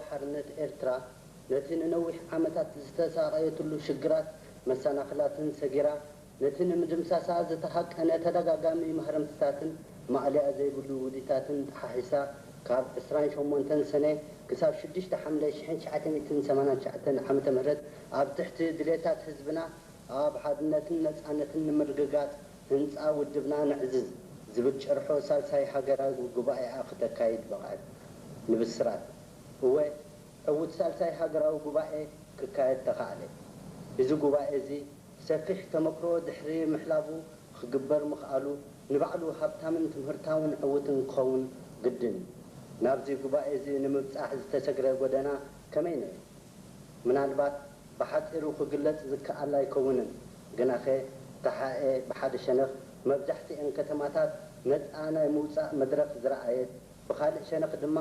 ሓርነት ኤርትራ ነቲ ንነዊሕ ዓመታት ዝተሳቐየትሉ ሽግራት መሰናኽላትን ሰጊራ፣ ነቲ ንምድምሳሳ ዝተሃቀነ ተደጋጋሚ ማህረምትታትን ማእለያ ዘይብሉ ውዲታትን ጠሓሒሳ፣ ካብ ዕስራን ሸሞንተን ሰነ ክሳብ ሽዱሽተ ሓምለ ሽሕን ትሽዓተ ሚእትን ሰማንያን ትሽዓተን ዓመተ ምህረት ኣብ ትሕቲ ድሌታት ህዝብና ኣብ ሓድነትን ነጻነትን ንምርግጋጽ ህንጻ ውድብና ነዕዝዝ ዝብል ጭርሖ ሳልሳይ ሃገራዊ ጉባኤኣ ክተካይድ በቕዐት። ንብስራት፣ እወ፣ ዕዉት ሳልሳይ ሃገራዊ ጉባኤ ክካየድ ተኻእለ። እዚ ጉባኤ እዚ ሰፊሕ ተመክሮ ድሕሪ ምሕላቡ ክግበር ምኽኣሉ ንባዕሉ ሃብታምን ትምህርታውን ዕዉትን ክኸውን ግድን እዩ። ናብዚ ጉባኤ እዚ ንምብጻሕ ዝተሰግረ ጎደና ከመይ ነይሩ? ምናልባት ብሓጺሩ ክግለጽ ዝከኣል ኣይከውንን፣ ግናኸ ተሓኤ ብሓደ ሸነኽ መብዛሕትኤን ከተማታት ነጻ ናይ ምውጻእ መድረኽ ዝረኣየት፣ ብኻልእ ሸነኽ ድማ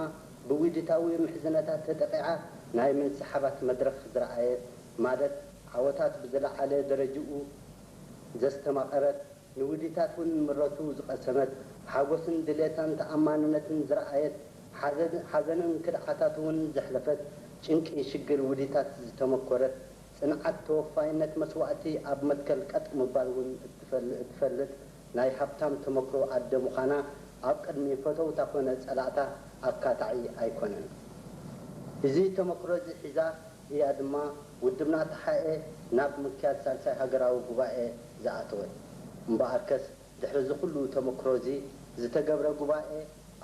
ብውዲታዊ ምሕዝነታት ተጠቒዓ ናይ ምንስሓባት መድረኽ ዝረኣየት፣ ማለት ዓወታት ብዝለዓለ ደረጅኡ ዘስተማቐረት፣ ንውዲታት እውን ምረቱ ዝቐሰመት፣ ሓጎስን ድሌታን ተኣማንነትን ዝረኣየት፣ ሓዘን- ሓዘንን ክድዓታት እውን ዘሕለፈት፣ ጭንቂ ሽግር ውዲታት ዝተመኮረት፣ ጽንዓት ተወፋይነት መስዋእቲ ኣብ መትከል ቀጥ ምባል እውን እትፈል- እትፈልጥ ናይ ሃብታም ተመክሮ ኣደ ምዃና ኣብ ቅድሚ ፈተውታ ኮነ ጸላእታ ኣካታዒ ኣይኮነን። እዚ ተመክሮ እዚ ሒዛ እያ ድማ ውድብና ተሓኤ ናብ ምክያድ ሳልሳይ ሃገራዊ ጉባኤ ዝኣተወት። እምበኣርከስ ድሕሪ እዚ ኩሉ ተመክሮ እዚ ዝተገብረ ጉባኤ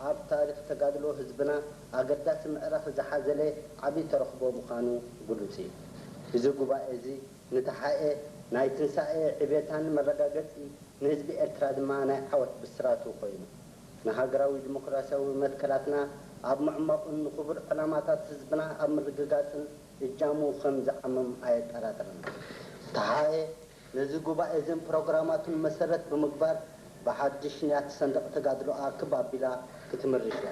ኣብ ታሪኽ ተጋድሎ ህዝብና ኣገዳሲ ምዕራፍ ዝሓዘለ ዓቢ ተረኽቦ ምዃኑ ግሉጽ እዩ። እዚ ጉባኤ እዚ ንተሓኤ ናይ ትንሳኤ ዕቤታን መረጋገጺ፣ ንህዝቢ ኤርትራ ድማ ናይ ዓወት ብስራቱ ኮይኑ፣ ንሃገራዊ ዲሞክራሲያዊ መትከላትና ኣብ ምዕማቑን ንኽቡር ዕላማታት ህዝብና ኣብ ምርግጋጽን እጃሙ ከም ዝዓምም ኣየጠራጥርን። ተሓኤ ነዚ ጉባኤ እዝን ፕሮግራማቱን መሰረት ብምግባር ብሓድሽ ንያት ሰንደቕ ተጋድሎኣ ክብ ኣቢላ ክትምርሽ እያ።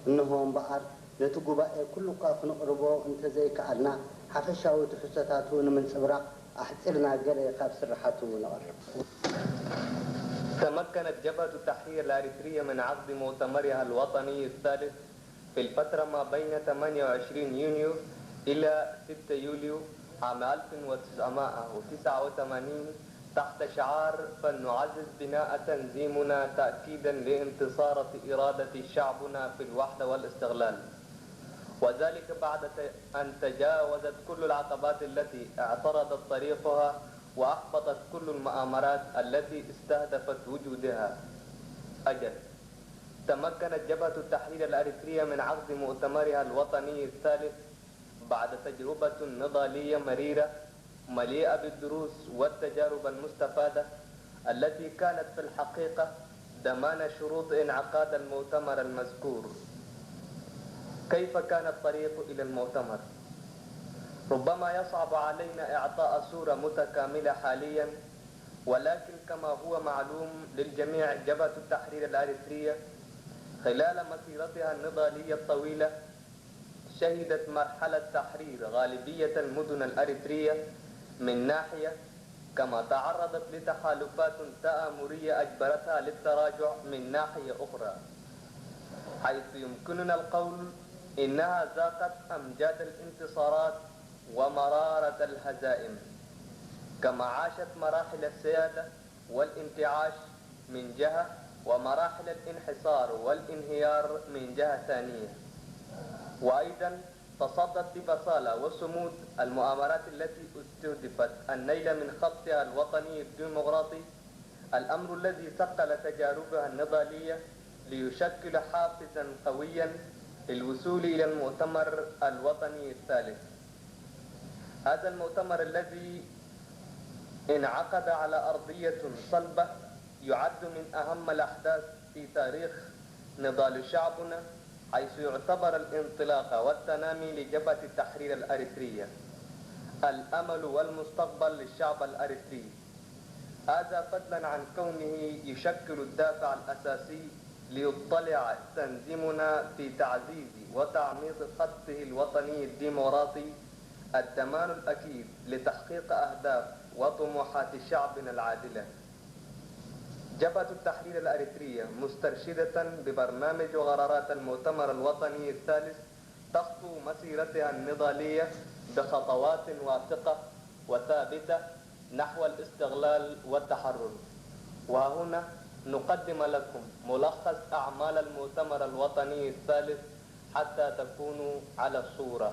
እንሆ እምበኣር ነቲ ጉባኤ ኩሉ እኳ ክነቕርቦ እንተዘይከኣልና፣ ሓፈሻዊ ትሕዝቶታቱ ንምንጽብራቕ ኣሕጺርና ገለ ካብ ስርሓቱ ነቕርብ። تمكنت جبهة التحرير الأريترية من عقد مؤتمرها الوطني الثالث في الفترة ما بين ثمانية وعشرين يونيو إلى ستة يوليو عام ألف وتسعمائة وتسعة وثمانين تحت شعار: "فلنعزز بناء تنظيمنا تأكيدا لانتصارة إرادة شعبنا في الوحدة والاستقلال". وذلك بعد ت- أن تجاوزت كل العقبات التي اعترضت طريقها وأحبطت كل المؤامرات التي استهدفت وجودها. أجل، تمكنت جبهة التحرير الأريترية من عقد مؤتمرها الوطني الثالث بعد تجربة نضالية مريرة مليئة بالدروس والتجارب المستفادة التي كانت في الحقيقة ضمان شروط انعقاد المؤتمر المذكور. كيف كان الطريق إلى المؤتمر؟ ربما يصعب علينا إعطاء صورة متكاملة حاليا، ولكن كما هو معلوم للجميع، جبهة التحرير الأريترية خلال مسيرتها النضالية الطويلة شهدت مرحلة تحرير غالبية المدن الأريترية من ناحية، كما تعرضت لتحالفات تآمرية أجبرتها للتراجع من ناحية أخرى، حيث يمكننا القول إنها ذاقت أمجاد الانتصارات ومرارة الهزائم، كما عاشت مراحل السيادة والانتعاش من جهة، ومراحل الانحصار والانهيار من جهة ثانية. وأيضا تصدت ببصالة وصمود المؤامرات التي استهدفت النيل من خطها الوطني الديمقراطي، الأمر الذي صقل تجاربها النضالية ليشكل حافزا قويا للوصول إلى المؤتمر الوطني الثالث. هذا المؤتمر الذي انعقد على أرضية صلبة يعد من أهم الأحداث في تاريخ نضال شعبنا، حيث يعتبر الانطلاقة والتنامي لجبهة التحرير الأريترية الأمل والمستقبل للشعب الأريتري. هذا فضلا عن كونه يشكل الدافع الأساسي ليضطلع تنظيمنا في تعزيز وتعميق خطه الوطني الديمقراطي الضمان الأكيد لتحقيق أهداف وطموحات شعبنا العادلة. جبهة التحرير الأريترية مسترشدة ببرنامج وقرارات المؤتمر الوطني الثالث تخطو مسيرتها النضالية بخطوات واثقة وثابتة نحو الاستقلال والتحرر. وهنا نقدم لكم ملخص أعمال المؤتمر الوطني الثالث حتى تكونوا على الصورة.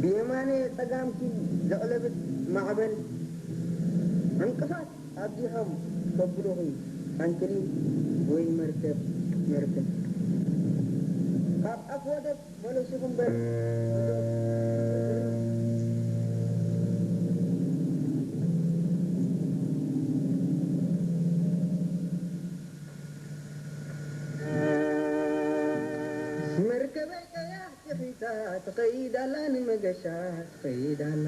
ብየማነ ጸጋምኪ ዘቕለብት ማዕበል ዕንቅፋት ኣብዚሖም ከብሉኺ፣ ዓንክሊል ወይ መርከብ፣ መርከብ። ካብ ኣፍ ወደብ መለሱኺ እምበር። መርከበይ ቀያሕ ጭሒታ ትኸይድ ኣላ፣ ንመገሻ ትኸይድ ኣላ።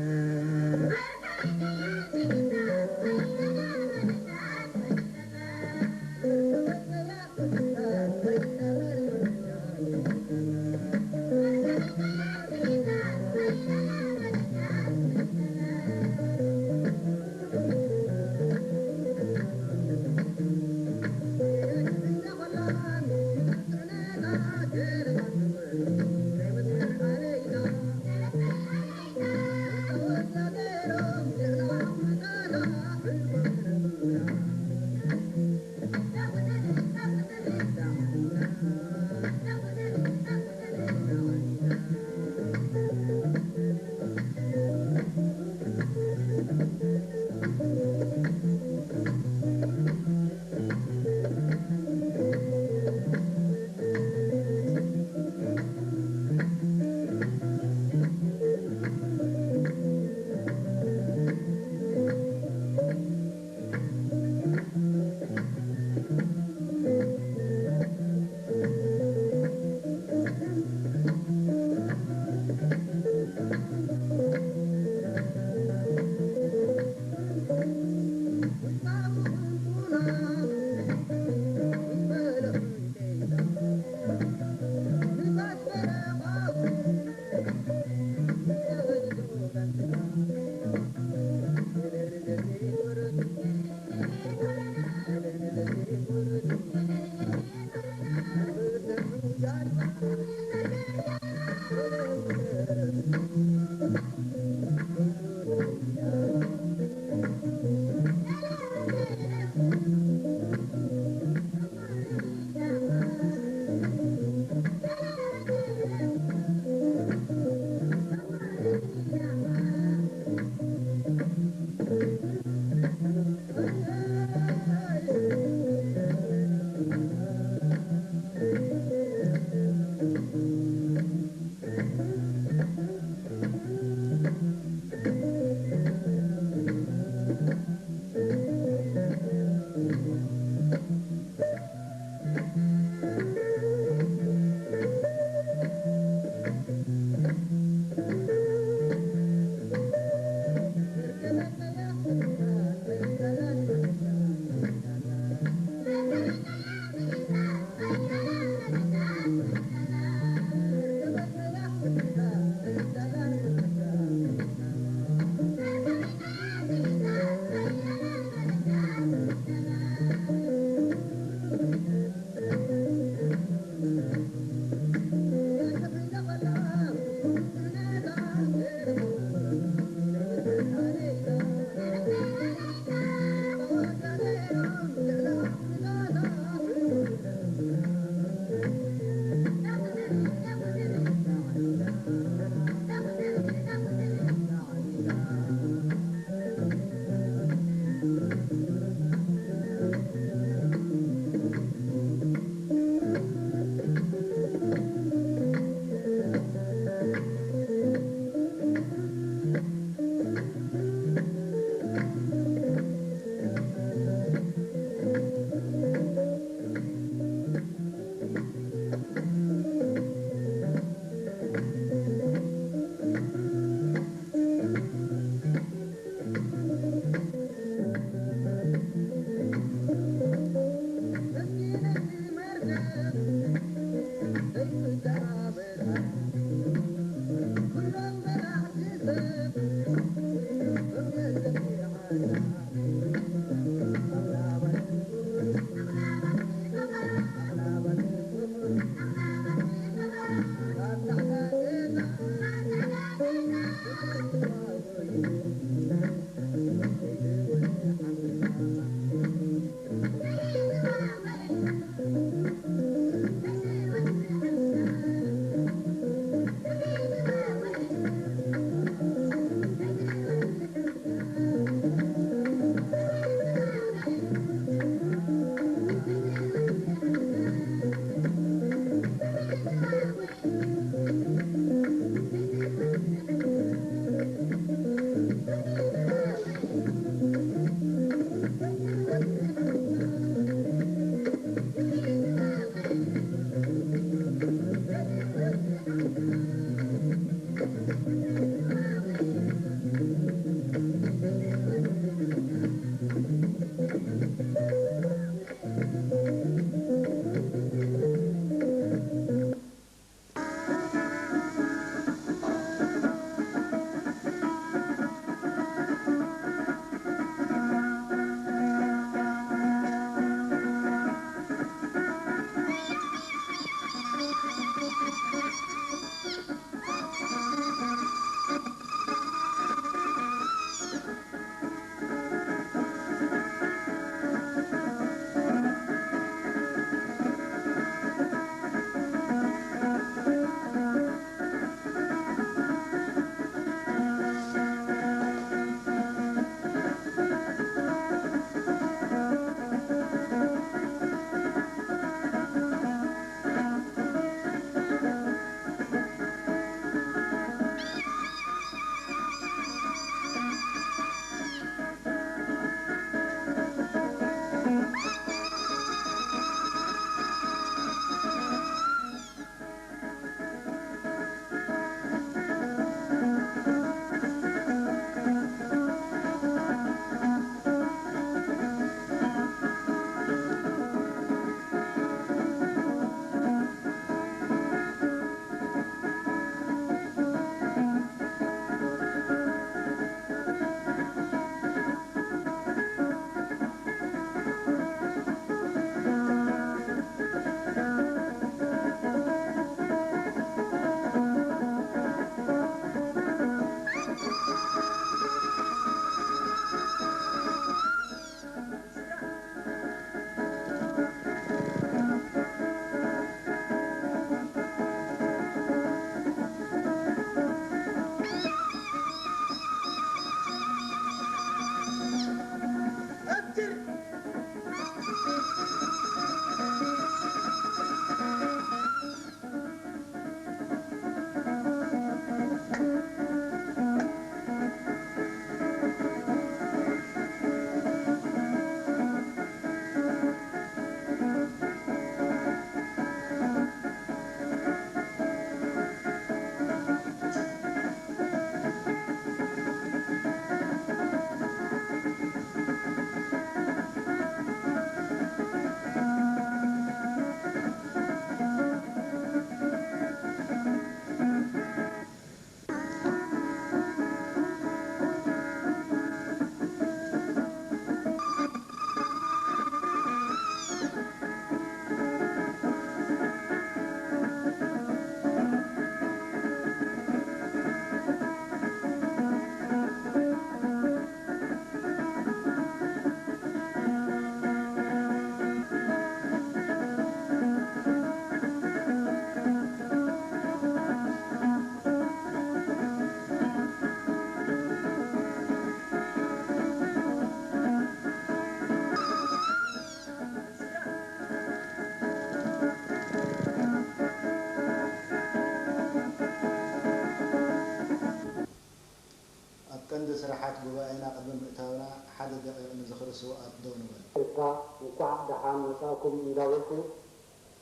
ስርዓት ጉባኤና ቅድሚ ምእታውና ሓደ ደቂቕ ንዝኽሪ ስውኣት ደው ንበል። ኤርትራ እንኳዕ ደሓን መጻእኩም እንዳበልኩ፣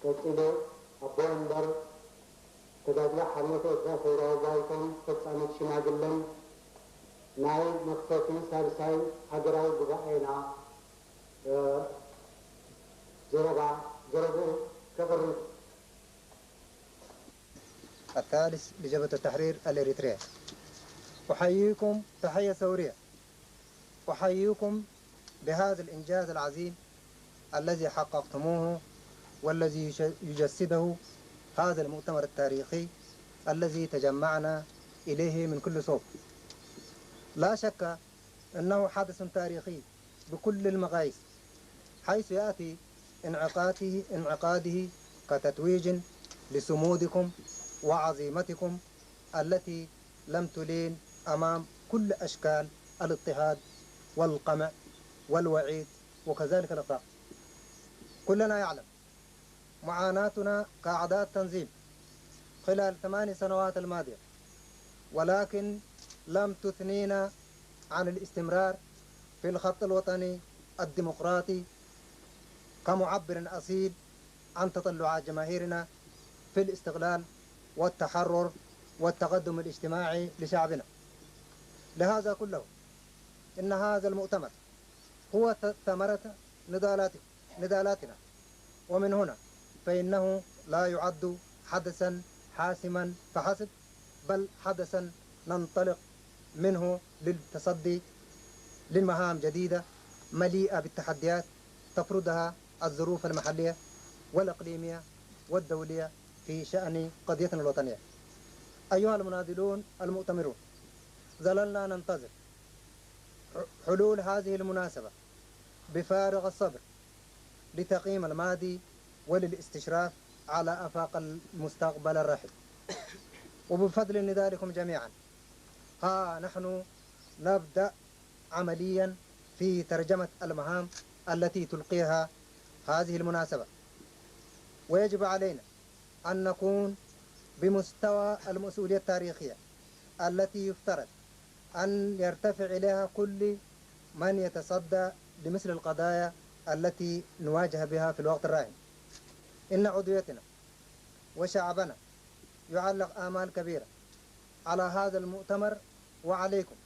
ቀጺለ ኣቦ ወንበር ተጋድሎ ሓርነት ኤርትራ ሰውራዊ ባይቶን ፈጻሚት ሽማግለን ናይ መኽፈቲ ሳልሳይ ሃገራዊ ጉባኤና ዘረባ ዘረብኡ ከቕርብ። الثالث لجبهة التحرير الإريترية. أحييكم تحية ثورية. أحييكم بهذا الإنجاز العظيم الذي حققتموه والذي يجسده هذا المؤتمر التاريخي الذي تجمعنا إليه من كل صوب. لا شك أنه حدث تاريخي بكل المقاييس، حيث يأتي انعقاده انعقاده كتتويج لصمودكم وعزيمتكم التي لم تلين أمام كل أشكال الاضطهاد والقمع والوعيد وكذلك الإغراق. كلنا يعلم معاناتنا كأعضاء التنظيم خلال ثماني سنوات الماضية، ولكن لم تثنينا عن الاستمرار في الخط الوطني الديمقراطي كمعبر أصيل عن تطلعات جماهيرنا في الاستقلال والتحرر والتقدم الاجتماعي لشعبنا. لهذا كله، إن هذا المؤتمر هو ثمرة نضالاتكم نضالاتنا، ومن هنا فإنه لا يعد حدثا حاسما فحسب، بل حدثا ننطلق منه للتصدي لمهام جديدة مليئة بالتحديات تفرضها الظروف المحلية والإقليمية والدولية في شأن قضيتنا الوطنية. أيها المناضلون المؤتمرون، ظللنا ننتظر حلول هذه المناسبة بفارغ الصبر لتقييم الماضي وللاستشراف على آفاق المستقبل الرحب. وبفضل نضالكم جميعا، ها نحن نبدأ عمليا في ترجمة المهام التي تلقيها هذه المناسبة، ويجب علينا أن نكون بمستوى المسؤولية التاريخية التي يفترض أن يرتفع إليها كل من يتصدى لمثل القضايا التي نواجه بها في الوقت الراهن. إن عضويتنا وشعبنا يعلق آمال كبيرة على هذا المؤتمر وعليكم.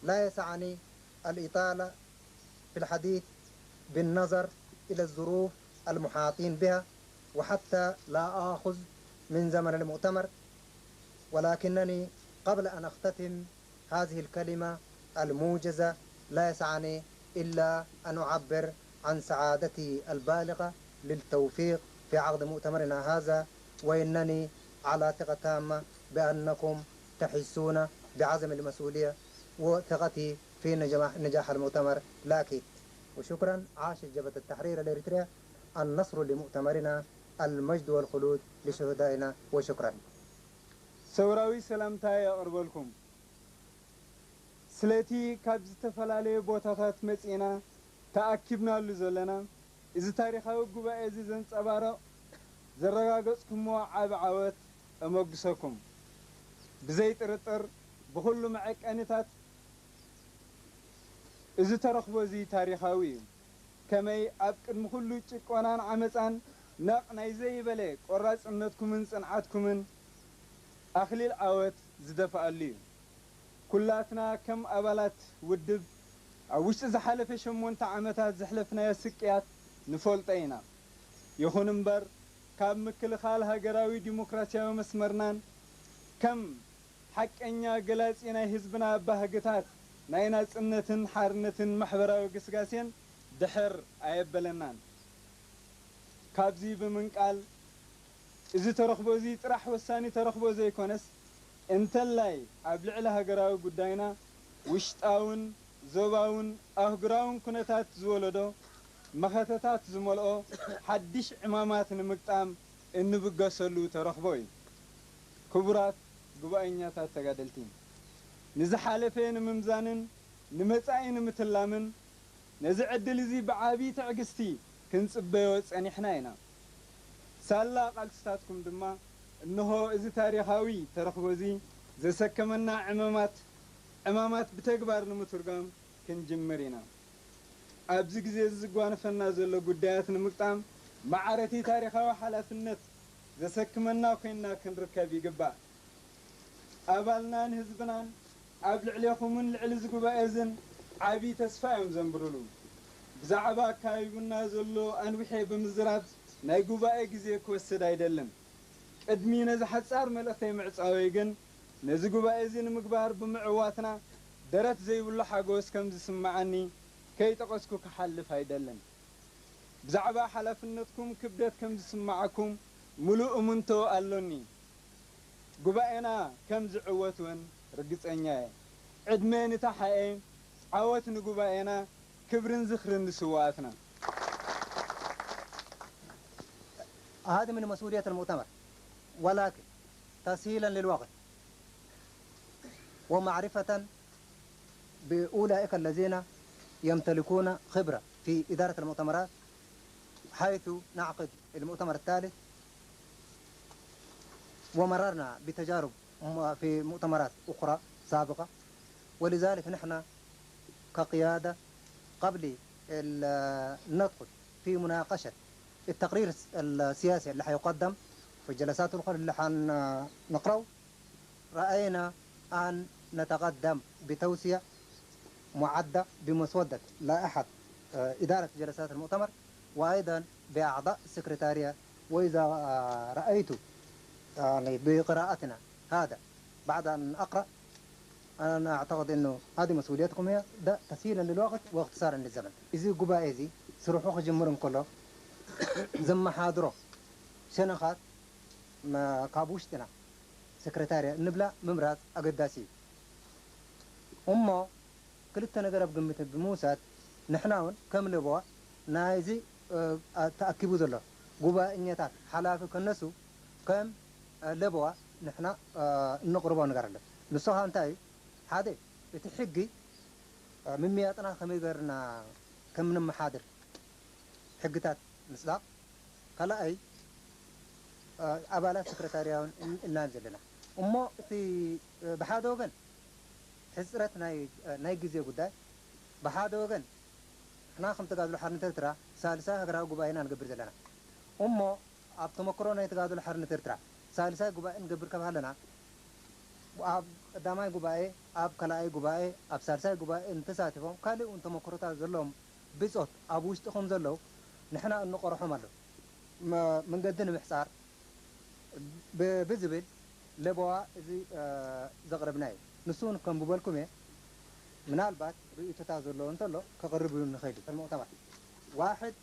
لا يسعني الإطالة في الحديث بالنظر إلى الظروف المحاطين بها، وحتى لا آخذ من زمن المؤتمر، ولكنني قبل أن أختتم هذه الكلمة الموجزة لا يسعني إلا أن أعبر عن سعادتي البالغة للتوفيق في عقد مؤتمرنا هذا، وإنني على ثقة تامة بأنكم تحسون بعظم المسؤولية وثقتي في نجاح المؤتمر الأكيد. وشكرا. عاشت جبهة التحرير الإريترية، النصر لمؤتمرنا، المجد والخلود لشهدائنا، وشكرا. ሰውራዊ ሰላምታ የቕርበልኩም። ስለቲ ካብ ዝተፈላለየ ቦታታት መጺእና ተኣኪብናሉ ዘለና፣ እዚ ታሪኻዊ ጉባኤ እዚ ዘንጸባርቕ ዘረጋገጽኩሞ ዓቢ ዓወት እመጉሰኩም። ብዘይ ጥርጥር ብኹሉ መዐቀኒታት እዚ ተረኽቦ እዚ ታሪኻዊ እዩ። ከመይ ኣብ ቅድሚ ኩሉ ጭቆናን ዓመጻን ነቕ ናይ ዘይበለ ቆራጽነትኩምን ጽንዓትኩምን ኣኽሊል ዓወት ዝደፍኣሉ እዩ። ኩላትና ከም ኣባላት ውድብ ኣብ ውሽጢ ዝሓለፈ ሸሞንተ ዓመታት ዘሕለፍናዮ ስቅያት ንፈልጦ ኢና። ይኹን እምበር ካብ ምክልኻል ሃገራዊ ዲሞክራስያዊ መስመርናን ከም ሓቀኛ ገላጺ ናይ ህዝብና ባህግታት ናይ ናጽነትን ሓርነትን ማሕበራዊ ግስጋሴን ድሕር ኣየበለናን። ካብዚ ብምንቃል፣ እዚ ተረኽቦ እዚ ጥራሕ ወሳኒ ተረኽቦ ዘይኮነስ፣ እንተላይ ኣብ ልዕሊ ሃገራዊ ጉዳይና ውሽጣውን ዞባውን ኣህጉራውን ኩነታት ዝወለዶ መኸተታት ዝመልኦ ሓድሽ ዕማማት ንምግጣም እንብገሰሉ ተረኽቦ እዩ። ክቡራት ጉባኤኛታት ተጋደልቲ፣ ንዝሓለፈ ንምምዛንን ንመጻኢ ንምትላምን ነዚ ዕድል እዚ ብዓቢ ትዕግስቲ ክንጽበዮ ጸኒሕና ኢና። ሳላ ቃልስታትኩም ድማ እንሆ እዚ ታሪኻዊ ተረኽቦ እዚ ዘሰከመና ዕማማት ዕማማት ብተግባር ንምትርጓም ክንጅምር ኢና። ኣብዚ ግዜ እዚ ዝጓነፈና ዘሎ ጉዳያት ንምግጣም ማዕረቲ ታሪኻዊ ሓላፍነት ዘሰክመና ኮይንና ክንርከብ ይግባእ። ኣባልናን ህዝብናን ኣብ ልዕሌኹምን ልዕሊ እዚ ጉባኤ እዝን ዓቢ ተስፋ እዮም ዘንብሩሉ። ብዛዕባ ኣካቢቡና ዘሎ ኣንዊሐ ብምዝራብ ናይ ጉባኤ ግዜ ክወስድ ኣይደልን። ቅድሚ ነዚ ሓጻር መልእኽተይ ምዕጻወይ ግን፣ ነዚ ጉባኤ እዚ ንምግባር ብምዕዋትና ደረት ዘይብሉ ሓጎስ ከም ዝስምዓኒ ከይጠቐስኩ ክሓልፍ ኣይደልን። ብዛዕባ ሓላፍነትኩም ክብደት ከም ዝስምዓኩም ምሉእ እምንቶ ኣሎኒ። ጉባኤና ከም ዝዕወት እውን ርግጸኛ እየ። ዕድመ ንተሓኤ፣ ዓወት ንጉባኤና፣ ክብርን ዝኽርን ንስውኣትና። هذه من مسؤولية المؤتمر، ولكن تسهيلا للوقت ومعرفة بأولئك الذين يمتلكون خبرة في إدارة المؤتمرات، حيث نعقد المؤتمر الثالث، ومررنا بتجارب في مؤتمرات أخرى سابقة، ولذلك نحن كقيادة قبل ال-، ندخل في مناقشة التقرير الس-، السياسي اللي حيقدم في الجلسات الأخرى اللي حنقرأه، رأينا أن نتقدم بتوصية معدة بمسودة لائحة، آه، إدارة جلسات المؤتمر، وأيضا بأعضاء السكرتارية. وإذا، آه، رأيت، يعني، بقراءتنا هذا بعد أن أقرأ، أنا أعتقد أنه هذه مسؤوليتكم هي ده تسهيلا للوقت واختصارا للزمن. እዚ ጉባኤ እዚ ስርሑ ክጅምር እንከሎ ዘመሓድሮ ሸነኻት መ-፣ ካብ ውሽጥና ሰክረታርያ እንብላ ምምራፅ ኣገዳሲ እዩ። እሞ ክልተ ነገር ኣብ ግምት ብምውሳድ ንሕና እውን ከም ለበዋ ናይዚ፣ እ፣ ኣ-፣ ተኣኪቡ ዘሎ ጉባኤኛታት ሓላፊ ከነሱ ከም፣ እ፣ ለበዋ ንሕና፣ እ፣ እንቕርቦ ነገር ኣሎ። ንሱ ኸኣ እንታይ እዩ? ሓደ፣ እቲ ሕጊ፣ እ፣ ምምያጥና ከመይ ገርና ከም ንመሓድር ሕግታት ምጽዳቕ፣ ካልኣይ፣ እ፣ ኣባላት ሰክረታርያ እውን እል-፣ እልና ዘለና። እሞ እቲ፣ እ፣ ብሓደ ወገን ሕጽረት ናይ፣ እ፣ ናይ ግዜ ጉዳይ፣ ብሓደ ወገን ንሕና ከም ተጋድሎ ሓርነት ኤርትራ ሳልሳይ ሃገራዊ ጉባኤ ኢና ንገብር ዘለና። እሞ ኣብ ተመክሮ ናይ ተጋድሎ ሓርነት ኤርትራ ሳልሳይ ጉባኤ ንገብር ከም ሃለና፣ ኣብ ቀዳማይ ጉባኤ፣ ኣብ ካልኣይ ጉባኤ፣ ኣብ ሳልሳይ ጉባኤ እንተሳቲፎም ካልእ እውን ተመክሮታት ዘለዎም ብጾት ኣብ ውሽጢ ከም ዘለዉ ንሕና እንቆርሖም ኣሎ። መ-፣ መንገዲ ንምሕጻር ብ-፣ ብዝብል ለበዋ እዚ፣ እ፣ ዘቕረብና እዩ። ንሱ እውን ከም ብበልኩም እየ፣ ምናልባት ርእይቶታት ዘለዎ እንተሎ ከቕርብ እውን ንኽእል እዩ። المؤتمر. واحد،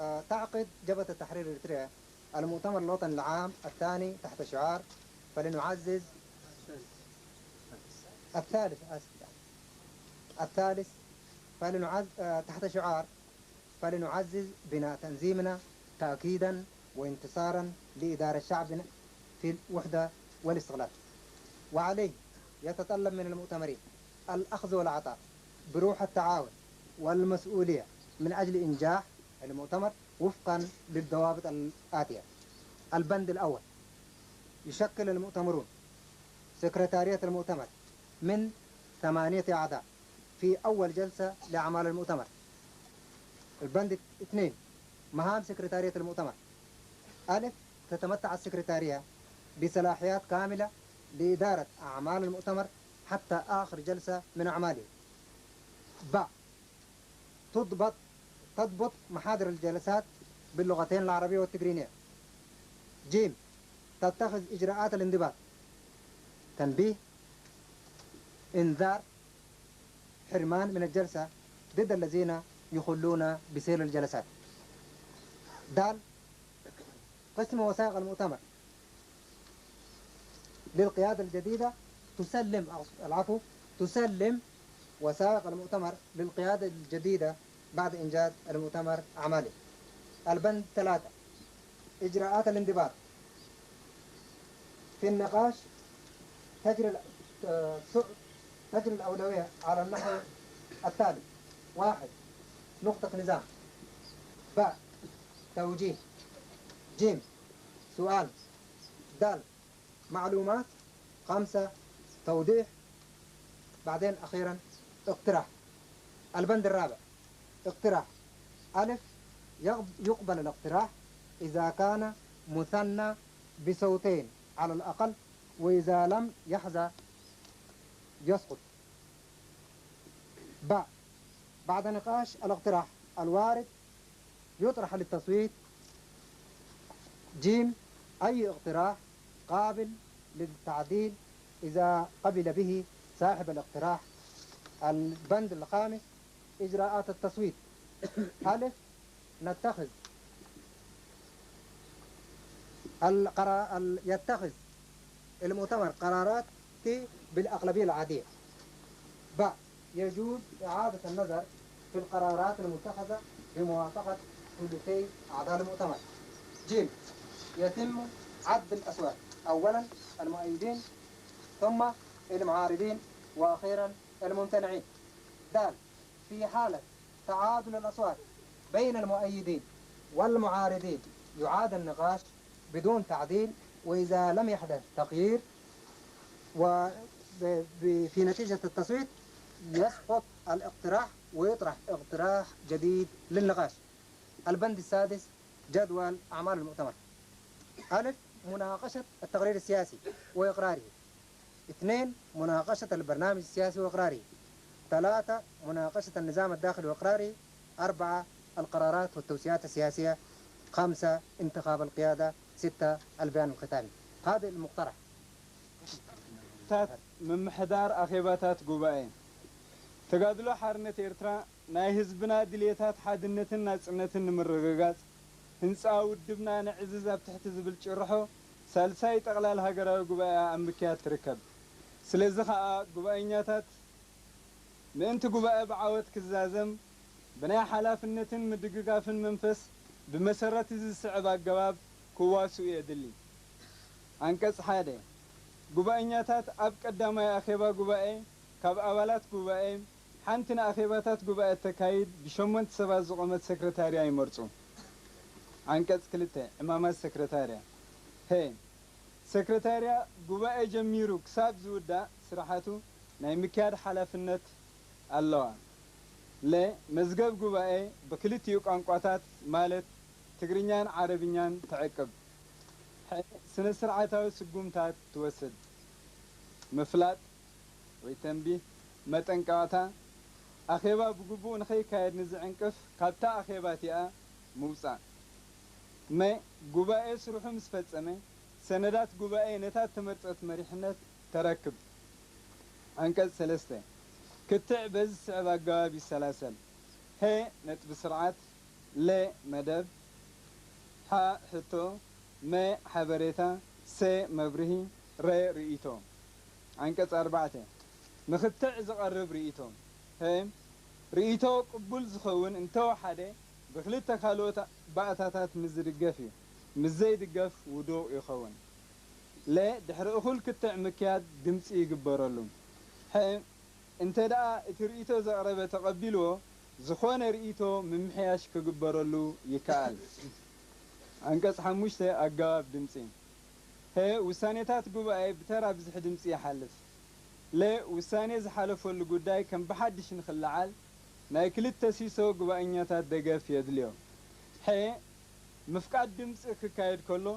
آه، تعقد جبهة التحرير الإريترية المؤتمر الوطني العام الثاني تحت شعار: فلنعزز، الثالث، آسف، الثالث، فلنعز-، آه، تحت شعار: فلنعزز بناء تنظيمنا تأكيدا وانتصارا لإدارة شعبنا في الوحدة والاستقلال. وعليه يتطلب من المؤتمرين الأخذ والعطاء بروح التعاون والمسؤولية من أجل إنجاح المؤتمر وفقا للضوابط الآتية. البند الأول: يشكل المؤتمرون سكرتارية المؤتمر من ثمانية أعضاء في أول جلسة لأعمال المؤتمر. البند اثنين: مهام سكرتارية المؤتمر. ألف: تتمتع السكرتارية بصلاحيات كاملة لإدارة أعمال المؤتمر حتى آخر جلسة من أعماله. باء: تضبط، تضبط محاضر الجلسات باللغتين العربية والتجرينية. جيم: تتخذ إجراءات الانضباط: تنبيه، إنذار، حرمان من الجلسة ضد الذين يخلون بسير الجلسات. دال: قسم وثائق المؤتمر للقيادة الجديدة، تسلم، العفو، تسلم وثائق المؤتمر للقيادة الجديدة بعد إنجاز المؤتمر أعماله. البند ثلاثة: إجراءات الانضباط. في النقاش تجري ال-، آه، تجري الأولوية على النحو التالي: واحد: نقطة نزاع. باء: توجيه. جيم: سؤال. دال: معلومات. خمسة: توضيح. بعدين أخيرا اقتراح. البند الرابع اقتراح. ألف، يقب- يقبل الاقتراح إذا كان مثنى بصوتين على الأقل، وإذا لم يحظى يسقط. باء، بعد نقاش الاقتراح الوارد يطرح للتصويت. جيم، أي اقتراح قابل للتعديل إذا قبل به صاحب الاقتراح؟ البند الخامس، إجراءات التصويت. ألف، نتخذ القرار، ال- يتخذ المؤتمر قرارات بالأغلبية العادية. باء، يجوز إعادة النظر في القرارات المتخذة بموافقة ثلثي أعضاء المؤتمر. جيم، يتم عد الأصوات، أولا المؤيدين، ثم المعارضين، وأخيرا الممتنعين. دال، في حالة تعادل الأصوات بين المؤيدين والمعارضين يعاد النقاش بدون تعديل، وإذا لم يحدث تغيير و ب- ب- في نتيجة التصويت يسقط الاقتراح ويطرح اقتراح جديد للنقاش. البند السادس، جدول أعمال المؤتمر. ألف، مناقشة التقرير السياسي وإقراره. اثنين، مناقشة البرنامج السياسي وإقراره. ثلاثة، مناقشة النظام الداخلي وإقراره. أربعة، القرارات والتوصيات السياسية. خمسة، انتخاب القيادة. ستة، البيان الختامي. هذا المقترح. ታት ምምሕዳር ኣኼባታት ጉባኤ። ተጋድሎ ሓርነት ኤርትራ ናይ ህዝብና ድልየታት ሓድነትን ናጽነትን ንምርግጋጽ፣ ህንጻ ውድብና ነዕዝዝ ኣብ ትሕቲ ዝብል ጭርሖ ሳልሳይ ጠቕላል ሃገራዊ ጉባኤ ኣብ ምክያድ ትርከብ። ስለዚ ኸኣ ጉባኤኛታት ምእንቲ ጉባኤ ብዓወት ክዛዘም ብናይ ሓላፍነትን ምድግጋፍን መንፈስ ብመሰረት እዚ ዝስዕብ ኣገባብ ክዋስኡ የድሊ። ዓንቀጽ ሓደ፣ ጉባኤኛታት ኣብ ቀዳማይ ኣኼባ ጉባኤ ካብ ኣባላት ጉባኤ ሓንቲ ንኣኼባታት ጉባኤ እተካይድ ብሸሞንተ ሰባት ዝቖመት ሰክረታርያ ይመርጹ። ዓንቀጽ ክልተ፣ ዕማማት ሰክረታርያ። ሀ፣ ሰክረታርያ ጉባኤ ጀሚሩ ክሳብ ዝውዳእ ስራሓቱ ናይ ምክያድ ሓላፍነት ኣለዋ። ለ፣ መዝገብ ጉባኤ ብክልቲኡ ቋንቋታት ማለት ትግርኛን ዓረብኛን ትዕቅብ። ሐ፣ ስነ ስርዓታዊ ስጉምታት ትወስድ። ምፍላጥ ወይ ተንቢህ፣ መጠንቀቕታ፣ ኣኼባ ብግቡእ ንኸይካየድ ንዝዕንቅፍ ካብታ ኣኼባ እቲኣ ምውጻእ። መ፣ ጉባኤ ስርሑ ምስ ፈጸመ፣ ሰነዳት ጉባኤ ነታ እተመርጸት መሪሕነት ተረክብ። ዓንቀጽ ሰለስተ፣ ክትዕ በዚ ዝስዕብ ኣገባብ ይሰላሰል። ሀ፣ ነጥቢ ስርዓት፣ ለ፣ መደብ፣ ሓ፣ ሕቶ፣ መ፣ ሓበሬታ፣ ሰ፣ መብርሂ፣ ረ፣ ርእይቶ። ዓንቀጽ ኣርባዕተ፣ ንክትዕ ዝቐርብ ርእይቶ። ሀ፣ ርእይቶ ቅቡል ዝኸውን እንተወሓደ ብክልተ ካልኦት ባእታታት ምስ ዝድገፍ እዩ። ምስ ዘይድገፍ ውዱቕ ይኸውን። ለ፣ ድሕሪ እኹል ክትዕ ምክያድ ድምጺ ይግበረሉ። ሐ፣ እንተ ደኣ እቲ ርእይቶ ዘቕረበ ተቐቢልዎ፣ ዝኾነ ርእይቶ ምምሕያሽ ክግበረሉ ይከኣል። ዓንቀጽ ሓሙሽተ፣ ኣገባብ ድምጺ። ሀ፣ ውሳኔታት ጉባኤ ብተራ ብዝሒ ድምጺ ይሓልፍ። ለ፣ ውሳኔ ዝሓለፈሉ ጉዳይ ከም ብሓድሽ ንኽለዓል ናይ ክልተ ሲሶ ጉባኤኛታት ደገፍ የድልዮ። ሐ፣ ምፍቃድ ድምጺ ክካየድ ከሎ፣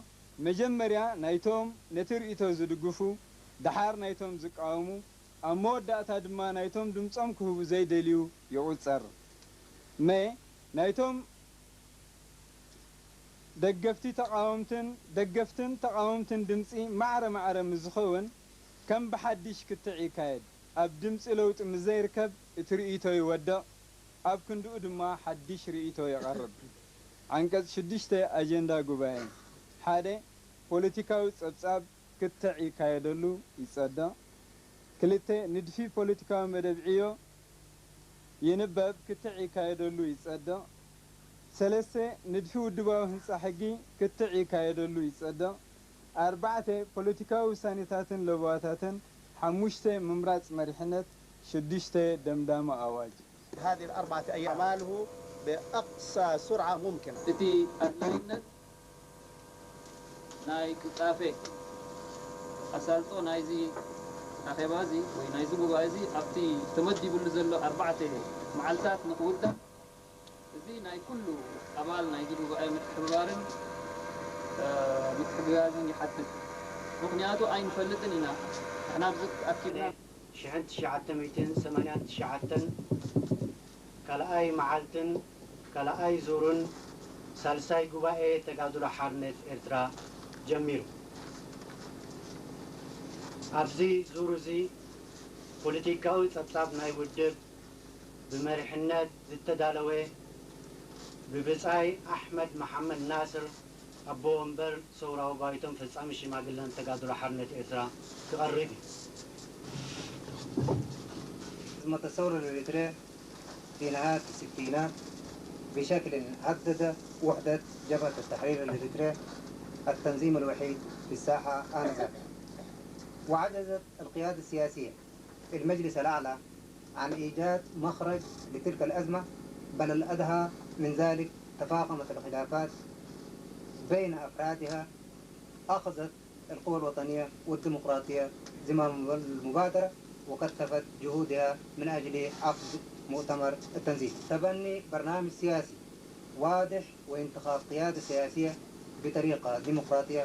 መጀመርያ ናይቶም ነቲ ርእይቶ ዝድግፉ፣ ደሓር ናይቶም ዝቃወሙ፣ ኣብ መወዳእታ ድማ ናይቶም ድምጾም ክህቡ ዘይደልዩ ይቑጸር። መ፣ ናይቶም ደገፍቲ ተቓወምትን፣ ደገፍትን ተቓወምትን ድምጺ ማዕረ ማዕረ ምስ ዝኸውን፣ ከም ብሓድሽ ክትዕ ይካየድ። ኣብ ድምጺ ለውጢ ምስ ዘይርከብ፣ እቲ ርእይቶ ይወድቕ፣ ኣብ ክንድኡ ድማ ሓድሽ ርእይቶ ይቐርብ። ዓንቀጽ ሽዱሽተ፣ ኣጀንዳ ጉባኤ። ሓደ፣ ፖለቲካዊ ጸብጻብ ክትዕ ይካየደሉ ይጸድቕ። ክልተ፣ ንድፊ ፖለቲካዊ መደብ ዕዮ ይንበብ፣ ክትዕ ይካየደሉ ይጸድቕ። ሰለስተ፣ ንድፊ ውድባዊ ህንጻ ሕጊ ክትዕ ይካየደሉ ይጸድቕ። ኣርባዕተ፣ ፖለቲካዊ ውሳኔታትን ለበዋታትን። ሓሙሽተ፣ ምምራጽ መሪሕነት። ሽዱሽተ፣ ደምዳሚ ኣዋጅ። هذه الأربعة أيام أعماله بأقصى سرعة ممكنة. እቲ ኣድላይነት ናይ ቅልጣፈ ኣሳልጦ ናይዚ ኣኼባ እዚ ወይ ናይዚ ጉባኤ እዚ ኣብቲ ተመዲብሉ ዘሎ ኣርባዕተ መዓልታት ንኽውዳእ፣ እዚ ናይ ኩሉ ኣባል ናይዚ ጉባኤ ምትሕብባርን፣ እ፣ ምትሕግጋዝን ይሓትት። ምኽንያቱ ኣይንፈልጥን ኢና። ንሕና ኣብዚ ኣኪብና ሽሕን ትሽዓተ ሚእትን ሰማንያን ትሽዓተን ካልኣይ መዓልትን ካልኣይ ዙርን ሳልሳይ ጉባኤ ተጋድሎ ሓርነት ኤርትራ ጀሚሩ። ኣብዚ ዙር እዚ ፖለቲካዊ ጸብጻብ ናይ ውድብ ብመሪሕነት ዝተዳለወ ብብጻይ ኣሕመድ መሓመድ ናስር ኣቦ ወንበር ሰውራዊ ባይቶን ፈጻሚ ሽማግለን ተጋድሎ ሓርነት ኤርትራ ክቐርብ እዩ። أزمة الثورة الإريترية في نهاية الستينات بشكل هدد وحدة جبهة التحرير الإريترية، التنظيم الوحيد في الساحة آنذاك. وعجزت القيادة السياسية في المجلس الأعلى عن إيجاد مخرج لتلك الأزمة، بل الأدهى من ذلك، تفاقمت الخلافات بين أفرادها، أخذت القوى الوطنية والديمقراطية زمام المبادرة وكثفت جهودها من أجل عقد مؤتمر التنظيم، تبني برنامج سياسي واضح وانتخاب قيادة سياسية بطريقة ديمقراطية،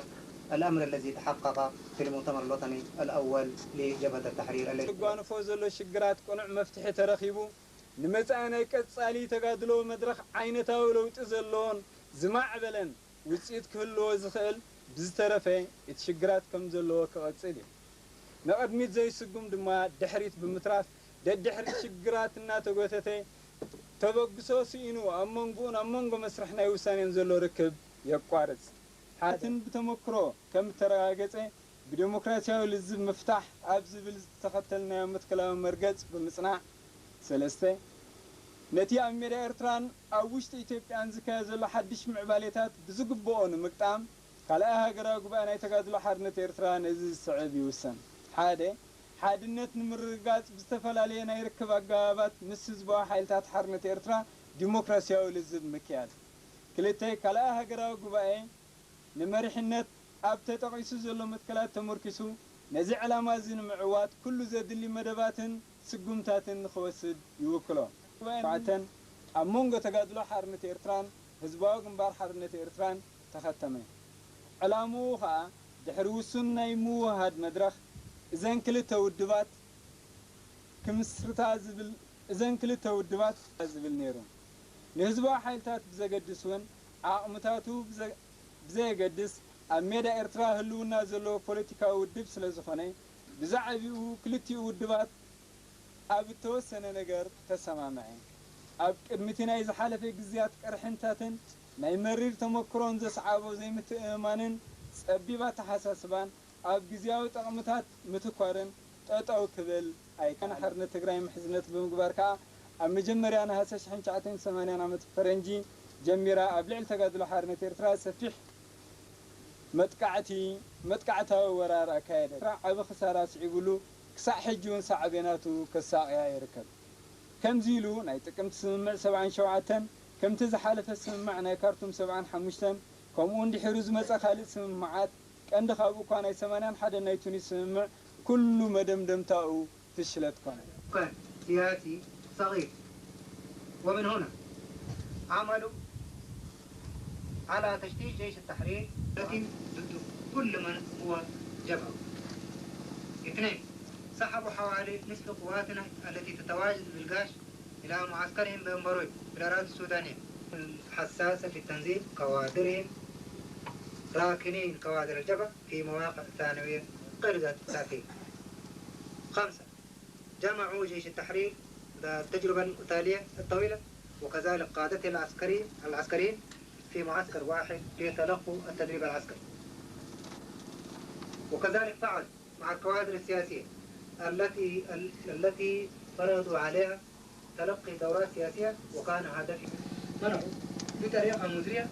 الأمر الذي تحقق في المؤتمر الوطني الأول لجبهة التحرير الذي ዘጓንፎ ዘሎ ሽግራት ቅኑዕ መፍትሒ ተረኺቡ፣ ንመጻኢ ናይ ቀጻሊ ተጋድሎ መድረኽ ዓይነታዊ ለውጢ ዘለዎን ዝማዕበለን ውጽኢት ክህልዎ ዝኽእል ብዝተረፈ እቲ ሽግራት ከም ዘለዎ ክቐጽል እዩ። ንቕድሚት ዘይስጉም ድማ ድሕሪት ብምትራፍ ደድሕሪ ሽግራት እናተጎተተ ተበግሶ ስኢኑ ኣብ መንጎኡን ኣብ መንጎ መስርሕ ናይ ውሳኔን ዘሎ ርክብ የቋርጽ። ሓትን ብተመክሮ ከም እተረጋገጸ ብደሞክራሲያዊ ልዝብ ምፍታሕ ኣብ ዝብል ዝተኸተልናዮ መትከላዊ መርገጽ ብምጽናዕ፣ ሰለስተ፣ ነቲ ኣብ ሜዳ ኤርትራን ኣብ ውሽጢ ኢትዮጵያን ዝካየድ ዘሎ ሓድሽ ምዕባሌታት ብዝግብኦ ንምግጣም፣ ካልኣይ ሃገራዊ ጉባኤ ናይ ተጋድሎ ሓርነት ኤርትራ ነዚ ዝስዕብ ይውሰን። ሓደ፣ ሓድነት ንምርግጋጽ ብዝተፈላለየ ናይ ርክብ ኣገባባት ምስ ህዝባዊ ሓይልታት ሓርነት ኤርትራ ዲሞክራሲያዊ ልዝብ ምክያድ። ክልተ፣ ካልኣይ ሃገራዊ ጉባኤ ንመሪሕነት ኣብ ተጠቒሱ ዘሎ መትከላት ተመርኲሱ፣ ነዚ ዕላማ እዚ ንምዕዋት ኩሉ ዘድሊ መደባትን ስጉምታትን ንኽወስድ ይውክሎ። ኣርባዕተ፣ ኣብ መንጎ ተጋድሎ ሓርነት ኤርትራን ህዝባዊ ግንባር ሓርነት ኤርትራን ተኸተመ። ዕላምኡ ኸኣ ድሕሪ ውሱን ናይ ምውህሃድ መድረኽ እዘን ክልተ ውድባት ክምስርታ ዝብል እዘን ክልተ ውድባት ዝብል ነይሩ። ንህዝባዊ ሓይልታት ብዘገድስ እውን ዓቕምታቱ ብዘየገድስ ኣብ ሜዳ ኤርትራ ህልውና ዘለዎ ፖለቲካዊ ውድብ ስለዝኾነ ብዛዕብኡ ክልቲኡ ውድባት ኣብ እተወሰነ ነገር ተሰማምዐ። ኣብ ቅድሚ እቲ ናይ ዝሓለፈ ግዝያት ቅርሕንታትን ናይ መሪር ተመክሮን ዘስዓቦ ዘይምትእምማንን ጸቢብ ኣተሓሳስባን ኣብ ግዝያዊ ጠቕምታት ምትኳርን ጠጠው ክብል ኣይከኣለን። ሓርነት ትግራይ ምሕዝነት ብምግባር ከኣ ኣብ መጀመርያ ነሃሰ ሽሕን ትሽዓተን ሰማንያን ዓመት ፈረንጂ ጀሚራ ኣብ ልዕሊ ተጋድሎ ሓርነት ኤርትራ ሰፊሕ መጥቃዕቲ መጥቃዕታዊ ወራር ኣካየደት። ኤርትራ ዓቢ ክሳራ ኣስዒቡሉ ክሳዕ ሕጂ እውን ሳዕቤናቱ ከሳቕያ ይርከብ። ከምዚ ኢሉ ናይ ጥቅምቲ ስምምዕ ሰብዓን ሸውዓተን ከምቲ ዝሓለፈ ስምምዕ ናይ ካርቱም ሰብዓን ሓሙሽተን ከምኡውን ድሒሩ ዝመጸ ካልእ ስምምዓት ቀንዲ ካብኡ እኳ ናይ ሰማንያን ሓደን ናይ ቱኒስ ስምምዕ ኩሉ መደምደምታኡ ፍሽለት ኮነ። كان سياسي صغير، ومن هنا عملوا على تشتيت جيش التحرير ضد كل من هو جبهة. اثنين، سحبوا حوالي نصف قواتنا التي تتواجد بالقاش إلى معسكرهم بأمبروي في الأراضي السودانية الحساسة في تنظيم كوادرهم راكنين كوادر الجبهة في مواقع ثانوية غير ذات تأثير. خمسة، جمعوا جيش التحرير ذا التجربة المتتالية الطويلة وكذلك قادته العسكرية العسكريين في معسكر واحد ليتلقوا التدريب العسكري. وكذلك فعل مع الكوادر السياسية التي التي فرضوا عليها تلقي دورات سياسية، وكان هدفهم منعوا بطريقة مزرية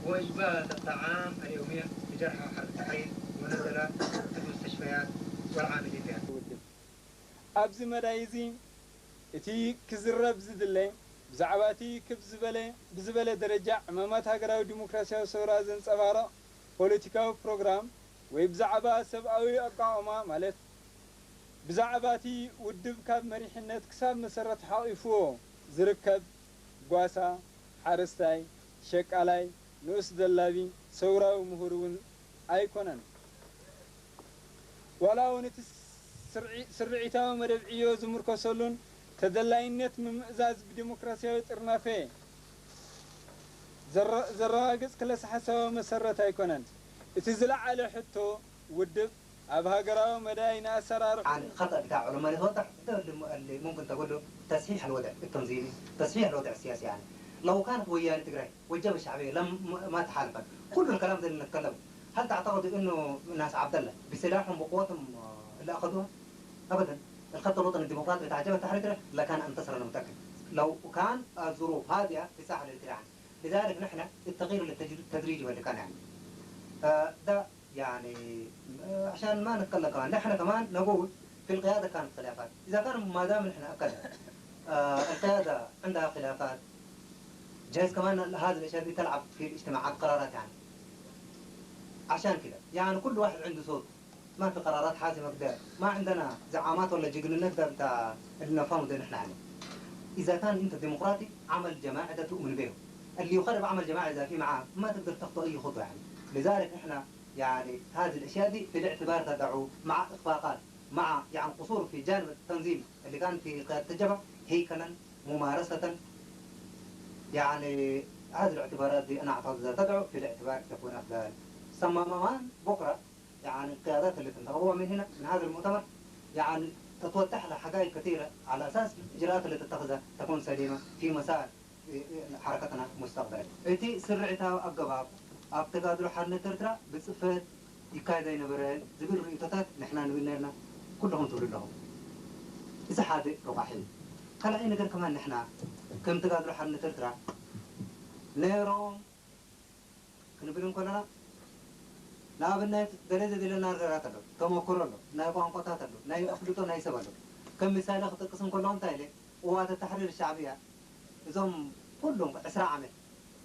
وجبات الطعام اليومية لجرحى حرب التحرير ونزلات المستشفيات والعاملين بها. ኣብዚ መዳይ እዚ እቲ ክዝረብ ዝድለ ብዛዕባ እቲ ክብ ዝበለ ብዝበለ ደረጃ ዕማማት ሃገራዊ ዲሞክራሲያዊ ሰውራ ዘንጸባርቕ ፖለቲካዊ ፕሮግራም ወይ ብዛዕባ ሰብኣዊ ኣቃውማ ማለት ብዛዕባ እቲ ውድብ ካብ መሪሕነት ክሳብ መሰረት ሓቒፍዎ ዝርከብ ጓሳ፣ ሓረስታይ፣ ሸቃላይ፣ ንኡስ ደላቢ፣ ሰውራዊ ምሁር እውን ኣይኮነን። ዋላ እውን እቲ ስርዒ-፣ ስርዒታዊ መደብ ዕዮ ዝምርኮሰሉን ተደላይነት ምምእዛዝ ብዲሞክራሲያዊ ጥርናፈ ዘረ-፣ ዘረጋግጽ ክለሰ ሓሳባዊ መሰረት ኣይኮነን። እቲ ዝለዓለ ሕቶ ውድብ ኣብ ሃገራዊ መዳይ ንኣሰራርሑ عن الخطأ بتاع علماء الوضع، ده اللي م-، اللي ممكن تقول له تصحيح الوضع التنظيمي، تصحيح الوضع السياسي. يعني لو كانت ويان تجري وجبهة شعبية لم ما تحالفت، كل الكلام ده اللي نتكلمه، هل تعتقد إنه ناس عبد الله بسلاحهم وقوتهم، آه، اللي أخذوها؟ أبدا. الخط الوطني الديمقراطي بتاع جبهة التحرير ده لكان انتصر، أنا متأكد. لو كان الظروف هادئة في ساحة الارتداد. لذلك نحن التغيير التدريجي هو اللي كان يعني. آه، ده يعني، آه، عشان ما نتكلم كمان، نحن كمان نقول في القيادة كانت خلافات. إذا كان ما دام نحن أكدنا، آه، القيادة عندها خلافات، جايز كمان هذه الأشياء دي تلعب في الاجتماعات قرارات يعني. عشان كده، يعني كل واحد عنده صوت. ما في قرارات حاسمة كده. ما عندنا زعامات ولا جقننات ده بتاع اللي نفهمه ده نحن يعني. إذا كان أنت ديمقراطي، عمل جماعي ده تؤمن به. اللي يخرب عمل جماعي إذا في معاه، ما تقدر تخطو أي خطوة يعني. لذلك نحن يعني هذه الأشياء دي في الاعتبار تدعو مع إخفاقات، مع يعني قصور في جانب التنظيم اللي كان في قيادة الجبهة هيكلًا، ممارسة، يعني هذه الاعتبارات دي أنا أعتقد إذا تدعو في الاعتبار تكون أفضل. ثم كمان بكرة يعني القيادات اللي تنتخبوها من هنا، من هذا المؤتمر، يعني تتوضح لها حقائق كثيرة على أساس الإجراءات اللي تتخذها تكون سليمة في مسار حركتنا مستقبلا. እቲ ስርዒታዊ ኣገባብ ኣብ ተጋድሎ ሓርነት ኤርትራ ብጽፈት ይካየድ ኣይነበረን ዝብል ርእይቶታት ንሕና ንብል ነርና፣ ኩልኹም ትብሉ ኣለኹም። እዚ ሓደ ረቋሒ እዩ። ካልኣይ ነገር ከማን ንሕና ከም ተጋድሎ ሓርነት ኤርትራ ነይሮም ክንብል እንከለና፣ ንኣብነት ገለ ዘድለና ነገራት ኣሎ፣ ተመክሮ ኣሎ፣ ናይ ቋንቋታት ኣሎ፣ ናይ ኣፍልጦ ናይ ሰብ ኣሎ። ከም ምሳሌ ክጠቅስ እንከሎ እንታይ ኢለ፣ ቅዋት ተሕሪር ሻዕብያ እዞም ኩሎም ዕስራ ዓመት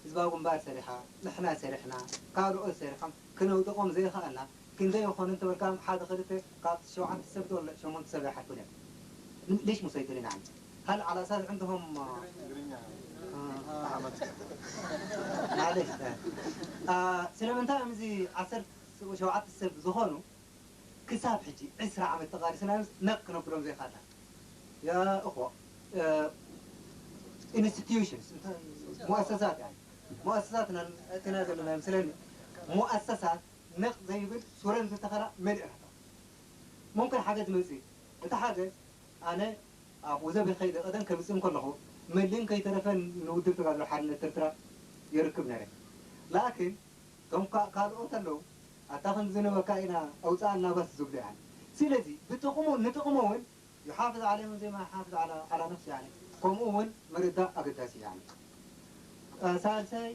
ህዝባዊ ግንባር ሰሪሓ፣ ንሕና ሰሪሕና፣ ካልኦት ሰሪሖም ክነውድቖም ዘይኸኣልና ክንደይ ይኾኑ እንተበልካም፣ ሓደ ክልተ ካብ ሸውዓተ ሰብ ዶ ሸሞንተ ሰብ ኣይሓልፉን እዮም። ليش مسيطرين عنه؟ هل على أساس عندهم، آه، آه، معليش، آه. آه، ስለምንታይ እዮም እዚ ዓሰርተ ሸውዓተ ሰብ ዝኾኑ ክሳብ ሕጂ ዕስራ ዓመት ተቓሊስና ነቕ ክነብሎም ዘይኻልና? يا أخوة، آه، institutions، ሙኣሰሳት يعني، ሙኣሰሳት ኢና ዘለና ይመስለኒ። ሙኣሰሳት ነቕ ዘይብል ሱረን ዝተኸላ መሊእናቶ። ممكن ሓገዝ መጽእ። እቲ ሓገዝ ኣነ ኣብ ወዘብ ከይደ ቀደም ከምጽእ እንከለኹ መሊእን ከይተረፈን ንውድብ ተጋድሎ ሓርነት ኤርትራ የርክብ ነይረ። ላኪን እቶም ካ-፣ ካልኦት ኣለዉ፣ ኣታ ክንዝንበካ ኢና፣ ኣውጽኣና ባስ ዝብሉ፣ ያኒ። ስለዚ ብጥቕሙ፣ ንጥቕሙ እውን ይሓፍዝ ዓለይሂም ዘይ ማ ይሓፍዝ ዓላ፣ ዓላ ነፍሲ፣ ያኒ። ከምኡ እውን ምርዳእ ኣገዳሲ እዩ፣ ያኒ። እ፣ ሳልሳይ፣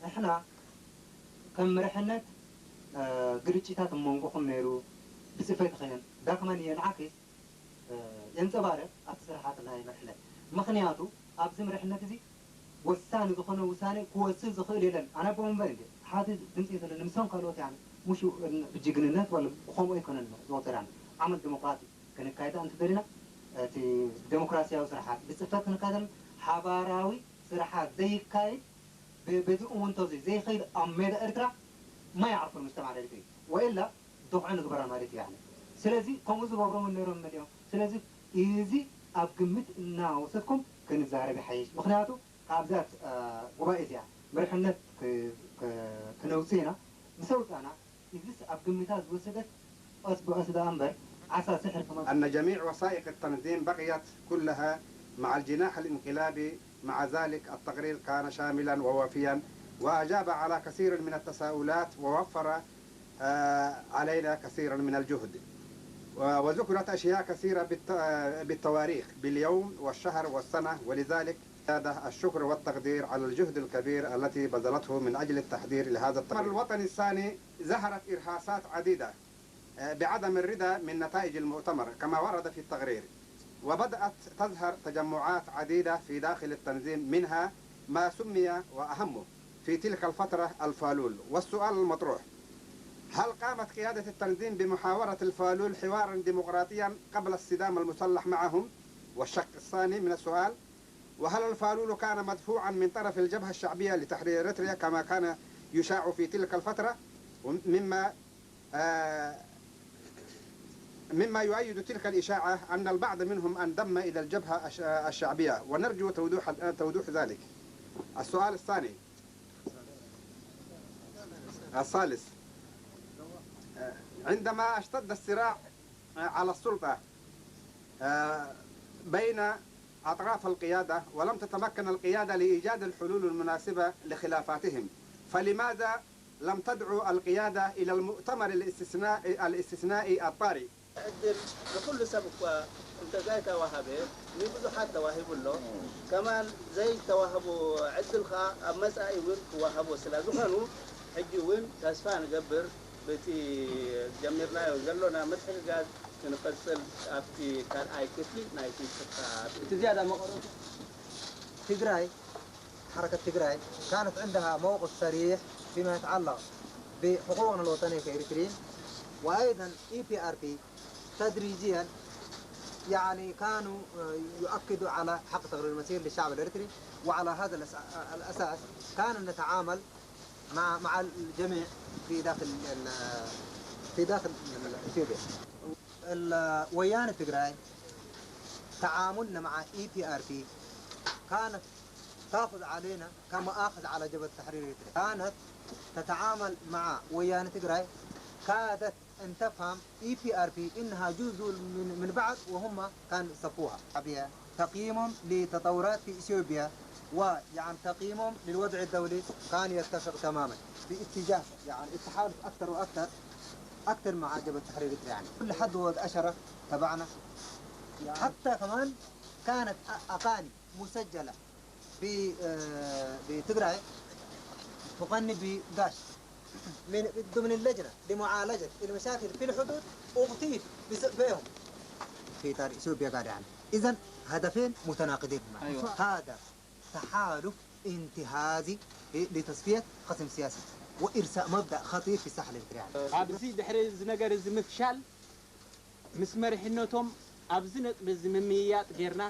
ንሕና ከም መሪሕነት፣ እ፣ ግርጭታት ኣብ መንጎኹም ነይሩ፣ ብጽፈት ኸይን ዳክመን እየ ንዓክስ የንጸባርቕ ኣብቲ ስራሓት ናይ መሪሕነት። ምኽንያቱ ኣብዚ መሪሕነት እዚ ወሳኒ ዝኾነ ውሳኔ ክወስድ ዝኽእል የለን። ኣነ ኣቦ መንበር እንድየ፣ ሓደ ድምጺ እዩ ዘለኒ፣ ምሶም ካልኦት፣ ያኒ፣ ምሹ ብጅግንነት ወላ ብኸምኡ ኣይኮነን ዝወሰድ። ያኒ፣ ዓመል ዲሞክራሲ ክንካየዳ እንተደሊና፣ እቲ ዲሞክራሲያዊ ስራሓት ብጽፈት ክንካየድ፣ ሓባራዊ ስራሓት ዘይካየድ ብ-፣ በዚ እውንቶ እዚ ዘይኸይድ ኣብ ሜዳ ኤርትራ ما يعرف المجتمع الإريتري، وإلا دفعة ንግበራ ማለት እዩ፣ ያኒ። ስለዚ ከምኡ ዝገብሩ እውን ነይሮም መሊኦም። ስለዚ እዚ ኣብ ግምት እናወሰድኩም ክንዛረብ ይሓይሽ። ምኽንያቱ ካብዛ፣ እ፣ ጉባኤ እዚኣ መሪሕነት ክ-፣ ክ-፣ ክነውፅእ ኢና። ምስ ኣውፃእና እዚስ ኣብ ግምታ ዝወሰደት ቀስ ብቐስ ደኣ እምበር ዓሳ ስሕር ከማን أن جميع وثائق التنظيم بقيت كلها مع الجناح الانقلابي، مع ذلك التقرير كان شاملا ووافيا وأجاب على كثير من التساؤلات ووفر، آه، علينا كثيرا من الجهد. و-، وذكرت أشياء كثيرة بالت-، آه، بالتواريخ، باليوم والشهر والسنة، ولذلك زاد الشكر والتقدير على الجهد الكبير التي بذلته من أجل التحضير لهذا التقرير. المؤتمر الوطني الثاني ظهرت إرهاصات عديدة، آه، بعدم الرضا من نتائج المؤتمر كما ورد في التقرير، وبدأت تظهر تجمعات عديدة في داخل التنظيم، منها ما سمي وأهمه في تلك الفترة الفالول. والسؤال المطروح، هل قامت قيادة التنظيم بمحاورة الفالول حوارا ديمقراطيا قبل الصدام المسلح معهم؟ والشق الثاني من السؤال: وهل الفالول كان مدفوعا من طرف الجبهة الشعبية لتحرير إريتريا كما كان يشاع في تلك الفترة؟ مما آه، مما يؤيد تلك الإشاعة أن البعض منهم انضم إلى الجبهة الش- الشعبية، ونرجو توضيح توضيح ذلك. السؤال الثاني، الثالث: آه، عندما اشتد الصراع، آه، على السلطة، آه، بين أطراف القيادة، ولم تتمكن القيادة لإيجاد الحلول المناسبة لخلافاتهم، فلماذا لم تدعو القيادة إلى المؤتمر الاستثناء- الاستثنائي الطارئ؟ ዕድል ንኹሉ ሰብ እኳ እንተዘይተዋሃበ ንብዙሓት ተዋሂቡ ኣሎ። ከማን ዘይተዋህቡ ዕድል ኸዓ ኣብ መጻኢ እውን ክወሃቦ ስለ ዝኾኑ ሕጂ እውን ተስፋ ንገብር በቲ ጀሚርናዮ ዘሎና ምትሕግጋዝ ክንቕጽል ኣብቲ ካልኣይ ክፍሊ ናይቲ ጽሑፍ። እቲ ዝያዳ መቐረቱ ትግራይ حركة تجراي كانت عندها موقف صريح فيما يتعلق بحقوقنا الوطنية كإريتريين وأيضا إي بي آر بي تدريجيا يعني كانوا يؤكدوا على حق تقرير المصير للشعب الإريتري وعلى هذا الأساس كان نتعامل مع مع الجميع في داخل في داخل اثيوبيا. ويان تجراي تعاملنا مع اي بي ار بي كانت تاخذ علينا كما اخذ على جبهه تحرير اريتريا، كانت تتعامل مع ويان تجراي، كادت ان تفهم اي بي ار بي انها جزء من من بعض وهم كان صفوها. تقييمهم لتطورات في اثيوبيا ويعني تقييمهم للوضع الدولي كان يتفق تماما باتجاه يعني التحالف اكثر واكثر اكثر مع جبهه تحرير اريتريا يعني كل حد وقد اشرف تبعنا حتى كمان كانت اغاني مسجله ب بتجراي تغني بقاش من ضمن اللجنه لمعالجه المشاكل في الحدود اغتيل بسببهم في اثيوبيا قاعد يعني اذا هدفين متناقضين هذا تحالف انتهازي لتصفيه خصم سياسي وارساء مبدا خطير في الساحه الاريتريه. ኣብዚ ድሕሪ እዚ ነገር እዚ ምፍሻል ምስ መሪሕነቶም ኣብዚ ነጥቢ እዚ ምምይያጥ ጌርና።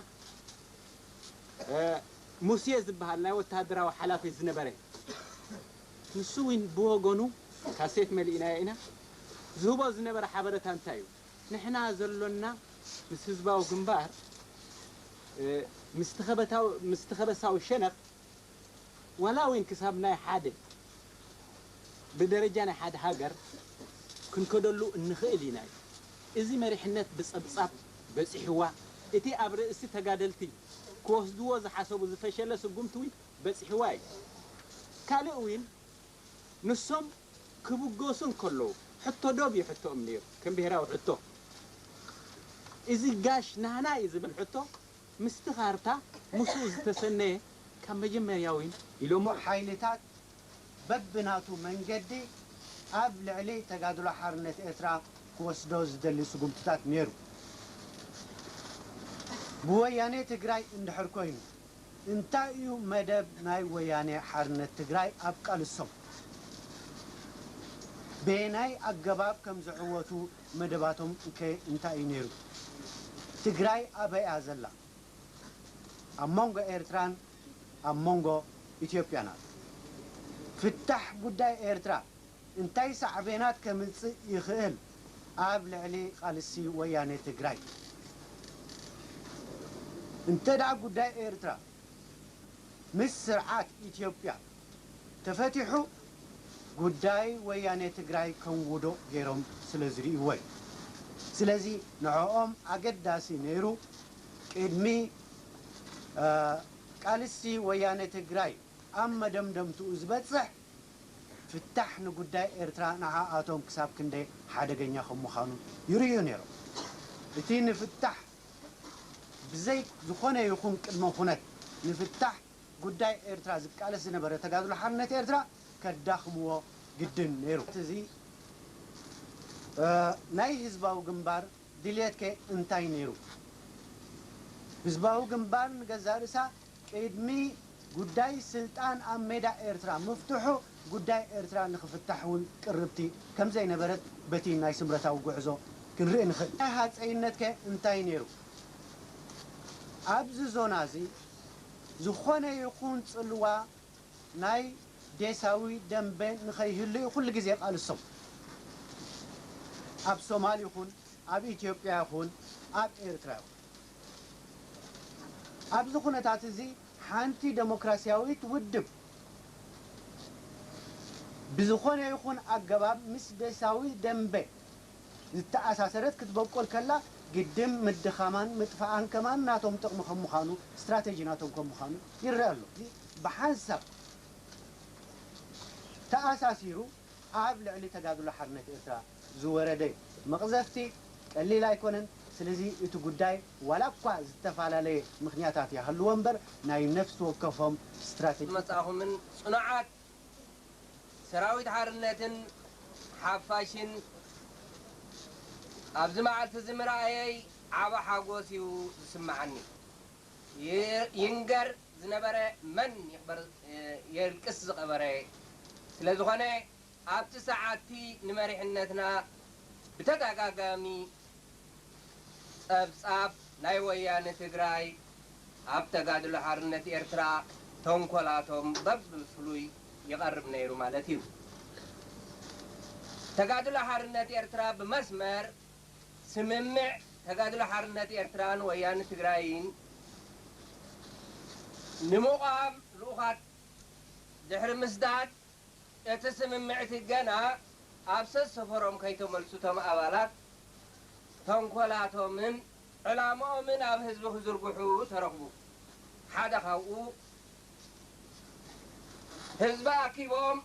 ሙሴ ዝበሃል ናይ ወተሃደራዊ ሓላፊ ዝነበረ ንሱ እውን ብወገኑ ካሴት መሊእናዮ ኢና። ዝህቦ ዝነበረ ሓበረታ እንታይ እዩ? ንሕና ዘሎና ምስ ህዝባዊ ግንባር ምስ ተኸበታዊ ምስ ተኸበሳዊ ሸነኽ ዋላ እውን ክሳብ ናይ ሓደ ብደረጃ ናይ ሓደ ሃገር ክንከደሉ እንኽእል ኢና እዩ። እዚ መሪሕነት ብጸብጻብ በጺሕዋ፣ እቲ ኣብ ርእሲ ተጋደልቲ ክወስድዎ ዝሓሰቡ ዝፈሸለ ስጉምቲ እውን በጺሕዋ እዩ። ካልእ እውን ንሶም ክብገሱ እንከለዉ ሕቶ ዶብ እዩ ሕቶኦም ነይሩ ከም ብሄራዊ ሕቶ። እዚ ጋሽ ናህና እዩ ዝብል ሕቶ ምስቲ ካርታ ምስኡ ዝተሰነየ ካብ መጀመርያ እውን ኢሎሞ። ሓይልታት በብናቱ መንገዲ ኣብ ልዕሊ ተጋድሎ ሓርነት ኤርትራ ክወስዶ ዝደሊ ስጉምትታት ነይሩ። ብወያኔ ትግራይ እንድሕር ኮይኑ እንታይ እዩ መደብ ናይ ወያኔ ሓርነት ትግራይ ኣብ ቃልሶም? በየናይ ኣገባብ ከም ዝዕወቱ መደባቶም ከ እንታይ እዩ ነይሩ? ትግራይ ኣበይ እያ ዘላ? ኣብ መንጎ ኤርትራን ኣብ መንጎ ኢትዮጵያን ኣሎ። ፍታሕ ጉዳይ ኤርትራ እንታይ ሳዕቤናት ከምጽእ ይኽእል ኣብ ልዕሊ ቃልሲ ወያኔ ትግራይ? እንተ ደኣ ጉዳይ ኤርትራ ምስ ስርዓት ኢትዮጵያ ተፈቲሑ ጉዳይ ወያኔ ትግራይ ከም ውዱቕ ገይሮም ስለ ዝርእይዎ እዩ። ስለዚ ንዕኦም ኣገዳሲ ነይሩ ቅድሚ ቃልሲ ወያነ ትግራይ ኣብ መደምደምትኡ ዝበፅሕ ፍታሕ ንጉዳይ ኤርትራ ንዓኣቶም ክሳብ ክንደይ ሓደገኛ ከም ምዃኑ ይርእዩ ነይሮም። እቲ ንፍታሕ ብዘይ ዝኾነ ይኹን ቅድመ ኩነት ንፍታሕ ጉዳይ ኤርትራ ዝቃለስ ዝነበረ ተጋድሎ ሓርነት ኤርትራ ከዳኽምዎ ግድን ነይሩ። እዚ ናይ ህዝባዊ ግንባር ድልየት ከ እንታይ ነይሩ? ህዝባዊ ግንባር ንገዛእ ርእሳ ቅድሚ ጉዳይ ስልጣን ኣብ ሜዳ ኤርትራ ምፍትሑ ጉዳይ ኤርትራ ንኽፍታሕ እውን ቅርብቲ ከም ዘይነበረት በቲ ናይ ስምረታዊ ጉዕዞ ክንርኢ ንኽእል። ናይ ሃጸይነትከ እንታይ ነይሩ? ኣብዚ ዞና እዚ ዝኾነ ይኹን ጽልዋ ናይ ዴሳዊ ደንበ ንኸይህሉ እዩ ኩሉ ግዜ ቃልሶም። ኣብ ሶማል ይኹን ኣብ ኢትዮጵያ ይኹን ኣብ ኤርትራ ይኹን። ኣብዚ ኩነታት እዚ ሓንቲ ደሞክራሲያዊት ውድብ ብዝኾነ ይኹን ኣገባብ ምስ ዴሳዊ ደንበ ዝተኣሳሰረት ክትበቁል ከላ ግድን ምድኻማን ምጥፋኣን ከማን ናቶም ጥቕሚ ከም ምዃኑ፣ ስትራቴጂ ናቶም ከም ምዃኑ ይረአ ኣሎ። እዚ ብሓንሳብ ተኣሳሲሩ ኣብ ልዕሊ ተጋድሎ ሓርነት ኤርትራ ዝወረደ መቕዘፍቲ ቀሊል ኣይኮነን። ስለዚ እቲ ጉዳይ ዋላ እኳ ዝተፈላለየ ምኽንያታት ይሃልዎ እምበር ናይ ነፍሲ ወከፎም ስትራቴጂ መጻኹምን ጽኑዓት ሰራዊት ሓርነትን ሓፋሽን ኣብዚ መዓልቲ እዚ ምርኣየይ ዓቢ ሓጎስ እዩ ዝስምዓኒ። ይ- ይንገር ዝነበረ መን ይቕበር የልቅስ ዝቐበረ ስለ ዝኾነ ኣብቲ ሰዓትቲ ንመሪሕነትና ብተደጋጋሚ ጸብጻብ ናይ ወያነ ትግራይ ኣብ ተጋድሎ ሓርነት ኤርትራ ተንኮላቶም በብፍሉይ ይቐርብ ነይሩ ማለት እዩ። ተጋድሎ ሓርነት ኤርትራ ብመስመር ስምምዕ ተጋድሎ ሓርነት ኤርትራን ወያነ ትግራይን ንምቋም ልኡኻት ድሕሪ ምስዳድ እቲ ስምምዕቲ ገና ኣብ ሰሰፈሮም ከይተመልሱ እቶም ኣባላት ተንኮላቶምን ዕላምኦምን ኣብ ህዝቢ ክዝርግሑ ተረኽቡ። ሓደ ካብኡ ህዝቢ ኣኪቦም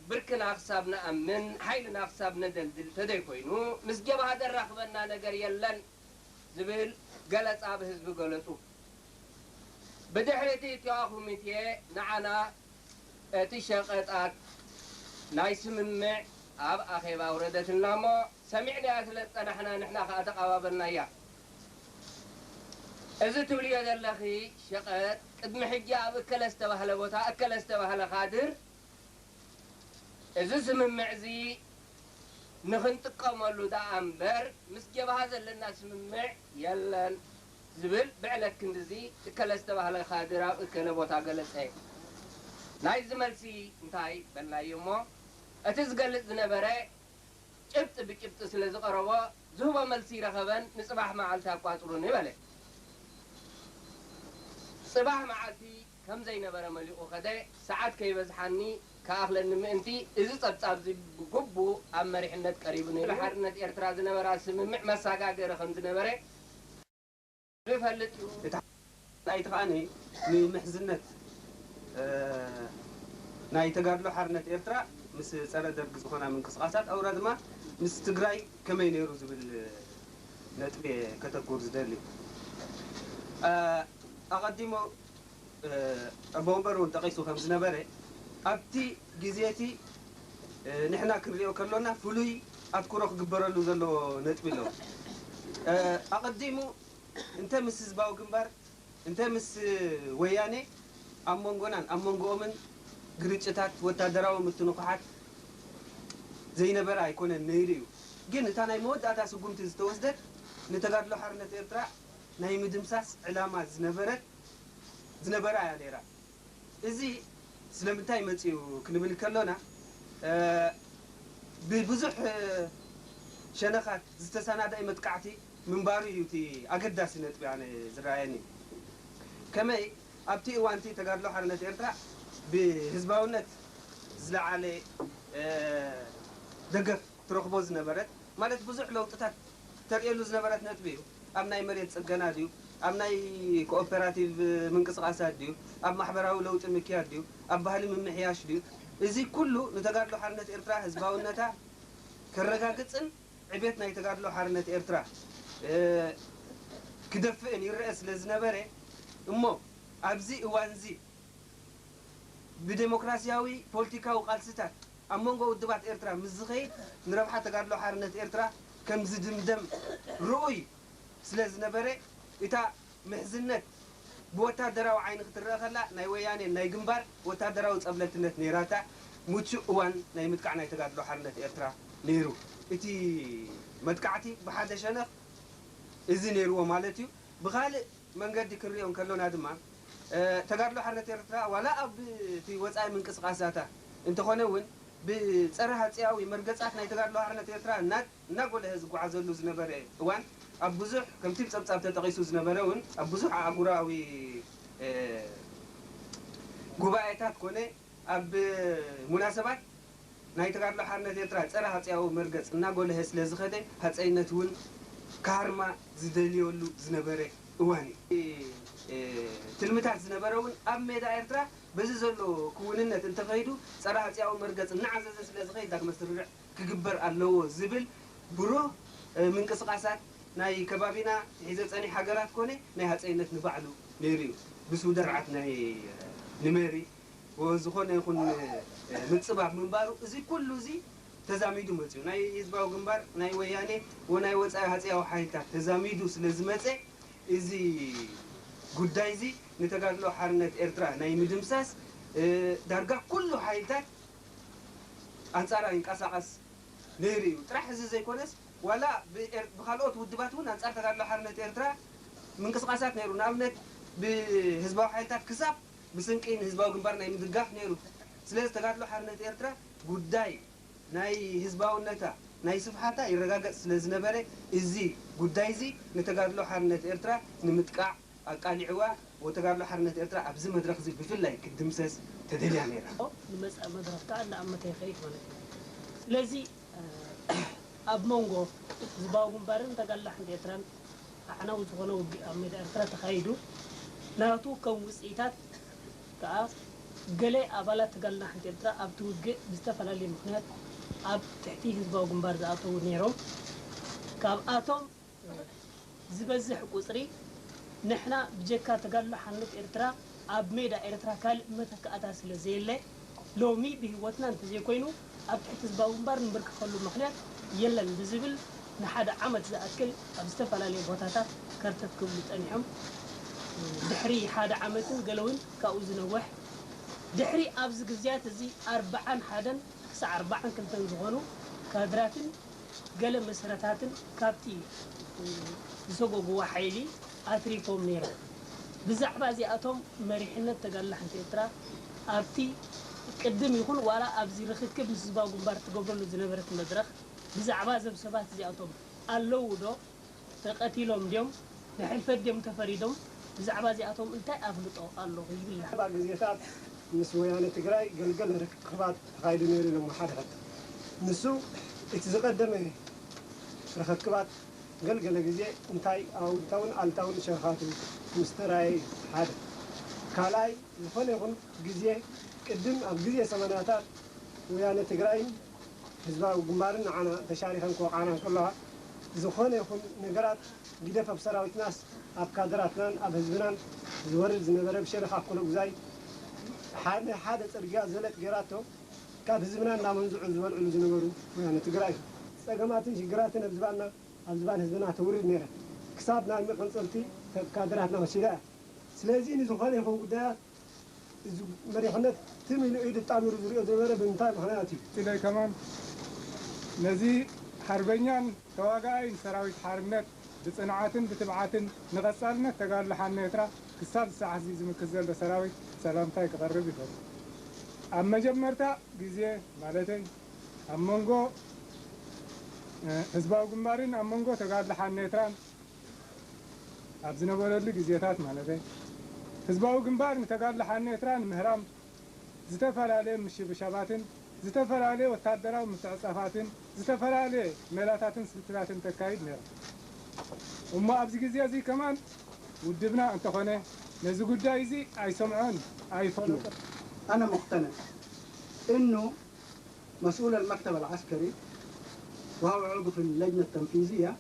ብርክና ክሳብ ንኣምን ሓይልና ክሳብ ነደልድል ተደይኮይኑ ምስ ጀብሃ ዘራኽበና ነገር የለን ዝብል ገለጻ ብህዝቢ ገለጹ። ብድሕሪ እቲ እቲኣ ኮሚቴ ንዓና እቲ ሸቐጣት ናይ ስምምዕ ኣብ ኣኼባ ኣውረደትና እሞ ሰሚዕናያ ስለ ዝጸናሕና ንሕና ከኣ ተቓባበልናያ። እዚ ትብልዮ ዘለኺ ሸቐጥ ቅድሚ ሕጂ ኣብ እከለ ዝተባህለ ቦታ እከለ ዝተባህለ ካድር እዚ ስምምዕ እዚ ንኽንጥቀመሉ ደኣ እምበር ምስ ጀብሃ ዘለና ስምምዕ የለን ዝብል ብዕለት ክንድዚ እከለ ዝተባህለ ካድር ኣብ እከለ ቦታ ገለጸ። ናይዚ መልሲ እንታይ በልናዮ እሞ እቲ ዝገልጽ ዝነበረ ጭብጢ ብጭብጢ ስለ ዝቐረቦ ዝህቦ መልሲ ይረኸበን ንጽባሕ መዓልቲ ኣቋጽሩኒ በለ። ጽባሕ መዓልቲ ከም ዘይነበረ መሊቑ ኸደ፣ ሰዓት ከይበዝሓኒ ክኣኽለኒ ምእንቲ፣ እዚ ጸብጻብዚ ብግቡእ ኣብ መሪሕነት ቀሪቡ ነይሩ። ሓርነት ኤርትራ ዝነበራ ስምምዕ መሰጋገሪ ከም ዝነበረ ዝፈልጥ እዩ። እቲ ናይቲ ከኣ ንምሕዝነት፣ እ፣ ናይ ተጋድሎ ሓርነት ኤርትራ ምስ ጸረ ደርግ ዝኾና ምንቅስቓሳት፣ ኣውራ ድማ ምስ ትግራይ ከመይ ነይሩ ዝብል ነጥቢ እየ ከተኩር ዝደሊ። እ፣ ኣቐዲሞ እ፣ ኣቦ ወንበር እውን ጠቒሱ ከም ዝነበረ፣ ኣብቲ ግዜ እቲ፣ እ፣ ንሕና ክንሪኦ ከሎና ፍሉይ ኣትኩሮ ክግበረሉ ዘለዎ ነጥቢ ኣሎ። እ፣ ኣቐዲሙ እንተ ምስ ህዝባዊ ግንባር፣ እንተ ምስ ወያኔ ኣብ መንጎናን ኣብ መንጎኦምን ግርጭታት፣ ወታደራዊ ምትንኹሓት ዘይነበረ ኣይኮነን፣ ነይሩ እዩ። ግን እታ ናይ መወዳእታ ስጉምቲ ዝተወስደት ንተጋድሎ ሓርነት ኤርትራ ናይ ምድምሳስ ዕላማ ዝነበረት ዝነበራ እያ ነይራ። እዚ ስለምንታይ መጺኡ ክንብል ከሎና፣ እ፣ ብብዙሕ፣ እ፣ ሸነኻት ዝተሰናደአ መጥቃዕቲ ምንባሩ እዩ እቲ ኣገዳሲ ነጥቢ ኣነ ዝረኣየኒ። ከመይ ኣብቲ እዋንቲ ተጋድሎ ሓርነት ኤርትራ ብህዝባውነት ዝለዓለ፣ እ፣ ደገፍ ትረኽቦ ዝነበረት፣ ማለት ብዙሕ ለውጥታት ተርእየሉ ዝነበረት ነጥቢ እዩ። ኣብ ናይ መሬት ጽገና ድዩ፣ ኣብ ናይ ኮኦፐራቲቭ ምንቅስቓሳት ድዩ፣ ኣብ ማሕበራዊ ለውጢ ምክያድ ድዩ፣ ኣብ ባህሊ ምምሕያሽ ድዩ፣ እዚ ኩሉ ንተጋድሎ ሓርነት ኤርትራ ህዝባውነታ ከረጋግጽን ዕቤት ናይ ተጋድሎ ሓርነት ኤርትራ፣ እ፣ ክደፍእን ይረአ ስለ ዝነበረ እሞ ኣብዚ እዋንዚ ብደሞክራስያዊ ፖለቲካዊ ቃልስታት ኣብ መንጎ ውድባት ኤርትራ ምስ ዝኸይድ ንረብሓ ተጋድሎ ሓርነት ኤርትራ ከም ዝድምደም ርኡይ ስለ ዝነበረ እታ ምሕዝነት ብወታደራዊ ዓይኒ ክትረአ ከላ ናይ ወያኔ ናይ ግንባር ወታደራዊ ጸብለልትነት ነይራታ። ምቹእ እዋን ናይ ምጥቃዕ ናይ ተጋድሎ ሓርነት ኤርትራ ነይሩ። እቲ መጥቃዕቲ ብሓደ ሸነኽ እዚ ነይርዎ ማለት እዩ። ብኻልእ መንገዲ ክንሪኦ እንከሎና ድማ ተጋድሎ ሓርነት ኤርትራ ዋላ ኣብ እቲ ወጻኢ ምንቅስቃሳታ እንተኾነ እውን ብጸረ ሃጺያዊ መርገጻት ናይ ተጋድሎ ሓርነት ኤርትራ እናጎለሀ ዝጓዓዘሉ ዝነበረ እዋን ኣብ ብዙሕ ከምቲ ብጸብጻብ ተጠቒሱ ዝነበረ እውን ኣብ ብዙሕ ኣህጉራዊ ጉባኤታት ኮነ ኣብ ሙናሰባት ናይ ተጋድሎ ሓርነት ኤርትራ ጸረ ሃጸያዊ መርገጽ እናጎልሀ ስለ ዝኸደ ሃጸይነት እውን ካርማ ዝደልየሉ ዝነበረ እዋን እዩ። ትልምታት ዝነበረ እውን ኣብ ሜዳ ኤርትራ በዚ ዘሎ ክውንነት እንተኸይዱ ጸረ ሃጸያዊ መርገጽ እናዓዘዘ ስለ ዝኸይድ ዳግመ ስርርዕ ክግበር ኣለዎ ዝብል ብሩህ ምንቅስቃሳት ናይ ከባቢና ሒዘ ጸኒሕ ሃገራት ኮነ ናይ ሃጸይነት ንባዕሉ ነይሩ እዩ። ብስውደርዓት ናይ ንመሪ ዝኾነ ይኹን ምጽባብ ምንባሩ እዚ ኩሉ እዚ ተዛሚዱ መጽዩ ናይ ህዝባዊ ግንባር ናይ ወያኔ ወናይ ወጻኢ ሃጸያዊ ሓይልታት ተዛሚዱ ስለ ዝመጸ እዚ ጉዳይ እዚ ንተጋድሎ ሓርነት ኤርትራ ናይ ምድምሳስ ዳርጋ ኩሉ ሓይልታት ኣንጻራ ይንቀሳቐስ ነይሩ እዩ። ጥራሕ እዚ ዘይኮነስ ዋላ ብኻልኦት ውድባት እውን ኣንጻር ተጋድሎ ሓርነት ኤርትራ ምንቅስቃሳት ነይሩ። ንኣብነት ብህዝባዊ ሓይልታት ክሳብ ብስንቂ ንህዝባዊ ግንባር ናይ ምድጋፍ ነይሩ። ስለዚ ተጋድሎ ሓርነት ኤርትራ ጉዳይ ናይ ህዝባውነታ ናይ ስፍሓታ ይረጋገጽ ስለ ዝነበረ እዚ ጉዳይ እዚ ንተጋድሎ ሓርነት ኤርትራ ንምጥቃዕ ኣቃሊዕዋ ወተጋድሎ ሓርነት ኤርትራ ኣብዚ መድረኽ እዚ ብፍላይ ክትድምሰስ ተደልያ ነይራ። ንመጻኢ መድረኽ ከዓ እንዳኣመተ ይኸይድ ማለት እዩ። ስለዚ ኣብ መንጎ ህዝባዊ ግንባርን ተጋድሎ ሓርነት ኤርትራን ኣዕናዊ ዝኾነ ውግእ ኣብ ሜዳ ኤርትራ ተኻይዱ ናቱ ከም ውፅኢታት ከዓ ገለ ኣባላት ተጋድሎ ሓርነት ኤርትራ ኣብቲ ውግእ ብዝተፈላለየ ምኽንያት ኣብ ትሕቲ ህዝባዊ ግንባር ዝኣተዉ ነይሮም። ካብኣቶም ዝበዝሕ ቁፅሪ ንሕና ብጀካ ተጋድሎ ሓርነት ኤርትራ ኣብ ሜዳ ኤርትራ ካልእ መተካእታ ስለ ዘየለ ሎሚ ብህይወትና እንተዘይኮይኑ ኣብ ትሕቲ ህዝባዊ ግንባር ንብርክኸሉ ምኽንያት የለን ብዝብል ንሓደ ዓመት ዝኣክል ኣብ ዝተፈላለየ ቦታታት ከርተት ክብሉ ጸኒሖም። ድሕሪ ሓደ ዓመትን ገለ እውን ካብኡ ዝነውሕ ድሕሪ ኣብዚ ግዜያት እዚ ኣርብዓን ሓደን ክሳዕ ኣርብዓን ክልተን ዝኾኑ ካድራትን ገለ መስረታትን ካብቲ ዝሰጎግዎ ሓይሊ ኣትሪፎም ነይሮም። ብዛዕባ እዚኣቶም መሪሕነት ተጋድሎ ሓንቲ ኤርትራ ኣብቲ ቅድም ይኹን ዋላ ኣብዚ ርኽክብ ምስ ህዝባዊ ግንባር ትገብረሉ ዝነበረት መድረኽ ብዛዕባ እዞም ሰባት እዚኣቶም ኣለዉ ዶ? ተቐቲሎም ድዮም? ንሕልፈት ድዮም ተፈሪዶም? ብዛዕባ እዚኣቶም እንታይ ኣፍልጦ ኣለኹ ይብል። ኣብ ግዜታት ምስ ወያነ ትግራይ ገልገለ ርክባት ተኻይዱ ነይሩ ኢሎም ሓደ ሓደ። ንሱ እቲ ዝቐደመ ርኽክባት ገልገለ ግዜ እንታይ ኣውንታውን ኣልታውን ሸርኻቱ ምስ ተራእየ ሓደ። ካልኣይ ዝኾነ ይኹን ግዜ ቅድም ኣብ ግዜ ሰማንያታት ወያነ ትግራይን ህዝባዊ ግንባርን ንዓና ተሻሪኸን ክወቕዓና እንከለዋ ዝኾነ ይኹን ነገራት ግደፍ ኣብ ሰራዊትናስ ኣብ ካድራትናን ኣብ ህዝብናን ዝወርድ ዝነበረ ብሸነኽ ኣኮለጉዛይ ሓደ ሓደ ጽርግያ ዘለጥ ገይራቶ ካብ ህዝብና እናመንዝዑ ዝበልዕሉ ዝነበሩ ወያነ ትግራይ ጸገማትን ሽግራትን ኣብ ዝባንና ኣብ ዝባን ህዝብና ተውርድ ነይራ ክሳብ ናይ መቐንጸልቲ ካድራትና ወሲዳ እያ። ስለዚ ንዝኾነ ይኹን ጉዳያት እዚ መሪሕነት ትም ኢሉ ኢዱ ኣጣሚሩ ዝሪኦ ዝነበረ ብምንታይ ምኽንያት እዩ? ኢለይ ከማን ነዚ ሓርበኛን ተዋጋኣይን ሰራዊት ሓርነት ብጽንዓትን ብትብዓትን ንቐጻልነት ተጋድሎ ሓርነት ኤርትራ ክሳብ ዝሰዓት እዚ ዝምክት ዘሎ ሰራዊት ሰላምታይ ክቐርብ ይፈቱ። ኣብ መጀመርታ ግዜ ማለተይ ኣብ መንጎ ህዝባዊ ግንባርን ኣብ መንጎ ተጋድሎ ሓርነት ኤርትራን ኣብ ዝነበረሉ ግዜታት ማለተይ ህዝባዊ ግንባር ንተጋድሎ ሓርነት ኤርትራ ንምህራም ዝተፈላለየ ምሽብሻባትን ዝተፈላለየ ወታደራዊ ምትዕጻፋትን ዝተፈላለየ ሜላታትን ስልትታትን ተካይድ ነይራ። እሞ ኣብዚ ግዜ እዚ ከማን ውድብና እንተኾነ ነዚ ጉዳይ እዚ ኣይሰምዖን ኣይፈለጦን። أنا مقتنع إنه مسؤول المكتب العسكري وهو عضو في اللجنة التنفيذية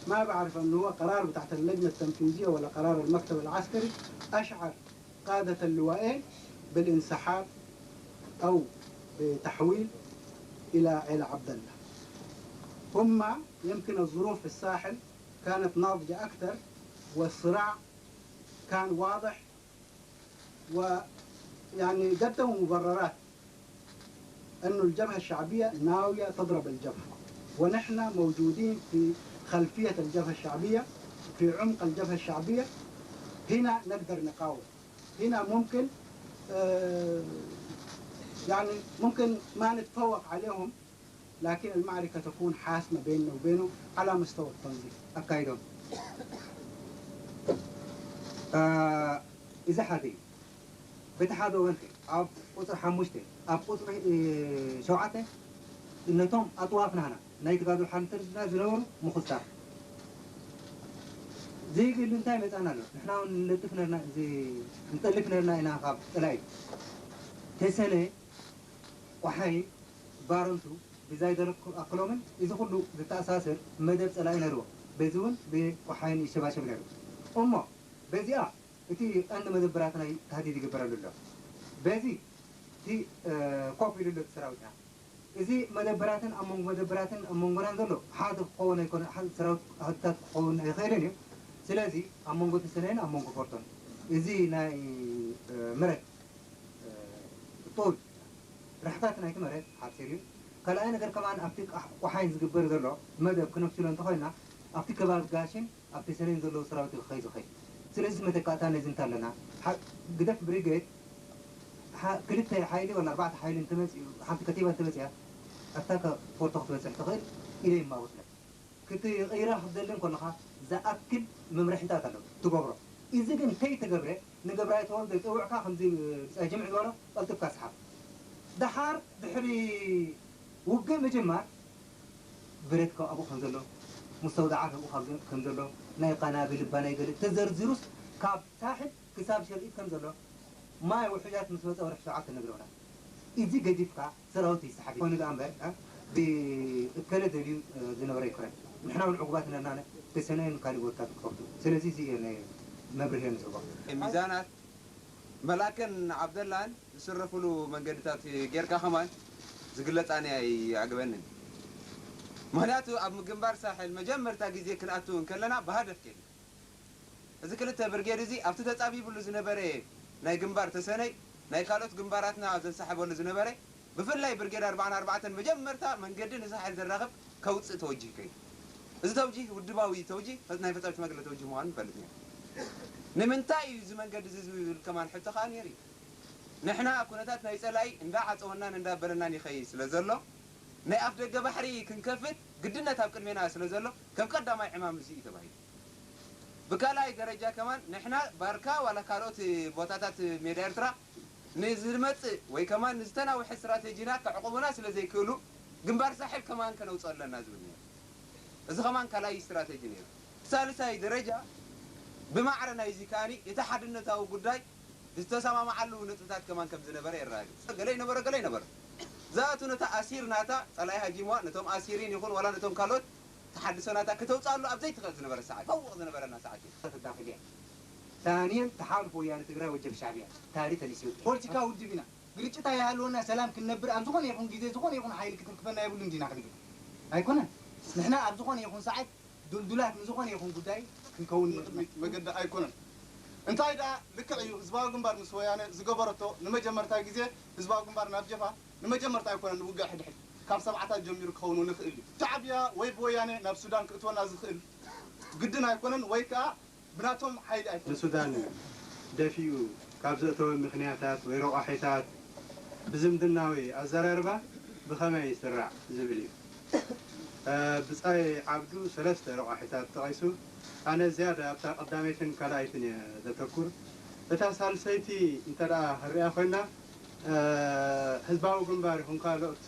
ما بعرف أنه هو قرار بتاعت اللجنة التنفيذية ولا قرار المكتب العسكري أشعر قادة اللواءين بالانسحاب أو بتحويل إلى عيلة عبد الله. هم يمكن الظروف في الساحل كانت ناضجة أكثر والصراع كان واضح ويعني قدموا مبررات أنه الجبهة الشعبية ناوية تضرب الجبهة، ونحن موجودين في خلفية الجبهة الشعبية، في عمق الجبهة الشعبية. هنا نقدر نقاوم، هنا ممكن آه، يعني ممكن ما نتفوق عليهم، لكن المعركة تكون حاسمة بيننا وبينهم على مستوى التنظيم. ኣካይዶም እዚ ሓደ እዩ። በቲ ሓደ ወገን ኣብ ቁፅሪ ሓሙሽተ ኣብ ቁፅሪ ሸውዓተ ነቶም ኣጥዋፍ ናህና ናይ ትጋብር ሓንተርና ዝነበሩ ምኹስታር ዘይግል እንታይ መፃና ኣሎ። ንሕና እውን ንለጥፍ ነርና፣ ንጠልፍ ነርና ኢና ካብ ፀላኢ ተሰነ ቆሓይ ባረንቱ ብዛይ ደረክ ኣክሎምን እዚ ኩሉ ዝተኣሳሰር መደብ ፀላኢ ነርዎ። በዚ እውን ብቆሓይን ይሸባሸብ ነሩ። እሞ በዚኣ እቲ ቀንዲ መደብራት ናይ ታህዲድ ይግበረሉ ኣሎ። በዚ እቲ ኮፍ ኢሉ ኣሎ እቲ ሰራዊትና። እዚ መደብራትን ኣብ መንጎ መደብራትን ኣብ መንጎናን ዘሎ ሓደ ክኸውን ኣይኮነ፣ ሓደ ሰራዊት ኣሃዱታት ክኸውን ኣይኽእልን እዩ። ስለዚ ኣብ መንጎ ተሰነይን ኣብ መንጎ ፎርቶን እዚ ናይ መረት ጡል ርሕቀት ናይቲ መሬት ሓፂር እዩ። ካልኣይ ነገር ከማን ኣብቲ ቆሓይን ዝግበር ዘሎ መደብ ክነፍሽሎ እንተኾይና ኣብቲ ከባቢ ጋሽን ኣብቲ ሰሜን ዘለዉ ሰራዊት እዩ ክኸይ ዝኽእል። ስለዚ መተካእታ ነዚ እንተ ኣለና ግደፍ ብሪጌድ ክልተ ሓይሊ ወላ ኣርባዕተ ሓይሊ እንተመፅኡ ሓንቲ ከቲባ እንተመፅያ ኣብታ ፎርቶ ክትበፅሕ ትኽእል ኢለ ይማወስለ ክትቕይራ ክትደሊ እንከለኻ ዝኣክል መምርሒታት ኣለዉ ትገብሮ። እዚ ግን ከይተገብረ ንገብራይ ተወልደ ጸውዕካ ከምዚ ብጻይ ጅምዕ ዝበሎ ቀልጥፍካ ስሓብ። ደሓር ድሕሪ ውግእ ምጅማር ብረት ካብ ኣብኡ ከም ዘሎ፣ ሙስተውድዓት ኣብኡ ከም ዘሎ፣ ናይ ቃናብል እባ ናይ ገለ ተዘርዚሩስ ካብ ሳሕል ክሳብ ሸርኢት ከም ዘሎ ማይ ውሑጃት ምስ መጸ ወርሒ ሸውዓተ ነግረውና። እዚ ገዲፍካ ሰራዊት ይስሓብ ኮይኑ ደኣ እምበር ብእከለ ደልዩ ዝነበረ ኣይኮነን። ንሕና እውን ዕጉባት ነርና ተሰነዮን ካልእ ቦታታት ክኸፍቱ። ስለዚ እዚ እየ ናይ መብርሂ ንስቦ። ሚዛናት መላከን ዓብደላን ዝስረፍሉ መንገድታት ጌርካ ከማን ዝግለጽ ኣነ ኣይዕግበንን። ምኽንያቱ ኣብ ግንባር ሳሕል መጀመርታ ግዜ ክንኣቱ እንከለና ብሃደፍ ኬድና። እዚ ክልተ ብርጌድ እዚ ኣብቲ ተጻቢብሉ ዝነበረ ናይ ግንባር ተሰነይ ናይ ካልኦት ግንባራትና ዘንሳሕበሉ ዝነበረ ብፍላይ ብርጌድ ኣርባዓን ኣርባዕተን መጀመርታ መንገዲ ንሳሕል ዘራኽብ ከውጽእ ተወጂህ ከይኑ። እዚ ተውጂህ ውድባዊ ተውጂህ ናይ ፈጸምቲ መግለ ተውጂህ ምዃኑ ንፈልጥ ነይሩ። ንምንታይ እዩ እዚ መንገዲ እዚ ዝብል ከማን ሕቶ ከኣ ነይሩ እዩ። ንሕና ኩነታት ናይ ጸላኢ እንዳዓጸወናን እንዳበለናን ይኸይድ ስለ ዘሎ ናይ ኣፍ ደገ ባሕሪ ክንከፍት ግድነት ኣብ ቅድሜና ስለ ዘሎ ከም ቀዳማይ ዕማም እዚ እዩ ተባሂሉ። ብካልኣይ ደረጃ ከማን ንሕና ባርካ ዋላ ካልኦት ቦታታት ሜዳ ኤርትራ ንዝመጽእ ወይ ከማን ንዝተናውሐ ስትራቴጂና ከዕቑቡና ስለ ዘይክእሉ ግንባር ሳሕል ከማን ከነውጽኦ ኣለና ዝብል ነይሩ። እዚ ከማን ካልኣይ ስትራቴጂ ነይሩ። ሳልሳይ ደረጃ ብማዕረ ናይዚ ከኣኒ እቲ ሓድነታዊ ጉዳይ ዝተሰማማዓሉ ነጥብታት ከማን ከም ዝነበረ የረጋግጽ። ገለ ይነበረ ገለ ይነበረ ዝኣቱ ነታ ኣሲር ናታ ጸላይ ሃጂምዋ ነቶም ኣሲሪን ይኹን ዋላ ነቶም ካልኦት ተሓድሶ ናታ ከተውፅኣሉ ኣብ ዘይትኽእል ዝነበረ ሰዓት ፈውቕ ዝነበረና ሰዓት እዩ። ተዳኺል እያ። ثانيا تحالف ويانا تግራይ ወጀብ ሻዕብያ ታሪክ ተነሲቡ ፖለቲካ ውድብ ኢና ግርጭት ኣይሃለወና ሰላም ክንነብር ኣብ ዝኾነ ይኹን ግዜ ዝኾነ ይኹን ሓይሊ ክትንክፈና የብሉን ዲና ክንብል ኣይኮነን ንሕና ኣብ ዝኾነ ይኹን ሰዓት ዱልዱላት ንዝኾነ ይኹን ጉዳይ ክንከውን ንኽእል መገዲ ኣይኮነን። እንታይ ደኣ ልክዕ እዩ ህዝባዊ ግንባር ምስ ወያነ ዝገበረቶ ንመጀመርታ ግዜ ህዝባዊ ግንባር ናብ ጀፋ ንመጀመርታ ኣይኮነን ውግእ ሕድሕድ ካብ ሰብዓታት ጀሚሩ ክኸውን እውን ይኽእል እዩ። ሻዕብያ ወይ ብወያነ ናብ ሱዳን ክእትወና ዝኽእል ግድን ኣይኮነን ወይ ከኣ ብናቶም ሓይሊ ኣይኮነን። ንሱዳን ደፊኡ ካብ ዘእተወ ምኽንያታት ወይ ረቋሒታት ብዝምድናዊ ኣዘራርባ ብኸመይ ይስራዕ ዝብል እዩ። ብጻይ ዓብዱ ሰለስተ ረቋሒታት ጠቒሱ፣ ኣነ ዝያዳ ኣብታ ቀዳመይትን ካልኣይትን እየ ዘተኩር። እታ ሳልሰይቲ እንተ ደኣ ክንሪኣ ኮይና፣ ህዝባዊ ግንባር ይኹን ካልኦት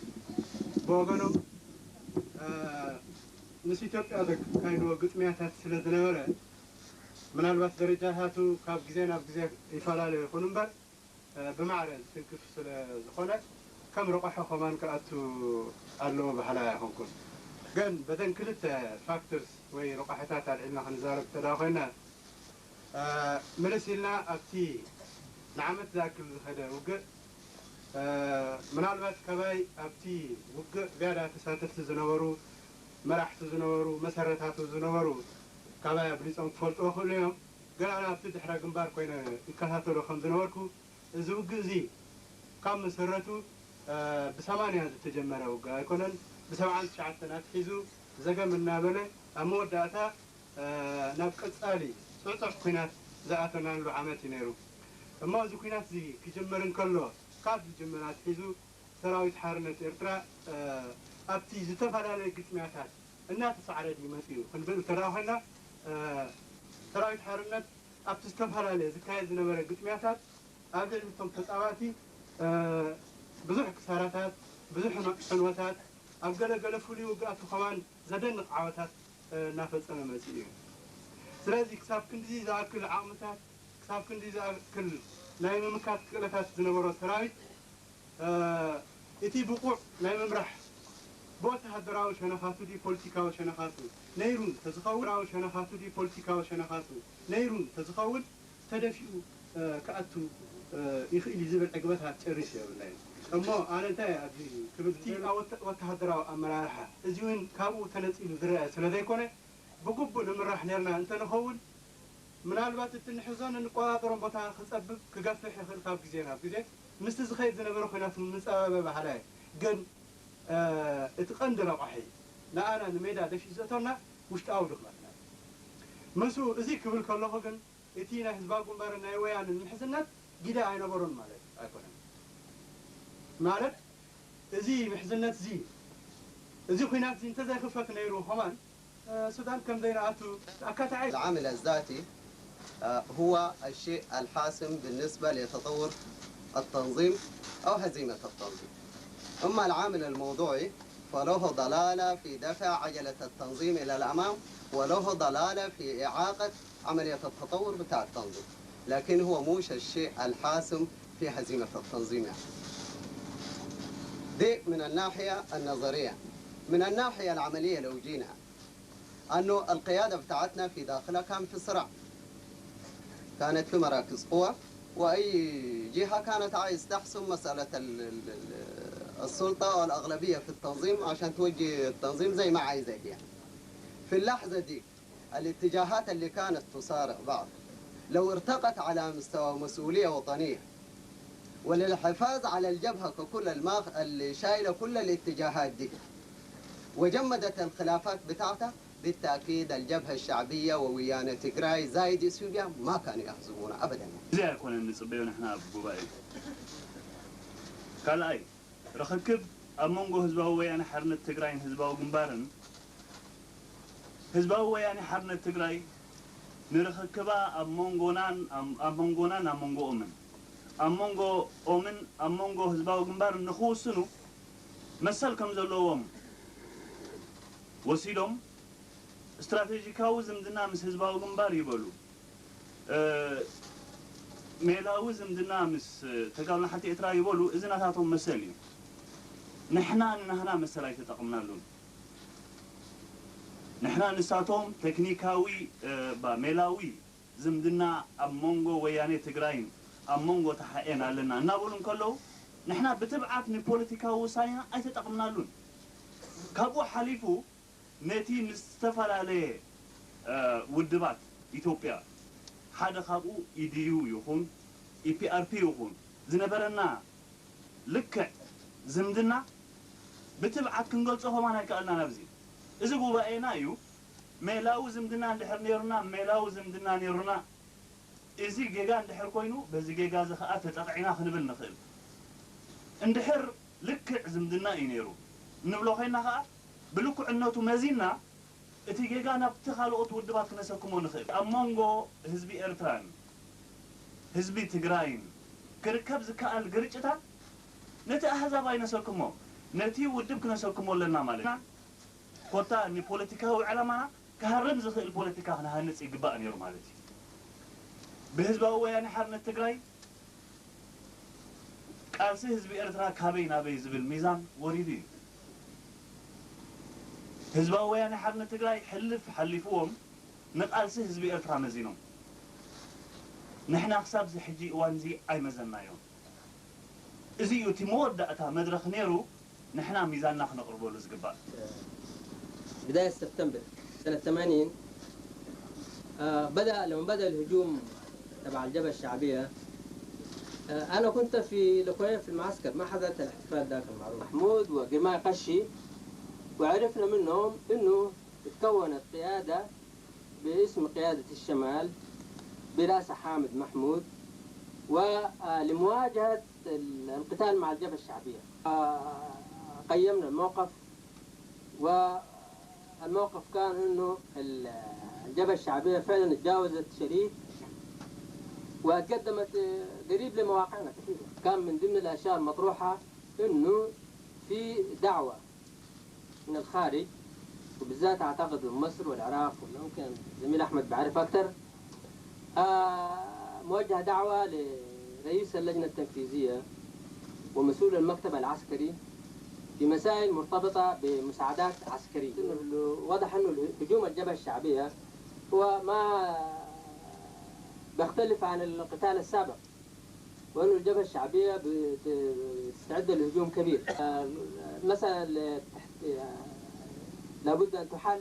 ብወገኖም ምስ ኢትዮጵያ ዘካይድዎ ግጥምያታት ስለ ዝነበረ፣ ምናልባት ደረጃታቱ ካብ ግዜ ናብ ግዜ ይፈላለ ይኹን እምበር፣ ብማዕረ ዝትንክፍ ስለ ዝኾነ ከም ረቋሒ ከማን ክኣቱ ኣለዎ በሃላይ ኣይኮንኩን። ግን በተን ክልተ ፋክተርስ ወይ ረቋሒታት ኣልዒልና ክንዛረብ እንተ ኮይና፣ ምልስ ኢልና ኣብቲ ንዓመት ዝኣክል ዝኸደ ውግእ፣ ምናልባት ካባይ ኣብቲ ውግእ ዝያዳ ተሳተፍቲ ዝነበሩ፣ መራሕቲ ዝነበሩ፣ መሰረታቱ ዝነበሩ ካባይ ኣብሊጾም ክፈልጥዎ ይኽእሉ እዮም። ግን ኣነ ኣብቲ ድሕረ ግንባር ኮይነ ይከታተሎ ከም ዝነበርኩ፣ እዚ ውግእ እዚ ካብ መሰረቱ፣ እ፣ ብሰማንያ ዝተጀመረ ውግእ ኣይኮነን። ብሰብዓን ትሽዓተን ኣትሒዙ ዘገም እናበለ ኣብ መወዳእታ፣ እ፣ ናብ ቀጻሊ ጽዕጹዕ ኲናት ዝኣተናሉ ዓመት እዩ ነይሩ። እሞ እዚ ኲናት እዚ ክጅምር እንከሎ፣ ካብ ዝጅምር ኣትሒዙ ሰራዊት ሓርነት ኤርትራ፣ እ፣ ኣብቲ ዝተፈላለየ ግጥምያታት እናተሳዕረ ድዩ መጺኡ ክንብል እንተ ደኣ ኮይና፣ እ፣ ሰራዊት ሓርነት ኣብቲ ዝተፈላለየ ዝካየድ ዝነበረ ግጥምያታት ኣብ ልዕሊ እቶም ተጻዋቲ፣ እ፣ ብዙሕ ክሳራታት፣ ብዙሕ ዕንወታት፣ ኣብ ገለ ገለ ፍሉይ ውግኣቱ ከማን ዘደንቕ ዓወታት፣ እ፣ እናፈጸመ መጺኡ እዩ። ስለዚ ክሳብ ክንድዚ ዝኣክል ዓቕምታት፣ ክሳብ ክንድዚ ዝኣክል ናይ ምምካት ክእለታት ዝነበሮ ሰራዊት፣ እ፣ እቲ ብቑዕ ናይ ምምራሕ ብወተሃደራዊ ሸነኻቱ ድዩ ፖለቲካዊ ሸነኻቱ ነይሩ እንተዝኸውን፣ ሸነኻቱ ድዩ ፖለቲካዊ ሸነኻቱ ነይሩ እንተዝኸውን፣ ተደፊኡ፣ እ፣ ክኣቱ፣ እ፣ ይኽእል እዩ ዝብል ዕግበታት ጨሪሱ የብልናይ። እሞ ኣነ እንታይ ኣብዚ ክብል፣ እቲ ኣብ ወተ-፣ ወተሃደራዊ ኣመራርሓ፣ እዚ እውን ካብኡ ተነጺሉ ዝረአ ስለ ዘይኮነ፣ ብግቡእ ንምራሕ ነርና እንተንኸውን፣ ምናልባት እቲ ንሕዞን እንቆጻጸሮን ቦታ ክጸብብ፣ ክገፍሕ ይኽእል ካብ ግዜ ናብ ግዜ። ምስቲ ዝኸይድ ዝነበረ ኲናት ምጸበበ በሃላይ። ግን፣ እ፣ እቲ ቀንዲ ረቋሒ ንኣና ንሜዳ ደፊኡ ዘእቶና ውሽጣዊ ድኽመትና። ምስኡ እዚ ክብል ከለኹ ግን፣ እቲ ናይ ህዝባዊ ግንባርን ናይ ወያንን ምሕዝነት ግደ ኣይነበሮን ማለት ኣይኮነን። ማለት፣ እዚ ምሕዝነት እዚ፣ እዚ ኲናት እዚ እንተዘይክፈት ነይሩ ከማን፣ እ፣ ሱዳን ከም ዘይንኣቱ ኣካታዓይ። العامل الذاتي، آه، هو الشيء الحاسم بالنسبة لتطور التنظيم أو هزيمة التنظيم. أما العامل الموضوعي فله ضلالة في دفع عجلة التنظيم إلى الأمام، وله ضلالة في إعاقة عملية التطور بتاع التنظيم، لكن هو مش الشيء الحاسم في هزيمة التنظيم يعني. دي من الناحية النظرية. من الناحية العملية لو جينا، أنه القيادة بتاعتنا في داخلها كان في صراع، كانت في مراكز قوة، وأي جهة كانت عايز تحسم مسألة ال-، ال-، ال-، السلطة والأغلبية في التنظيم عشان توجه التنظيم زي ما عايزة هي. في اللحظة دي الاتجاهات اللي كانت تصارع بعض لو ارتقت على مستوى مسؤولية وطنية وللحفاظ على الجبهة ككل الماخ-، اللي شايلة كل الاتجاهات دي وجمدت الخلافات بتاعتها، بالتأكيد الجبهة الشعبية وويانا تجراي زايد إثيوبيا ما كانوا يهزمونا أبدًا. እዚ ኣይኮነን ንጽበዮ ንሕና ኣብ ጉባኤ። ካልኣይ፣ ርኽክብ ኣብ መንጎ ህዝባዊ ወያነ ሓርነት ትግራይን ህዝባዊ ግንባርን፣ ህዝባዊ ወያነ ሓርነት ትግራይ ንርኽክባ ኣብ መንጎናን፣ ኣብ፣ ኣብ መንጎናን ኣብ መንጎኦምን፣ ኣብ መንጎኦምን ኣብ መንጎ ህዝባዊ ግንባርን ንኽውስኑ መሰል ከም ዘለዎም ወሲዶም፣ ስትራቴጂካዊ ዝምድና ምስ ህዝባዊ ግንባር ይበሉ፣ እ፣ ሜላዊ ዝምድና ምስ ተጋሩ ንሓንቲ ኤርትራ ይበሉ፣ እዚ ናታቶም መሰል እዩ። ንሕና ንናህና መሰል ኣይተጠቕምናሉን። ንሕና ንሳቶም ቴክኒካዊ፣ እ፣ ባ-፣ ሜላዊ ዝምድና ኣብ መንጎ ወያኔ ትግራይን ኣብ መንጎ ተሓኤን ኣለና እናበሉ እንከለዉ፣ ንሕና ብትብዓት ንፖለቲካዊ ውሳኔና ኣይተጠቕምናሉን። ካብኡ ሓሊፉ ነቲ ምስ ዝተፈላለየ፣ እ፣ ውድባት ኢትዮጵያ፣ ሓደ ካብኡ ኢዲዩ ይኹን ኢፒኣርፒ ይኹን ዝነበረና ልክዕ ዝምድና ብትብዓት ክንገልጾ ከማን ኣይከኣልናን። ኣብዚ እዚ ጉባኤና እዩ። ሜላዊ ዝምድና እንድሕር ነይሩና፣ ሜላዊ ዝምድና ነይሩና፣ እዚ ጌጋ እንድሕር ኮይኑ፣ በዚ ጌጋ እዚ ኸኣ ተጠቒዕና ክንብል ንኽእል። እንድሕር ልክዕ ዝምድና እዩ ነይሩ እንብሎ ኮይንና ኸኣ፣ ብልክዕነቱ መዚንና እቲ ጌጋ ናብቲ ካልኦት ውድባት ክነሰክሞ ንኽእል። ኣብ መንጎ ህዝቢ ኤርትራን ህዝቢ ትግራይን ክርከብ ዝከኣል ግርጭታት ነቲ ኣህዛብ ኣይነሰክሞ፣ ነቲ ውድብ ክነሰክሞ ኣለና ማለት ኢና። ኮታ ንፖለቲካዊ ዕላማና ክሃርም ዝኽእል ፖለቲካ ክንሃንጽ ይግባእ ነይሩ ማለት እዩ። ብህዝባዊ ወያነ ሓርነት ትግራይ ቃልሲ ህዝቢ ኤርትራ ካበይ ናበይ ዝብል ሚዛን ወሪዱ እዩ። ህዝባዊ ወያነ ሓርነት ትግራይ ሕልፍ ሓሊፍዎም ንቃልሲ ህዝቢ ኤርትራ መዚኖም። ንሕና ክሳብ እዚ ሕጂ እዋን እዚ ኣይመዘናዮን። እዚ እዩ እቲ መወዳእታ መድረኽ ነይሩ፣ ንሕና ሚዛንና ክነቕርበሉ ዝግባእ። بداية سبتمبر سنة ثمانين، آه، بدأ، لما بدأ الهجوم تبع الجبهة الشعبية، أنا كنت في لكوية في المعسكر، ما حضرت الاحتفال ذاك المعروف. محمود وجماعة قشي، وعرفنا منهم إنه اتكونت قيادة باسم قيادة الشمال برأس حامد محمود، ولمواجهة القتال مع الجبهة الشعبية. قيمنا الموقف، والموقف كان إنه ال-، الجبهة الشعبية فعلًا تجاوزت شريف وتقدمت قريب لمواقعنا كثيرة. كان من ضمن الأشياء المطروحة إنه في دعوة من الخارج، وبالذات أعتقد من مصر والعراق، ولا ممكن زميل أحمد بعرف أكثر. آه، موجه دعوة لرئيس اللجنة التنفيذية ومسؤول المكتب العسكري في مسائل مرتبطة بمساعدات عسكرية. واضح أنه هجوم الجبهة الشعبية هو ما بيختلف عن القتال السابق، وأن الجبهة الشعبية بت-، بتستعد لهجوم كبير. آه، مسألة تحت-، آه، لابد أن تحل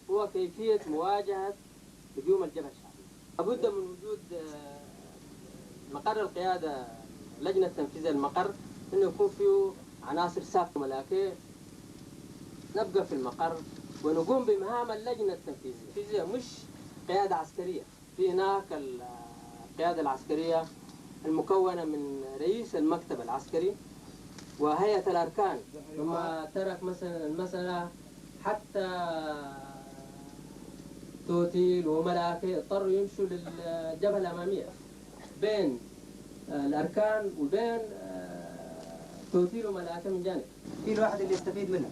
هو كيفية مواجهة هجوم الجبهة الشعبية. لابد من وجود، آه، مقر القيادة، لجنة تنفيذ المقر، إنه يكون فيه عناصر سابقة ملاكية، نبقى في المقر ونقوم بمهام اللجنة التنفيذية، مش قيادة عسكرية. في هناك ال-، القيادة العسكرية المكونة من رئيس المكتب العسكري وهيئة الأركان، ثم ترك مثلًا المسألة حتى توتيل وملاكي اضطروا يمشوا للجبهة الأمامية بين، آه، الأركان وبين، آه، توتيل وملاكي من جانب. في الواحد اللي يستفيد منه.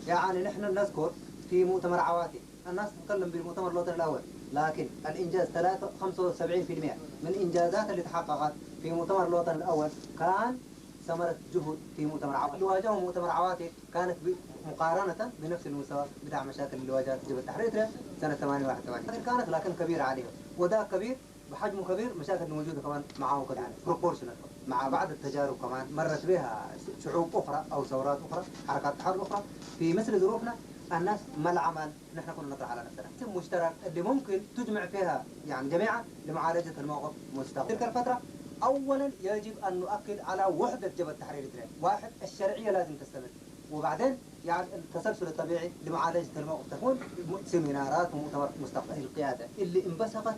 يعني نحن نذكر في مؤتمر عواتي، الناس تتكلم بالمؤتمر الوطني الأول، لكن الإنجاز ثلاثة، خمسة وسبعين في المية من إنجازات اللي تحققت في مؤتمر الوطني الأول كان ثمرة جهد في مؤتمر عواتي. اللي واجهه مؤتمر عواتي كانت ب-، مقارنة بنفس المستوى بتاع مشاكل اللي واجهت جبهة تحرير إريتريا سنة ثمانية وثمانين. كانت، لكن كبيرة عليهم، وده كبير بحجمه كبير، مشاكل موجودة كمان معاه كده، يعني، بروبورشنال مع بعض التجارب كمان مرت بها شعوب أخرى أو ثورات أخرى، حركات تحرر أخرى في مثل ظروفنا. الناس ما العمل؟ نحن كنا نطرح على نفسنا اسم مشترك اللي ممكن تجمع فيها، يعني، جميعا لمعالجة الموقف مستقبلا. تلك الفترة أولا يجب أن نؤكد على وحدة جبهة تحرير إريتريا. واحد، الشرعية لازم تستمر، وبعدين يعني التسلسل الطبيعي لمعالجة الموقف تكون م-، سيمينارات ومؤتمر مستقبل. القيادة اللي انبثقت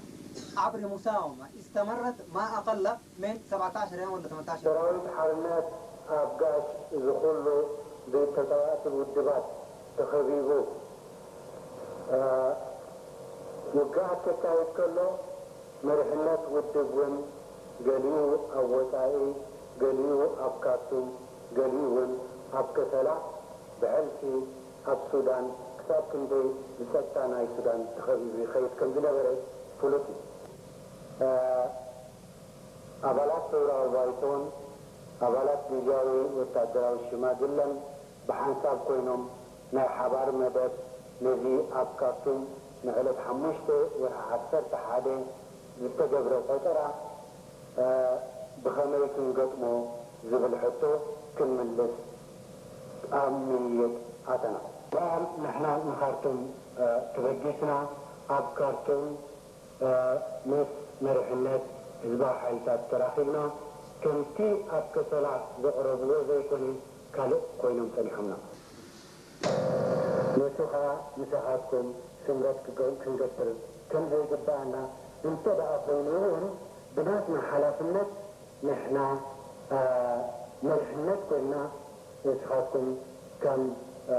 عبر مساومة استمرت ما أقل من سبعتاشر يوم ولا ثمنتاشر يوم. ሰራዊት ሓርነት ኣብ ጋሽ እዚ ኩሉ ብተጻባእቲ ውድባት ተኸቢቡ፣ እ፣ ውግኣት ከካይድ ከሎ፣ መሪሕነት ውድብ እውን ገሊኡ ኣብ ወጻኢ፣ ገሊኡ ኣብ ካርቱም፣ ገሊኡ እውን ኣብ ከሰላ፣ ብሕልፊ ኣብ ሱዳን ክሳብ ክንደይ ብጸጥታ ናይ ሱዳን ተኸቢቡ ይኸይድ ከም ዝነበረ ፍሉጥ እዩ። እ፣ ኣባላት ሰውራዊ ባይቶን ኣባላት ግዝያዊ ወታደራዊ ሽማግለን ብሓንሳብ ኮይኖም ናይ ሓባር መደብ ነዚ ኣብ ካርቱም ንዕለት ሓሙሽተ ወርሒ ዓሰርተ ሓደ ዝተገብረ ቆጸራ፣ እ፣ ብኸመይ ክንገጥሞ ዝብል ሕቶ ክንምልስ ኣብ ምይይጥ ኣተና። እምበኣር ንሕና ንኻርቱም፣ እ፣ ተበጊስና ኣብ ካርቱም እ፣ ምስ መሪሕነት ህዝባዊ ሓይልታት ተራኺብና፣ ከምቲ ኣብ ከሰላ ዘቕረብዎ ዘይኮነ ካልእ ኮይኖም ጸኒሖምና። ንሱ ኸኣ ምሳኻትኩም ስምረት ክገ-፣ ክንገብር ከም ዘይግብኣና እንተ ደኣ ኮይኑ እውን፣ ብናትና ሓላፍነት ንሕና፣ እ፣ መሪሕነት ኮይንና ንስኻትኩም ከም፣ እ፣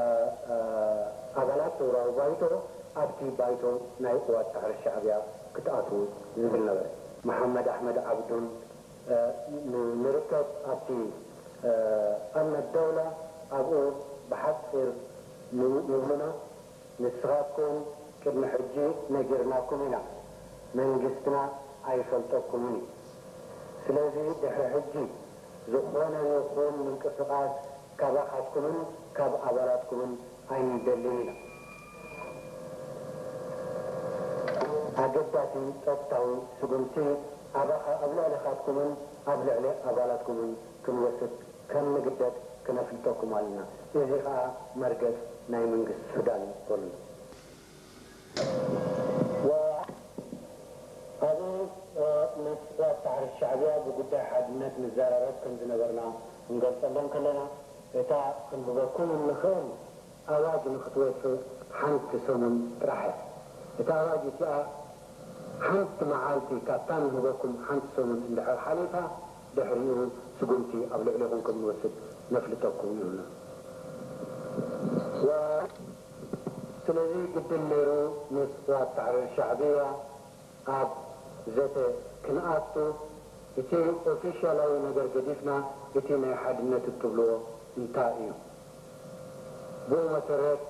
እ፣ ኣባላት ሰውራዊ ባይቶ ኣብቲ ባይቶ ናይ ቅዋት ጻዕሪ ሻዕብያ ክትኣትዉ ዝብል ነበረ። መሓመድ ኣሕመድ ዓብዱን፣ እ፣ ን-፣ ንርከብ ኣብቲ፣ እ፣ ኣምነት ደውላ ኣብኡ ብሓጺር ን-፣ ይብሉና። ንስኻትኩም ቅድሚ ሕጂ ነጊርናኩም ኢና፣ መንግስትና ኣይፈልጠኩምን እዩ። ስለዚ ድሕሪ ሕጂ ዝኾነ ይኹን ምንቅስቓስ ካባኻትኩምን ካብ ኣባላትኩምን ኣይንደልን ኢና። ኣገዳሲ ጸጥታዊ ስጉምቲ ኣባኻ-፣ ኣብ ልዕሊኻትኩምን ኣብ ልዕሊ ኣባላትኩምን ክንወስድ ከም ንግደድ ክነፍልጠኩም ኣለና። እዚ ኸኣ መርገጽ ናይ መንግስቲ ሱዳን እዩ። ወ-፣ ኣብዚ፣ እ፣ ምስ ኣተሓርሽ ሻዕብያ ብጉዳይ ሓድነት ንዘራረብ ከም ዝነበርና ክንገልጸሎም ከለና፣ እታ ክንህበኩም እንኽእል ኣዋጅ ንኽትወጽእ ሓንቲ ሰሙን ጥራሕ እያ። እታ ኣዋጅ እቲኣ ሓንቲ መዓልቲ ካብታ ንህበኩም ሓንቲ ሰሙን እንድሕር ሓሊፋ፣ ድሕሪኡ ስጉምቲ ኣብ ልዕሌኹም ከም ንወስድ ነፍልጠኩም ኢና። ስለዚ ግድን ነይሩ ምስ ኣተሓርሽ ሻዕብያ ኣብ ዘተ ክንኣቱ፣ እቲ ኦፊሻላዊ ነገር ገዲፍና፣ እቲ ናይ ሓድነት እትብልዎ እንታይ እዩ? ብኡ መሰረት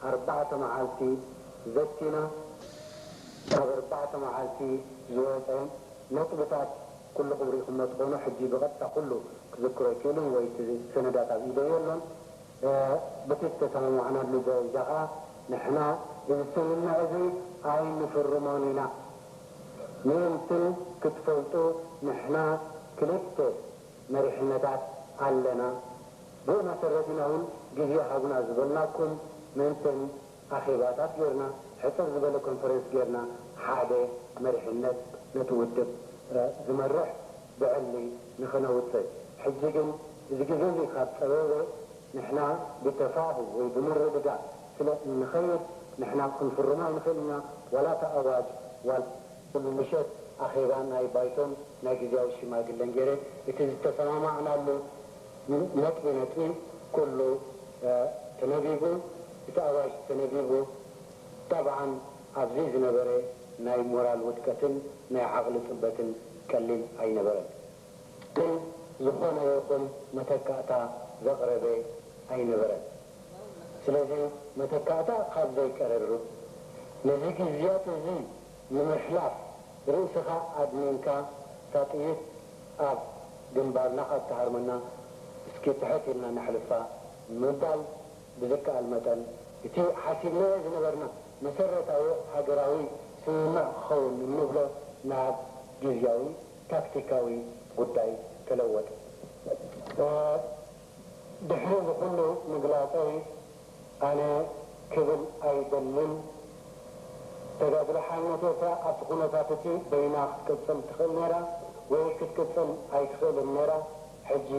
ኣርባዕተ መዓልቲ ዘቲና፣ ካብ ኣርባዕተ መዓልቲ ዝወፀ ነጥብታት ኩልኹም ርኢኹሞ ትኾኑ። ሕጂ ብቐጥታ ኩሉ ክዝክሮ ኣይክእልን ወይ እቲ ሰነዳት ኣብ ኢደይ የሎን። እ፣ በቲ ዝተሰማማዕናሉ ደረጃ ኸኣ ንሕና እዚ ስምምዕ እዚ ኣይንፍርሞን ኢና። ምእንትን ክትፈልጡ ንሕና ክልተ መሪሕነታት ኣለና። ብኡ መሰረት ኢና እውን ግዜ ሃቡና ዝበልናኩም ምእንትን ኣኼባታት ጌርና፣ ሕጽር ዝበለ ኮንፈረንስ ጌርና፣ ሓደ መሪሕነት ነቲ ውድብ፣ እ፣ ዝመርሕ ብዕሊ ንኽነውጽእ። ሕጂ ግን እዚ ግዜ እዚ ካብ ጸበበ፣ ንሕና ብተፋሁም ወይ ብምርድዳእ ስለ እንኸይድ፣ ንሕና ክንፍርሞ ኣይንኽእል ኢና፣ ዋላ እቲ ኣዋጅ፣ ዋላ ኩሉ ምሸት ኣኼባ ናይ ባይቶን ናይ ግዝያዊ ሽማግለን ገይረ፣ እቲ ዝተሰማማዕናሉ ነጥቢ ነጥቢ ኩሉ፣ እ፣ ተነቢቡ፣ እቲ ኣዋጅ ተነቢቡ። ጠብዓን ኣብዚ ዝነበረ ናይ ሞራል ውድቀትን ናይ ዓቕሊ ጽበትን ቀሊል ኣይነበረን። ግን ዝኾነ ይኹን መተካእታ ዘቕረበ ኣይነበረን። ስለዚ መተካእታ ካብ ዘይቀርብ፣ ነዚ ግዝያት እዚ ንምሕላፍ ርእስኻ ኣድኒንካ እታ ጥይት ኣብ ግንባርና ካብ ትሃርመና እስኪ ትሕት ኢልና ነሕልፋ ምባል ብዝከኣል መጠን እቲ ሓሲብናዮ ዝነበርና መሰረታዊ ሃገራዊ ስምምዕ ክኸውን እንብሎ ናብ ግዝያዊ ታክቲካዊ ጉዳይ ተለወጠ። እ፣ ድሕሪ እዚ ኩሉ ምግላጸይ ኣነ ክብል ኣይደልን። ተጋድሎ ሓርነት ኤርትራ ኣብቲ ኩነታት እቲ በይና ክትቅጽል ትኽእል ነይራ ወይ ክትቅጽል ኣይትኽእልን ነይራ። ሕጂ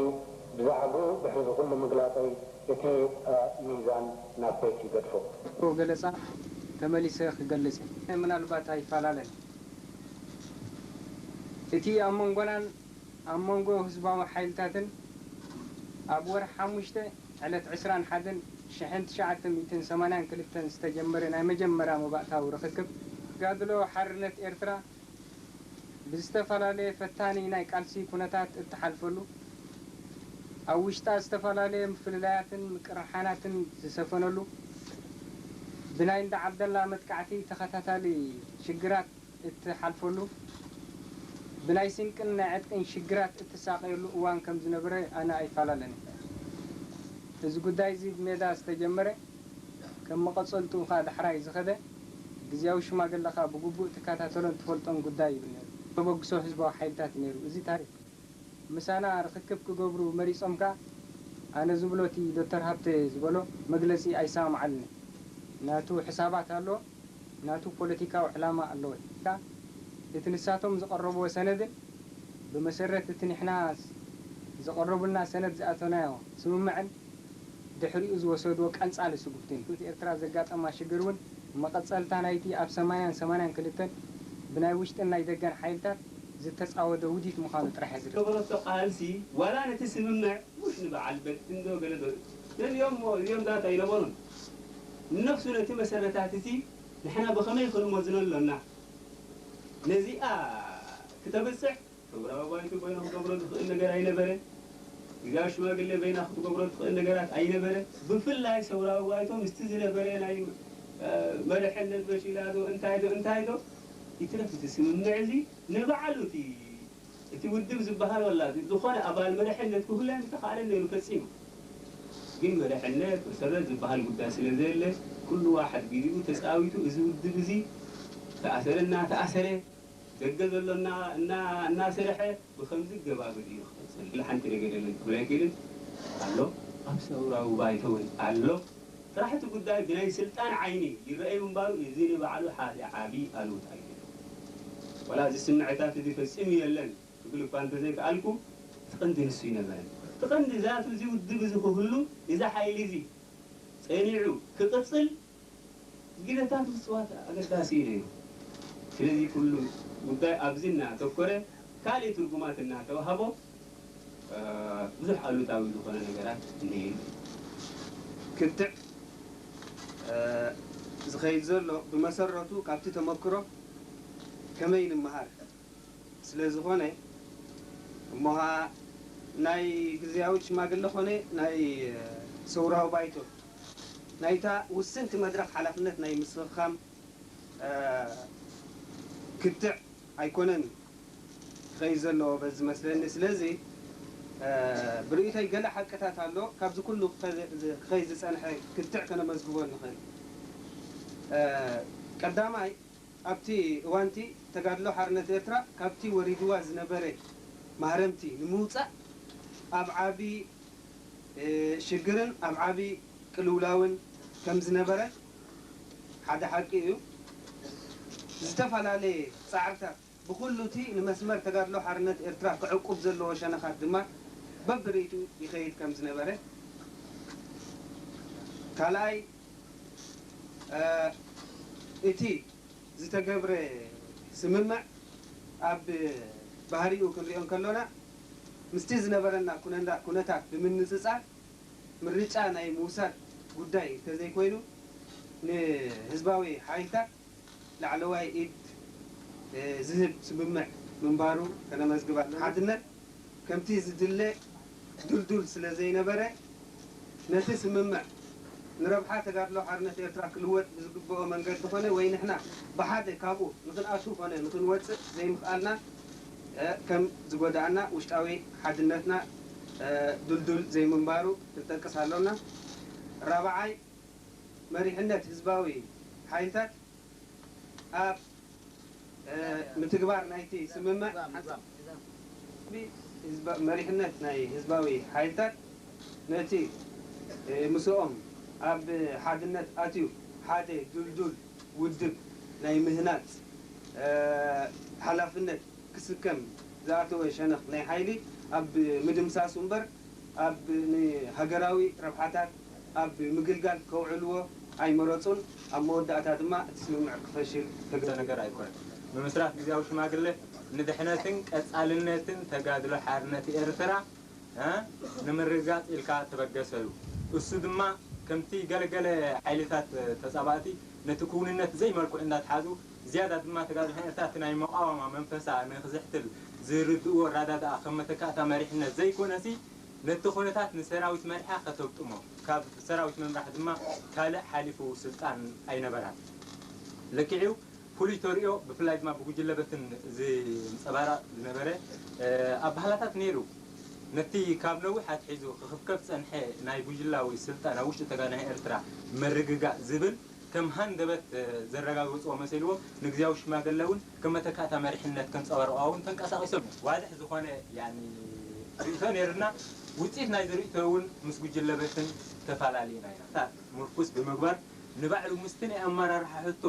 ብዛዕባኡ ድሕሪ እዚ ኩሉ ምግላጸይ እቲ፣ እ፣ ሚዛን ናብ ቤት ይገድፎ። ገለጻ ተመሊሰ ክገልጽ እየ። ምናልባት ኣይፈላለን። እቲ ኣብ መንጎናን ኣብ መንጎ ህዝባዊ ሓይልታትን ኣብ ወርሒ ሓሙሽተ ዕለት ዕስራን ሓደን ሽሕን ትሽዓተ ሚእትን ሰማንያን ክልተን ዝተጀመረ ናይ መጀመርያ መባእታዊ ርኽክብ ተጋድሎ ሓርነት ኤርትራ ብዝተፈላለየ ፈታኒ ናይ ቃልሲ ኩነታት እትሓልፈሉ፣ ኣብ ውሽጣ ዝተፈላለየ ምፍልላያትን ምቅርሓናትን ዝሰፈነሉ፣ ብናይ እንዳ ዓብደላ መጥቃዕቲ ተኸታታሊ ሽግራት እትሓልፈሉ፣ ብናይ ስንቅን ናይ ዕጥቅን ሽግራት እትሳቐየሉ እዋን ከም ዝነበረ ኣነ ኣይፈላለን። እዚ ጉዳይ እዚ ብሜዳ ዝተጀመረ፣ ከም መቐጸልትኡ ከኣ ዳሕራይ ዝኸደ፣ ግዝያዊ ሽማግለ ከኣ ብግቡእ ትከታተሎን ትፈልጦን ጉዳይ ይብል ነይሩ። ተበግሶ ህዝባዊ ሓይልታት ነይሩ። እዚ ታሪኽ ምሳና ርኽክብ ክገብሩ መሪጾም ከኣ፣ ኣነ ዝብሎ እቲ ዶክተር ሃብተ ዝበሎ መግለጺ ኣይሰማምዓሉን። ናቱ ሕሳባት ኣሎ፣ ናቱ ፖለቲካዊ ዕላማ ኣለዎ። ከኣ እቲ ንሳቶም ዘቐረብዎ ሰነድን ብመሰረት እቲ ንሕና ዘቐረቡልና ሰነድ ዝኣተናዮ ስምምዕን ድሕሪኡ ዝወሰድዎ ቀንጻሊ ስጉምትን እዩ። ኤርትራ ዘጋጠማ ሽግር እውን መቐጸልታ ናይቲ ኣብ ሰማንያን ሰማንያን ክልተን ብናይ ውሽጥን ናይ ደገን ሓይልታት ዝተጻወደ ውዲት ምዃኑ ጥራሕ እየ ዝርእ። ዝገበረቶ ቃልሲ ዋላ ነቲ ስምምዕ፣ ሙሽ ንበዓል በድን ዶ ገለ ዶ፣ ነዚኦም እሞ እዚኦም ዳታ ኣይነበሩን። ንነፍሱ ነቲ መሰረታት እቲ ንሕና ብኸመይ ክንመዝኖ ኣሎና? ነዚኣ ክተብጽሕ ሰውራዊ ባይቶ በይኑ ክገብሮ ዝኽእል ነገር ኣይነበረ። ግዝያዊ ሽማግለ በይና ክትገብሮ ትኽእል ነገራት ኣይነበረ። ብፍላይ ሰውራዊ ባይቶ ምስቲ ዝነበረ ናይ፣ እ፣ መሪሕነት በሺላ ዶ እንታይ ዶ እንታይ ዶ ይትረፍ፣ እቲ ስምምዕ እዚ ንባዕሉ እቲ፣ እቲ ውድብ ዝበሃል ወላ ዝኾነ ኣባል መሪሕነት ክህሉ ኣይምተኻእለን ነይሩ ፈጺሙ። ግን መሪሕነት መሰረት ዝበሃል ጉዳይ ስለ ዘየለ፣ ኩሉ ዋሕድ ግዜኡ ተጻዊቱ፣ እዚ ውድብ እዚ ተኣሰረ እናተኣሰረ፣ ደገ ዘሎ እና-፣ እና-፣ እናሰርሐ ብኸምዚ ገባብር እዩ ክቕጽል። ገለ ሓንቲ ነገር የለን ክብል ኣይክእልን። ኣሎ፣ ኣብ ሰውራዊ ባይቶ እውን ኣሎ። ጥራሕ እቲ ጉዳይ ብናይ ስልጣን ዓይኒ ይረኣይ ምንባሩ፣ እዚ ንባዕሉ ሓደ ዓቢ ኣሉታ እዩ። ዋላ እዚ ስምዕታት እዚ ፈጺሙ የለን ክብል እኳ እንተዘይከኣልኩ፣ እቲ ቀንዲ ንሱ ኣይነበረን። እቲ ቀንዲ እዛ፣ እቲ፣ እዚ ውድብ እዚ ክህሉ፣ እዚ ሓይሊ እዚ ጸኒዑ ክቕጽል ግደታት ምጽዋት ኣገዳሲ እዩ ነይሩ። ስለዚ ኩሉ ጉዳይ ኣብዚ እናተኮረ፣ ካልእ ትርጉማት እናተዋህቦ፣ እ፣ ብዙሕ ኣሉታዊ ዝኾነ ነገራት እኒሀ። ክትዕ፣ እ፣ ዝኸይድ ዘሎ ብመሰረቱ ካብቲ ተመክሮ ከመይ ንምሃር ስለ ዝኾነ፣ እሞ ኸዓ ናይ ግዝያዊ ሽማግለ ኾነ ናይ፣ እ፣ ሰውራዊ ባይቶ ናይታ ውስንቲ መድረኽ ሓላፍነት ናይ ምስኽኻም፣ እ፣ ክትዕ ኣይኮነን ክኸይድ ዘለዎ በዚ መስለኒ። ስለዚ፣ እ፣ ብርእይቶይ ገለ ሓቅታት ኣሎ፣ ካብዚ ኩሉ ክኸ-፣ ክኸይድ ዝጸንሐ ክትዕ ከነመዝግቦ ንኽእል። እ፣ ቀዳማይ፣ ኣብቲ እዋንቲ ተጋድሎ ሓርነት ኤርትራ ካብቲ ወሪድዋ ዝነበረ ማህረምቲ ንምውጻእ ኣብ ዓቢ፣ እ፣ ሽግርን ኣብ ዓቢ ቅልውላውን ከም ዝነበረ ሓደ ሓቂ እዩ። ዝተፈላለየ ጻዕርታት ብኹሉ እቲ ንመስመር ተጋድሎ ሓርነት ኤርትራ ክዕቁብ ዘለዎ ሸነኻት ድማ በብርእይቱ ይኸይድ ከም ዝነበረ። ካልኣይ፣ እ፣ እቲ ዝተገብረ ስምምዕ ኣብ ባህሪኡ ክንሪኦ እንከሎና፣ ምስቲ ዝነበረና ኩነንዳ-፣ ኩነታት ብምንጽጻር ምርጫ ናይ ምውሳድ ጉዳይ እንተዘይኮይኑ፣ ንህዝባዊ ሓይልታት ላዕለዋይ ኢድ፣ እ፣ ዝህብ ስምምዕ ምንባሩ ከነመዝግብ ኣለና። ሓድነት ከምቲ ዝድለ ድልዱል ስለ ዘይነበረ፣ ነቲ ስምምዕ ንረብሓ ተጋድሎ ሓርነት ኤርትራ ክልወጥ ብዝግብኦ መንገዲ ኾነ ወይ ንሕና ብሓደ ካብኡ ንኽንኣቱ ኾነ ንኽንወጽእ ዘይምኽኣልና፣ እ፣ ከም ዝጎድኣና ውሽጣዊ ሓድነትና፣ እ፣ ድልዱል ዘይምንባሩ ክንጠቅስ ኣሎና። ራብዓይ፣ መሪሕነት ህዝባዊ ሓይልታት ኣብ፣ እ፣ ምትግባር ናይቲ ስምምዕ፣ ህዝባ-፣ መሪሕነት ናይ ህዝባዊ ሓይልታት ነቲ፣ እ፣ ምስኦም ኣብ ሓድነት ኣትዩ ሓደ ድልዱል ውድብ ናይ ምህናጽ፣ እ፣ ሓላፍነት ክስከም ዝኣተወ ሸነኽ ናይ ሓይሊ ኣብ ምድምሳሱ እምበር፣ ኣብ ንሃገራዊ ረብሓታት ኣብ ምግልጋል ከውዕልዎ ኣይመረጹን። ኣብ መወዳእታ ድማ እቲ ስምምዕ ክፈሽል ተገ-፣ ነገር ኣይኮነን። ምምስራት ግዝያዊ ሽማግለ ንድሕነትን ቀጻልነትን ተጋድሎ ሓርነት ኤርትራ፣ እ፣ ንምርግጋጽ ኢልካ ተበገሰ እዩ። እሱ ድማ ከምቲ ገለገለ ሓይልታት ተጻባእቲ ነቲ ክውንነት ዘይመልክዑ እንዳትሓዙ፣ ዝያዳ ድማ ተጋድሎ ሓርነት ኤርትራ እቲ ናይ መቃወማ መንፈሳ ንክዝሕትል ዝርድእዎ ኣረዳድኣ ከም መተካእታ መሪሕነት ዘይኮነሲ፣ ነቲ ኩነታት ንሰራዊት መሪሓ ከተግጥሞ፣ ካብ ሰራዊት ምምራሕ ድማ ካልእ ሓሊፉ ስልጣን ኣይነበራን። ልክዕ እዩ፣ ፍሉይ ተርእዮ ብፍላይ ድማ ብጉጅለ በትን ዝንጸባረቕ ዝነበረ፣ እ፣ ኣበሃህላታት ነይሩ። ነቲ ካብ ነዊሕ ኣትሒዙ ክኽብከብ ዝጸንሐ ናይ ጉጅላዊ ስልጣን ኣብ ውሽጢ ተጋዳላይ ኤርትራ ምርግጋእ ዝብል ከም ሃንደበት፣ እ፣ ዘረጋገጽዎ መሲልዎም፣ ንግዝያዊ ሽማግለ እውን ከም መተካእታ መሪሕነት ከንጸባርቕዋ እውን ተንቀሳቒሶም እዮም። ዋድሕ ዝኾነ፣ ያኒ፣ ርእይቶ ነይርና። ውጽኢት ናይዚ ርእይቶ እውን ምስ ጉጅለ በትን ተፈላለዩና ኢና። ምርኩስ ብምግባር ንባዕሉ ምስቲ ናይ ኣመራርሓ ሕቶ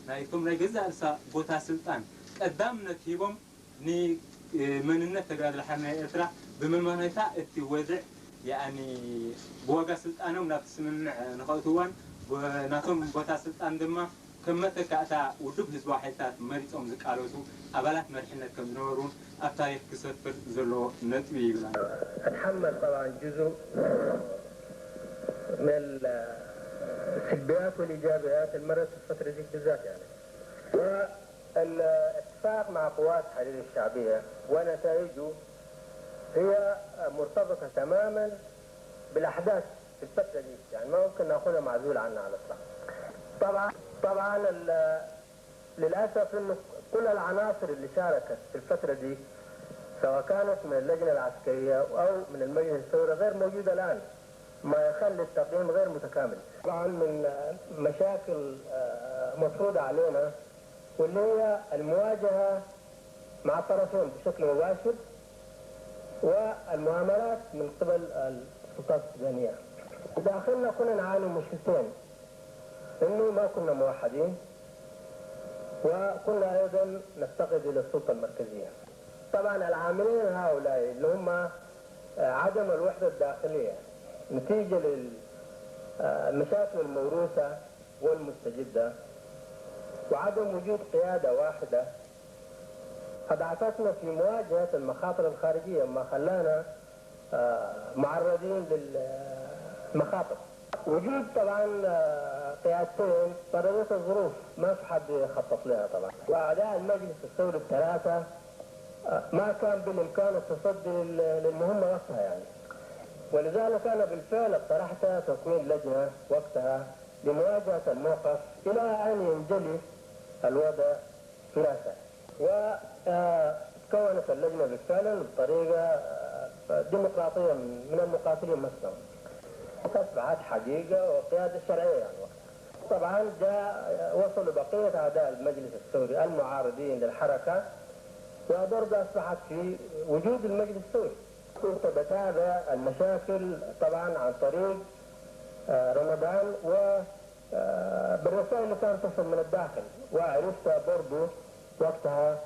ናይቶም ናይ ገዛእ ርእሳ ቦታ ስልጣን ቀዳምነት ሂቦም ን-፣ መንነት ተጋድሎ ሓርነት ኤርትራ ብምመነታ እቲ ወድዕ፣ ያኒ፣ ብዋጋ ስልጣኖም ናብቲ ስምምዕ ንኸእትዋን ብ-፣ ናቶም ቦታ ስልጣን ድማ ከም መተካእታ ውድብ ህዝባዊ ሓይልታት መሪጾም ዝቃለሱ ኣባላት መሪሕነት ከም ዝነበሩ ኣብ ታሪኽ ክሰፍር ዘለዎ ነጥቢ እዩ ይብል ኣሎ። أتحمل طبعا جزء من السلبيات والإيجابيات اللي مرت في الفترة دي بالذات يعني. والاتفاق مع قوات تحرير الشعبية ونتائجه هي مرتبطة تماما بالأحداث في الفترة دي، يعني ما ممكن ناخدها معزول عنها على الإطلاق. طبعا، طبعا ال-، للأسف إنه كل العناصر اللي شاركت في الفترة دي، سواء كانت من اللجنة العسكرية أو من المجلس الثوري، غير موجودة الآن، ما يخلي التقييم غير متكامل. طبعا من مشاكل، آه، مفروضة علينا، واللي هي المواجهة مع الطرفين بشكل مباشر، والمؤامرات من قبل السلطات السودانية. داخلنا كنا نعاني مشكلتين، إنه ما كنا موحدين، وكنا أيضًا نفتقد إلى السلطة المركزية. طبعًا العاملين هؤلاء اللي هم، آه، عدم الوحدة الداخلية نتيجة للمشاكل الموروثة والمستجدة وعدم وجود قيادة واحدة أضعفتنا في مواجهة المخاطر الخارجية، ما خلانا، آه، معرضين للمخاطر. وجود طبعًا، آه، قيادتين فرضتها الظروف، ما في حد يخطط لها طبعًا. وأعداء المجلس الثوري الثلاثة، آه، ما كان بالإمكان التصدي لل-، للمهمة وقتها يعني. ولذلك أنا بالفعل اقترحت تكوين لجنة وقتها لمواجهة الموقف إلى أن ينجلي الوضع خلافات. وتكونت اللجنة بالفعل بطريقة، آه، ديمقراطية من المقاتلين مثلًا. أصبحت حقيقة وقيادة شرعية يعني وقتها. طبعًا جاء، وصلوا بقية أعداء المجلس الثوري المعارضين للحركة، وبرضه أصبحت في وجود المجلس الثوري. كنت بتابع المشاكل طبعًا عن طريق، آه، رمضان و آه، بالرسائل اللي كانت تصل من الداخل. وعرفت برضو وقتها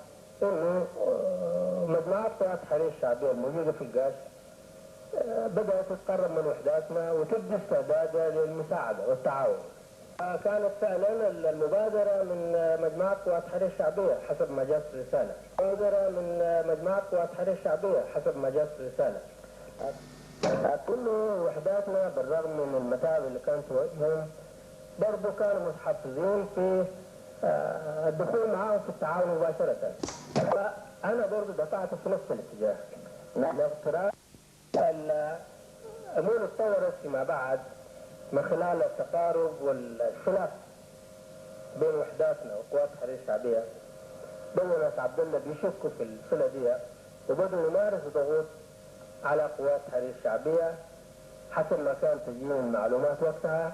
إنه، آه، مجموعات قوات التحرير الشعبية الموجودة في القاش، آه، بدأت تتقرب من وحداتنا وتبدي استعدادها للمساعدة والتعاون. آه، كانت فعلًا المبادرة من، آه، مجموعات قوات التحرير الشعبية حسب ما جاءت الرسالة. مبادرة من، آه، مجموعات قوات التحرير الشعبية حسب ما جاءت الرسالة. كل وحداتنا بالرغم من المتاعب اللي كانت تواجههم برضو كانوا متحفظين في، آه، الدخول معاهم في التعاون مباشرة. فأنا برضو دفعت في نفس الاتجاه. الاقتراح، الأمور اتطورت فيما بعد من خلال التقارب والخلاف بين وحداتنا وقوات التحرير الشعبية. بدأ ناس عبد الله بيشكوا في الصلة دي، وبدأوا يمارسوا ضغوط على قوات التحرير الشعبية حسب ما كانت تجيهم المعلومات وقتها.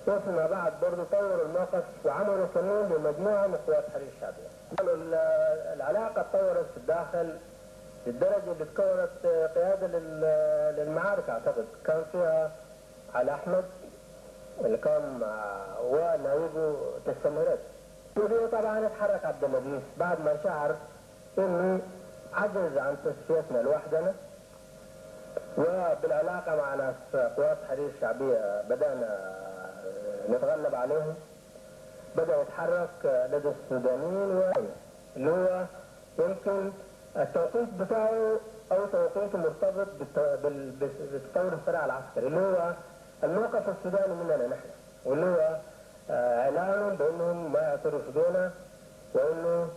وفيما بعد برضو طوروا الموقف وعملوا كمين لمجموعة من قوات التحرير الشعبية. ال-، العلاقة اتطورت في الداخل للدرجة اللي تكونت قيادة لل-، للمعارك، أعتقد كان فيها على أحمد اللي كان مع، ونايبه تسميرات. طبعًا اتحرك عبد المجيد بعد ما شعر إنه عجز عن تصفيتنا لوحدنا، وبالعلاقة مع ناس قوات التحرير الشعبية بدأنا نتغلب عليهم. بدأ يتحرك لدى السودانيين، و-، اللي هو يمكن التوقيت بتاعه أو توقيته مرتبط بالت-، بال-، بال-، بالتطور الصراع العسكري، اللي هو الموقف السوداني مننا نحن، واللي هو، آه، إعلانهم بأنهم ما يعترفوا بنا، وإنه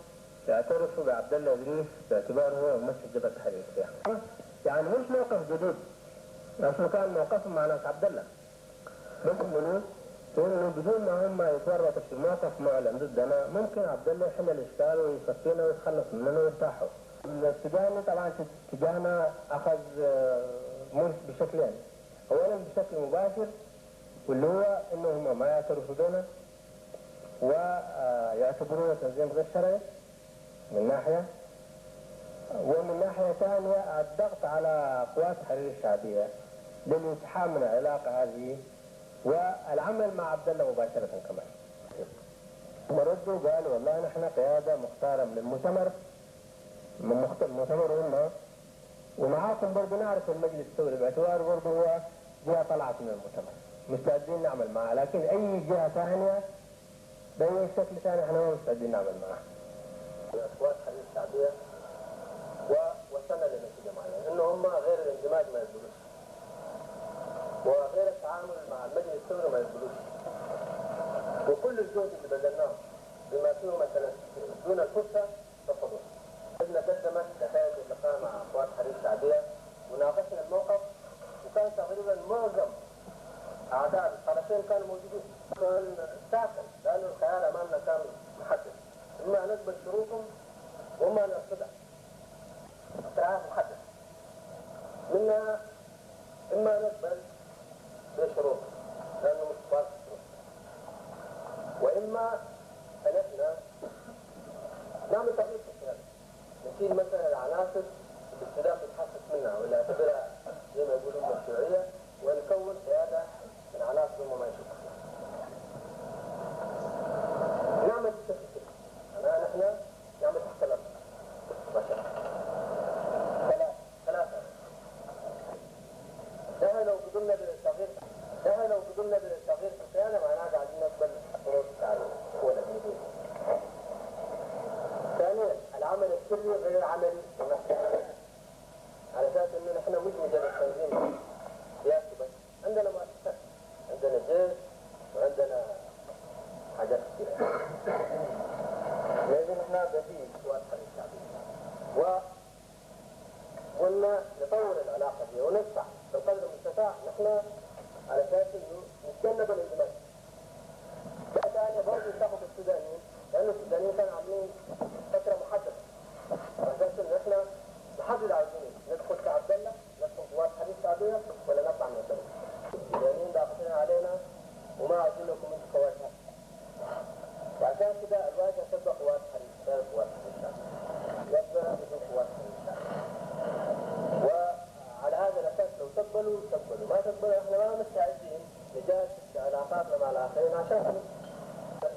يعترفوا بعبد الله إدريس باعتباره هو ممثل جبهة التحرير السياحي. يعني مش موقف جديد، أصله كان موقفهم مع ناس عبد الله. بس منو؟ لأنه بدون ما هم يتورطوا في موقف معلن ضدنا، ممكن عبد الله يحل الإشكال ويصفينا ويتخلص مننا ويرتاحوا. السوداني طبعًا تجاهنا أخذ، آه، موقف بشكلين. أولًا بشكل مباشر، واللي هو إنه هم ما يعترفوا بنا ويعتبروه تنظيم غير شرعي من ناحية، ومن ناحية ثانية الضغط على قوات التحرير الشعبية للانسحاب من العلاقة هذه والعمل مع عبد الله مباشرة كمان. هم ردوا قالوا: "والله نحن قيادة مختارة من المؤتمر، من مخت-، مؤتمر أمة، ومعاكم برضو نعرف المجلس الثوري باعتباره برضو هو جهة طلعت من المؤتمر، مستعدين نعمل معاه، لكن أي جهة ثانية بأي شكل ثاني احنا ما مستعدين نعمل معاه." القوات الحرية الشعبية، ووصلنا لنتيجة معينة، إنه هم غير الاندماج ما يقبلوش، وغير التعامل مع المجلس الثوري ما يقبلوش، وكل الجهد اللي بذلناه بما فيه مثلًا دون الفرصة رفضوه. لجنة قدمت رسائل للقاء مع قوات الحرية الشعبية، وناقشنا الموقف، وكان تقريبًا معظم أعضاء الطرفين كانوا موجودين. كان ساخن، لأنه الخيار أمامنا كان محدد، إما نقبل شروطهم وإما نرفضها. اقتراحات محددة، منها إما نقبل بشروط، لأنه مش واضح الشروط، وإما أن إحنا نعمل تغيير في القيادة، نشيل مثلًا العناصر اللي السودان بيتحسس منها ونعتبرها زي ما يقولوا هم الشيوعية، ونكون قيادة من عناصر هم ما يشوفوها. نعمل بشكل كده. على أساس إنه نتجنب الانزماك. ثانية برضه تاخد السودانيين، لأن السودانيين كانوا عاملين فترة محددة. على أساس إنه إحنا نحدد عاوزين إيه، ندخل كعبد الله، ندخل قوات حرية شعبية، ولا نطلع من البلد. السودانيين ضاغطين علينا وما عاوزين لكم أنتوا كوارث. وعشان كده الواجهة تبقى قوات حرية، غير قوات حرية الشعب. يبقى بدون قوات حرية الشعب. وعلى هذا الأساس لو تقبلوا، تقبلوا. ما تقبلوا، إحنا ما مستعدين نجاشف في علاقاتنا مع الآخرين عشان فلوس.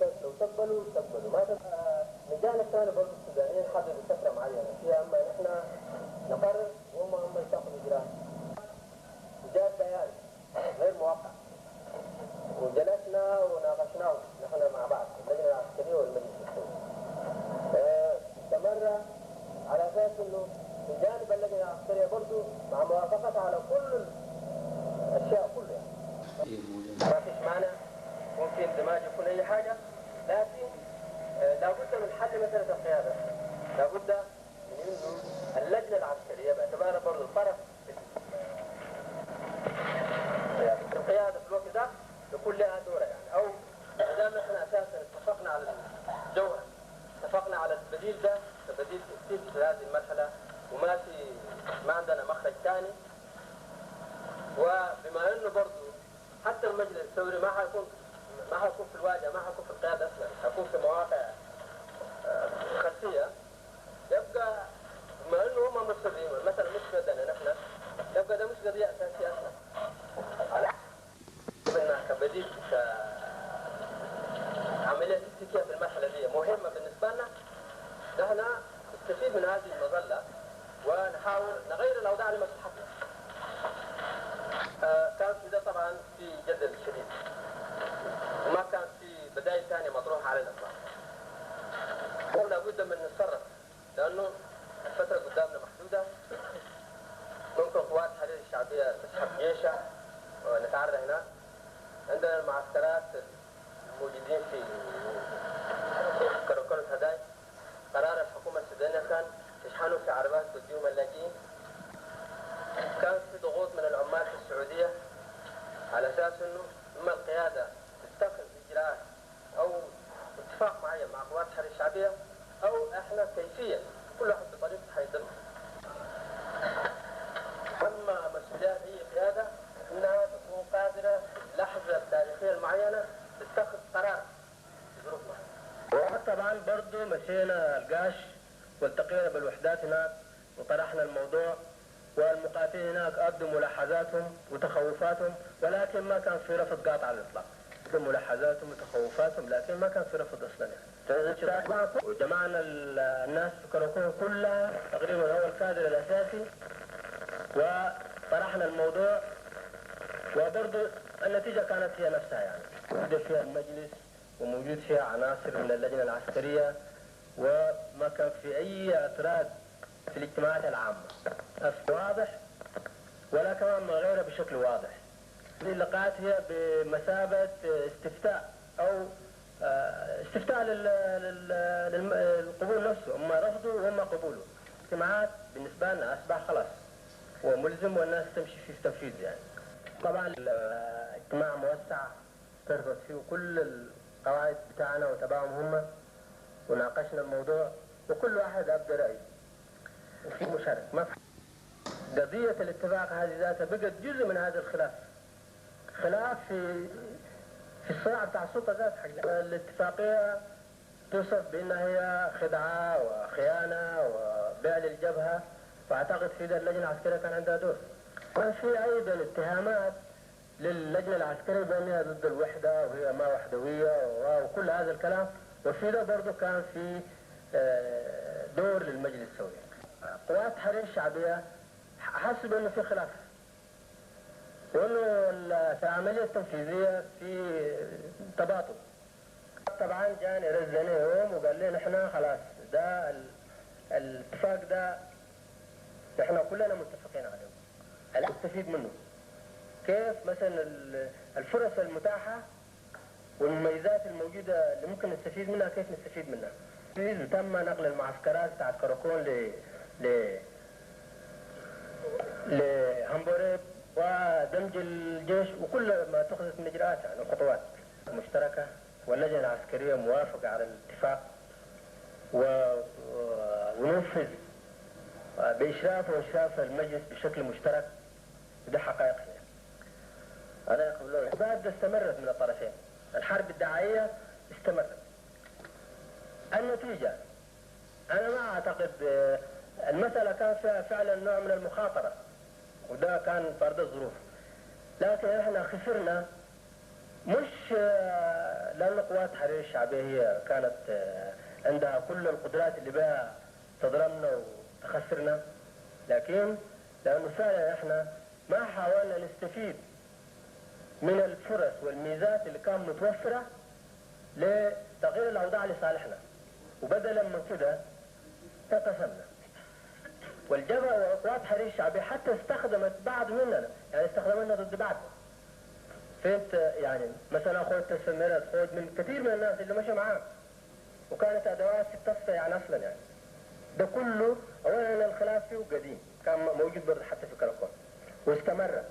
بس لو تقبلوا، تقبلوا. ما تق-، آه، من جانب ثاني برضه السودانيين حددوا فترة معينة فيها، أما نحن نقرر وهم، هم يتخذوا إجراء. وجاء بيان غير موقع. وجلسنا وناقشناه نحن مع بعض، اللجنة العسكرية والمجلس الحكومي. آه، استمر على أساس إنه من جانب اللجنة العسكرية برضو مع موافقتها على كل الأشياء كلها. ما فيش مانع، ممكن اندماج يكون أي حاجة، لكن، آه، لابد من حل مسألة القيادة. لابد من إنه اللجنة العسكرية باعتبارها برضو طرف في القيادة في الوقت ده يكون لها دورة، يعني، أو إذا ما إحنا أساسًا اتفقنا على الجوهر، اتفقنا على البديل ده كبديل تكتيكي في هذه المرحلة، وما في، ما عندنا مخرج ثاني. وبما إنه برضو حتى المجلس الثوري ما حيكون، ما حيكون في الواجهة، ما حيكون في القيادة أصلًا، حيكون في مواقع، آه، خلفية. يبقى بما إنه هم مصرين والمسألة مش في يدنا نحن، يبقى ده مش قضية أساسية أصلًا. على حسب إنها كبديل، كعملية تكتيكية في المرحلة دي مهمة بالنسبة لنا، نحن نستفيد من هذه المظلة ونحاول نغير الأوضاع لمصلحتنا. آه، كان في ده طبعًا في جدل شديد، وما كان في بدائل ثانية مطروحة على الإطلاق. كان لابد من نتصرف، لأنه الفترة قدامنا محدودة. ممكن قوات التحرير الشعبية تسحب جيشها ونتعرى هناك. عندنا المعسكرات الموجودين في كركوك هداي، قرار الحكومة السودانية كان تشحنوا في عربات توديهم اللاجئين. كان في ضغوط من العمال في السعودية على أساس إنه إما القيادة تتخذ إجراءات أو اتفاق معين مع قوات الحرية الشعبية، أو إحنا كيفية كل واحد بطريقته حيتم. أما مسؤوليات أي قيادة إنها تكون قادرة في اللحظة التاريخية المعينة تتخذ قرار في ظروف معينة. وطبعًا برضو مشينا القاش والتقينا بالوحدات هناك وطرحنا الموضوع، والمقاتلين هناك أبدوا ملاحظاتهم وتخوفاتهم، ولكن ما كان في رفض قاطع على الإطلاق. أبدوا ملاحظاتهم وتخوفاتهم، لكن ما كان في رفض أصلًا يعني. وجمعنا ال-، الناس في كراكوك كلها، تقريبًا هو الكادر الأساسي، وطرحنا الموضوع، وبرضو النتيجة كانت هي نفسها يعني. وجد فيها المجلس وموجود فيها عناصر من اللجنة العسكرية، وما كان في أي اعتراض في الاجتماعات العامة. واضح، ولا كمان من غيره بشكل واضح. هذه اللقاءات هي بمثابة استفتاء أو، آه، استفتاء لل-، لل-، للم-، للقبول نفسه، أما رفضه وأما قبوله. الاجتماعات بالنسبة لنا أصبح خلاص هو ملزم، والناس تمشي في التنفيذ يعني. طبعًا الاجتماع موسع، تربط فيه كل القواعد بتاعنا وتبعهم هم، وناقشنا الموضوع، وكل واحد أبدى رأيه، وفي مشاركة. ما في قضية الاتفاق هذه ذاتها بقت جزء من هذا الخلاف. خلاف في، في الصراع بتاع السلطة ذات حق الاتفاقية توصف بأنها هي خدعة وخيانة وبيع للجبهة، وأعتقد في ده اللجنة العسكرية كان عندها دور. كان في أيضًا اتهامات للجنة العسكرية بأنها ضد الوحدة وهي ما وحدوية و-، وكل هذا الكلام، وفي ده برضو كان في، آه، دور للمجلس الثوري. قوات التحرير الشعبية حسب أنه في خلاف، وأنه ال-، في العملية التنفيذية في تباطؤ. طبعًا جاني رزني يوم وقال لي: "نحن خلاص، ده ال-، الاتفاق ده نحن كلنا متفقين عليه، هل نستفيد منه؟ كيف مثلًا ال-، الفرص المتاحة والمميزات الموجودة اللي ممكن نستفيد منها، كيف نستفيد منها؟" تم نقل المعسكرات بتاعت كراكون ل-، ل-، لهامبوريب. ودمج الجيش وكل ما اتخذت من إجراءات، يعني، وخطوات مشتركة، واللجنة العسكرية موافقة على الاتفاق و-، ونفذ بإشراف وإشراف المجلس بشكل مشترك. ده حقائق هي. أنا أقول له، العبادة استمرت من الطرفين، الحرب الدعائية استمرت. النتيجة، أنا ما أعتقد، آه، المسألة كان فيها فعلًا نوع من المخاطرة، وده كان فرض الظروف، لكن إحنا خسرنا مش، آه، لأن قوات تحرير الشعبية هي كانت، آه، عندها كل القدرات اللي بها تضربنا وتخسرنا، لكن لأنه فعلًا إحنا ما حاولنا نستفيد من الفرص والميزات اللي كانت متوفرة لتغيير الأوضاع لصالحنا، وبدلًا من كده انقسمنا. والجبهة وقوات تحرير الشعبية حتى استخدمت بعض مننا، يعني، استخدمنا ضد بعض. فهمت؟ يعني، مثلًا، أخوي التسميرات، أخوي من كثير من الناس اللي مشى معاه، وكانت أدوات في التصفية، يعني، أصلًا، يعني. ده كله، أولًا، الخلاف فيه قديم، كان موجود برضه حتى في كراكوك، واستمر.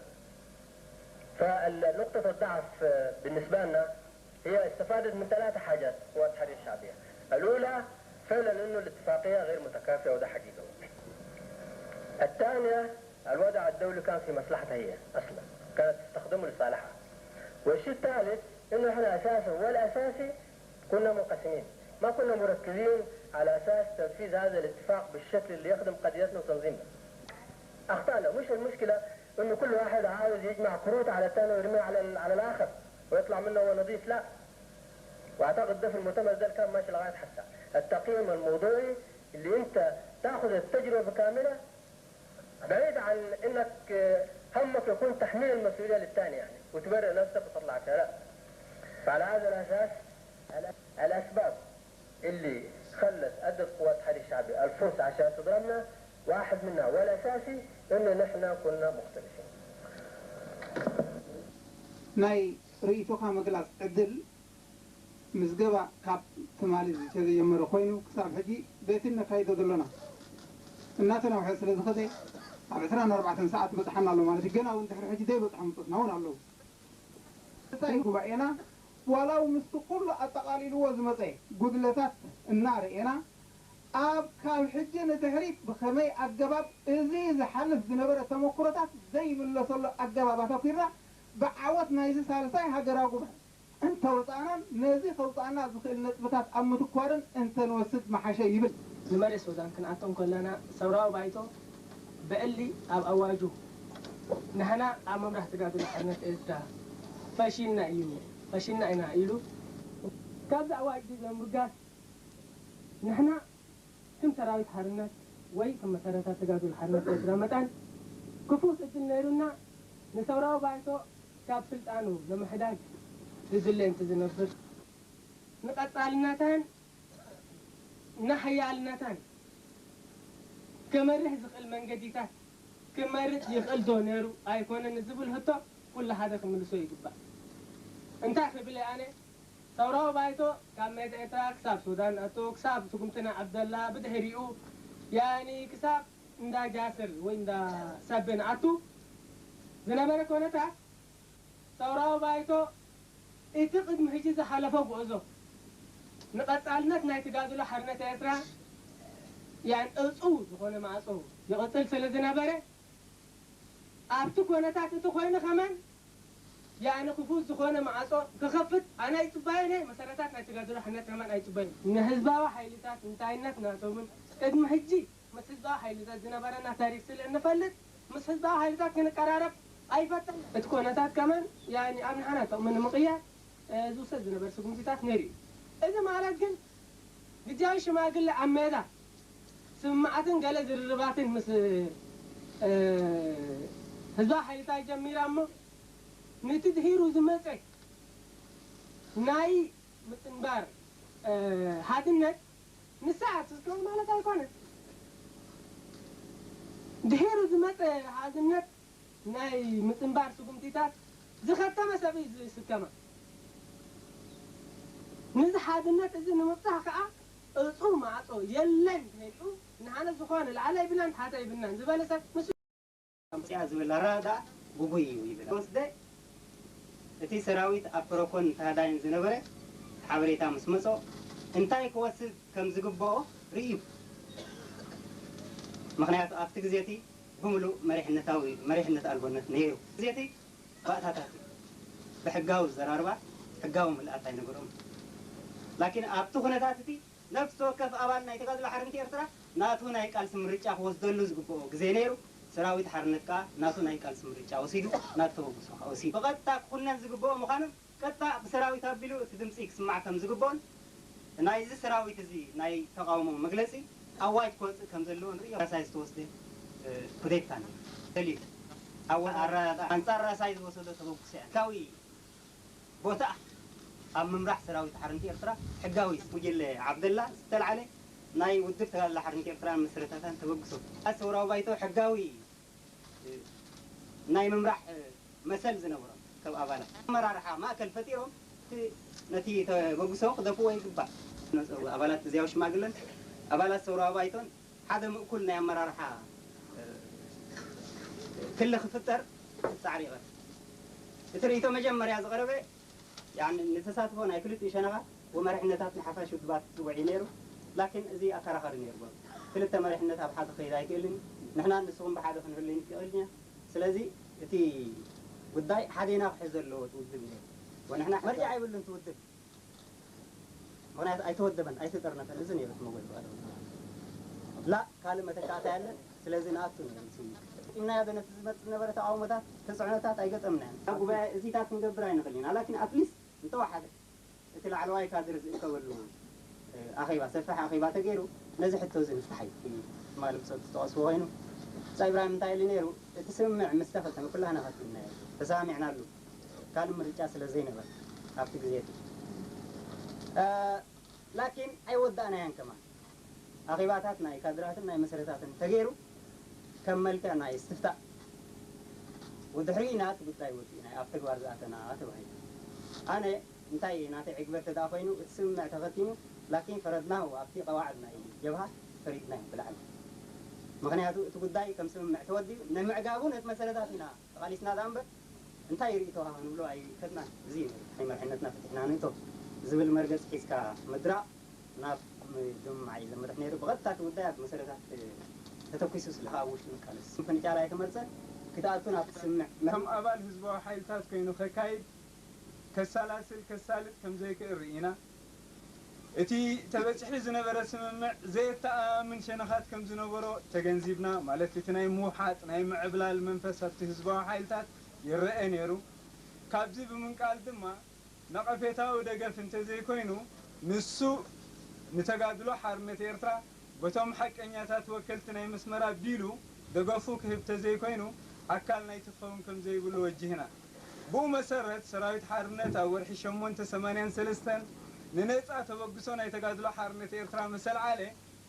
فالنقطة الضعف بالنسبة لنا هي استفادت من ثلاثة حاجات قوات التحرير الشعبية. الأولى، فعلًا، إنه الاتفاقية غير متكافئة، وده حقيقة. الثانية، الوضع الدولي كان في مصلحتها هي أصلًا، كانت تستخدمه لصالحها. والشيء الثالث، إنه إحنا أساسًا والأساسي كنا منقسمين، ما كنا مركزين على أساس تنفيذ هذا الاتفاق بالشكل اللي يخدم قضيتنا وتنظيمنا. أخطأنا. مش المشكلة إنه كل واحد عاوز يجمع كروت على الثاني ويرميها على ال-، على الآخر ويطلع منه هو نظيف، لا. وأعتقد ده في المؤتمر ده اللي كان ماشي لغاية حتى التقييم الموضوعي، اللي أنت تاخذ التجربة كاملة، بعيد عن إنك، آه، همك يكون تحميل المسؤولية للثاني، يعني، وتبرئ نفسك وتطلع فيها، لا. فعلى هذا الأساس، ال-، الأسباب اللي خلت، أدت قوات التحرير الشعبي الفرصة عشان تضربنا، واحد منها والأساسي إنه نحن كنا مختلفين. ናይ ርእይቶኻ ምግላጽ ዕድል ምዝገባ ካብ ትማሊ ዝተጀመረ ኮይኑ ክሳብ ሕጂ በቲ ነካይዶ ዘሎና እናተናውሐ ስለ ዝኸደ ኣብ ዕስራን ኣርባዕተን ሰዓት በጽሓና ኣሎ ማለት እዩ። ገና እውን ድሕሪ ሕጂ ዘይበጽሖም ህንጸትና እውን ኣለዉ። እንታይ ጉባኤና ዋላ እውን ምስቲ ኩሉ ኣጠቓሊልዎ ዝመጸ ጉድለታት እናርኤና ኣብ ካብ ሕጂ ንድሕሪት ብኸመይ ኣገባብ እዚ ዝሓልፍ ዝነበረ ተመኩሮታት ዘይምለሰሉ ኣገባብ ኣተኲርና ብዓወት ናይዚ ሳልሳይ ሃገራዊ ጉባኤ እንተወጻእናን ነዚ ከውጻእና ዝኽእል ነጥብታት ኣብ ምትኳርን እንተንወስድ ምሓሸ ይብል። ንመሬት ሱዳን ክንኣቱ እንከለና ሰውራዊ ባይቶ ብዕሊ ኣብ ኣዋጁ ንሕና ኣብ ምምራሕ ተጋድሎ ሓርነት ኤርትራ ፈሺልና እዩ፣ ፈሺልና ኢና ኢሉ። ካብዚ ኣዋጅ እዚ ብምብጋስ ንሕና ከም ሰራዊት ሓርነት ወይ ከም መሰረታት ተጋድሎ ሓርነት ኤርትራ መጠን ክፉት ዕድል ነይሩና ንሰውራዊ ባይቶ ካብ ስልጣኑ ንምሕዳግ ዝድለ እንትዝነብር ንቐጻልነተን ንሓያልነተን ክመርሕ ዝኽእል መንገዲታት ክመርጽ ይኽእል ዶ ነይሩ ኣይኮነን ዝብል ህቶ ኩሉ ሓደ ክምልሶ ይግባእ። እንታይ ክብል እየ ኣነ? ሰውራዊ ባይቶ ካብ መሬት ኤርትራ ክሳብ ሱዳን ኣቶ ክሳብ ስጉምቲ ናይ ዓብደላ ብድሕሪኡ ያኒ ክሳብ እንዳ ጃስር ወይ እንዳ ሰብን ኣቱ ዝነበረ ኮነታት ሰውራዊ ባይቶ እቲ ቅድሚ ሕጂ ዝሓለፎ ጉዕዞ ንቐጻልነት ናይ ተጋድሎ ሓርነት ኤርትራ ያን እጹው ዝኾነ ማዕጾ ይቕጽል ስለ ዝነበረ ኣብቲ ኮነታት እቲ ኮይኑ ከማን ያኒ ክፉት ዝኾነ ማዕጾ ክኸፍት ኣነ ኣይጽባየን እየ። መሰረታት ናይ ተጋድሎ ሓርነት ከማን ኣይጽባየን። ንህዝባዊ ሓይልታት እንታይነት ናቶምን ቅድሚ ሕጂ ምስ ህዝባዊ ሓይልታት ዝነበረና ታሪክ ስለ እንፈልጥ ምስ ህዝባዊ ሓይልታት ክንቀራረብ ኣይፈተን። እቲ ኮነታት ከማን ያኒ ኣብ ንሓና ጥቕሚ ንምቕያር ዝውሰድ ዝነበር ስጉምቲታት ነይሩ እዩ። እዚ ማለት ግን ግጃዊ ሽማግለ ኣብ ሜዳ ስምምዓትን ገለ ዝርርባትን ምስ ህዝባዊ ሓይልታት ጀሚራ እሞ ነቲ ድሒሩ ዝመፀ ናይ ምፅንባር ሓድነት ንሳ እያ ትዝክሮ ማለት ኣይኮነን። ድሒሩ ዝመፀ ሓድነት ናይ ምፅንባር ስጉምቲታት ዝኸተመ ሰብ እዩ ዝስከማ። ንዚ ሓድነት እዚ ንምብፃሕ ከዓ እፁው ማዕፆ የለን ተይሉ ንሓነ ዝኾነ ላዕለ ይብልናን ታሕተ ይብልናን ዝበለ ሰብ ንሱ። ኣምፅኣ ዝብል ኣረዳድኣ ግጉይ እዩ ይብል። ወስደ እቲ ሰራዊት ኣብ ፕሮኮን ተሃዳይን ዝነበረ ሓበሬታ ምስ መጾ እንታይ ክወስድ ከም ዝግብኦ ርእዩ። ምኽንያቱ ኣብቲ ግዜ እቲ ብምሉእ መሪሕነታዊ፣ መሪሕነት ኣልቦነት ነይሩ። ግዜ እቲ ባእታታት እዩ። ብሕጋዊ ዘራርባ ሕጋዊ ምልኣት ኣይነበሮም። ላኪን ኣብቲ ኩነታት እቲ ነፍሲ ወከፍ ኣባል ናይ ተጋድሎ ሓርነት ኤርትራ ናቱ ናይ ቃልሲ ምርጫ ክወስደሉ ዝግብኦ ግዜ ነይሩ። ሰራዊት ሓርነት ከኣ ናቱ ናይ ቃልሲ ምርጫ ወሲዱ፣ ናቱ ተበግሶ ከኣ ወሲዱ። ብቐጥታ ክኹነን ዝግብኦ ምዃኑ ቀጥታ ብሰራዊት ኣቢሉ እቲ ድምጺ ክስማዕ ከም ዝግብኦን ናይዚ ሰራዊት እዚ ናይ ተቓውሞ መግለጺ ኣዋጅ ክወጽእ ከም ዘለዎ ንርእዮ። ራሳይ ዝተወስደ፣ እ፣ ኩዴታ ነይሩ። ደሊል ኣወ-፣ ኣራ-፣ ኣንጻር ራሳይ ዝወሰዶ ተበግሶ እያ። ሕጋዊ ቦታ ኣብ ምምራሕ ሰራዊት ሓርነት ኤርትራ ሕጋዊ ጉጅለ ዓብደላ ዝተልዓለ ናይ ውድብ ተጋድሎ ሓርነት ኤርትራ ምስረታታን ተበግሶ። ኣብ ሰውራዊ ባይቶ ሕጋዊ ናይ ምምራሕ መሰል ዝነበሮም ካብ ኣባላት ኣመራርሓ ማእከል ፈጢሮም እቲ፣ ነቲ ተበግሶ ክደፍእዎ ይግባእ። ነጸው ኣባላት ግዝያዊ ሽማግለን ኣባላት ሰውራዊ ባይቶን ሓደ ምእኩል ናይ ኣመራርሓ፣ እ፣ ክሊ ክፍጠር ጻዕሪ ይቐርብ። እቲ ርእይቶ መጀመርያ ዝቐረበ፣ ያኒ፣ ንተሳትፎ ናይ ክልቲኡ ሸነኻት ወመሪሕነታት ንሓፋሽ ውድባት ዝጽውዕ እዩ ነይሩ። ላኪን እዚ ኣከራኻሪ ነይሩ። ክልተ መሪሕነት ኣብ ሓደ ክኸይድ ኣይክእልን። ንሕና ንስኹም ብሓደ ክንህሉ ይንክእል ኢና። ስለዚ እቲ ጉዳይ ሓዴና ክሕዞ ኣለዎ እቲ ውድብ ነይሩ። ወንሕና መርጃ ኣይብሉን እቲ ውድብ። ምኽንያቱ ኣይተወደበን፣ ኣይተጠርነፈን። እዚ ነይሩ እቲ መጎድባዶ። ላ ካልእ መተካእታ ያለን። ስለዚ ንኣቱ ነይሩ እቲ። ኢምናዮ ዶ ነቲ ዝመጽእ ዝነበረ ተቃውሞታት፣ ተጽዕኖታት ኣይገጠምናዮን። ኣብ ጉባኤ እዚታት ክንገብር ኣይንኽእል ኢና። ላኪን ኣትሊስት እንተወሓደ እቲ ላዕለዋይ ካድር ዝእከበሉ፣ እ፣ ኣኼባ፣ ሰፊሕ ኣኼባ ተገይሩ፣ ነዚ ሕቶ እዚ ንፍታሕ እዩ። ትማሊ ብጾት ዝተቐስዎ ኮይኑ፣ ብጻይ ኢብራሂም እንታይ ኢሉ ነይሩ? እቲ ስምምዕ ምስ ተኸተመ ኩላህና ከቲምናዮ፣ ተሰማሚዕናሉ። ካልእ ምርጫ ስለ ዘይነበረ ኣብቲ ግዜ እቲ። እ፣ ላኪን ኣይወዳእናያን ከማን። ኣኼባታት ናይ ካድራትን ናይ መስረታትን ተገይሩ ከም መልክዕ ናይ እስትፍታእ ወድሕሪ ናቲ ጉዳይ ወዲእና ኣብ ተግባር ዝኣተና ተባሂሉ። ኣነ እንታይ ናተይ ዕግበት ተደኣ ኮይኑ እቲ ስምምዕ ተኸቲሙ ላኪን ፈረድናሁ ኣብቲ ቀዋዕድ ናይ ጀብሃ ፈሪድናዮ ብላዕሊ። ምኽንያቱ እቲ ጉዳይ ከም ስምምዕ ተወዲኡ ንምዕጋቡ ነቲ መሰረታት ኢና ተቓሊስና ደኣ እምበር እንታይ ርእይቶኻ ክንብሎ ኣይከድናን። እዚ እዩ ናይ መርሕነትና ፈቲሕና ንእቶ ዝብል መርገጽ ሒዝካ ምድራቕ ናብ ምድምማዕ እዩ ዘምርሕ ነይሩ። ብቐጥታ እቲ ጉዳይ ኣብ መሰረታት ተተኲሱ ስለ ኣብ ውሽጢ ምቃለስ ምፍንጫል ኣይተመርጸን ክትኣቱ ናብ ትስምዕ ከም ኣባል ህዝባዊ ሓይልታት ኮይኑ ከካይድ ከሰላስል ከሳልጥ ከም ዘይክእል ርኢና። እቲ ተበጺሑ ዝነበረ ስምምዕ ዘየተኣማምን ሸነኻት ከም ዝነበሮ ተገንዚብና፣ ማለት እቲ ናይ ምውሓጥ ናይ ምዕብላል መንፈስ ኣብቲ ህዝባዊ ሓይልታት ይረአ ነይሩ። ካብዚ ብምንቃል ድማ ነቐፌታዊ ደገፍ እንተዘይኮይኑ ንሱ ንተጋድሎ ሓርነት ኤርትራ በቶም ሓቀኛታት ወከልቲ ናይ መስመር ኣቢሉ ደገፉ ክህብ ተዘይኮይኑ ኣካል ናይቲ ክኸውን ከም ዘይብሉ ወጅህና። ብኡ መሰረት ሰራዊት ሓርነት ኣብ ወርሒ ሸሞንተ ሰማንያን ሰለስተን ንነጻ ተበግሶ ናይ ተጋድሎ ሓርነት ኤርትራ ምስ ኣልዓለ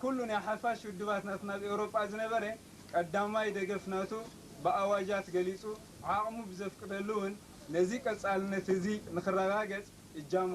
ኩሉ ናይ ሓፋሽ ውድባት ናትና ኣብ ኤውሮጳ ዝነበረ ቀዳማይ ደገፍ ናቱ ብኣዋጃት ገሊጹ ዓቕሙ ብዘፍቅደሉ እውን ነዚ ቀጻልነት እዚ ንኽረጋገጽ እጃሙ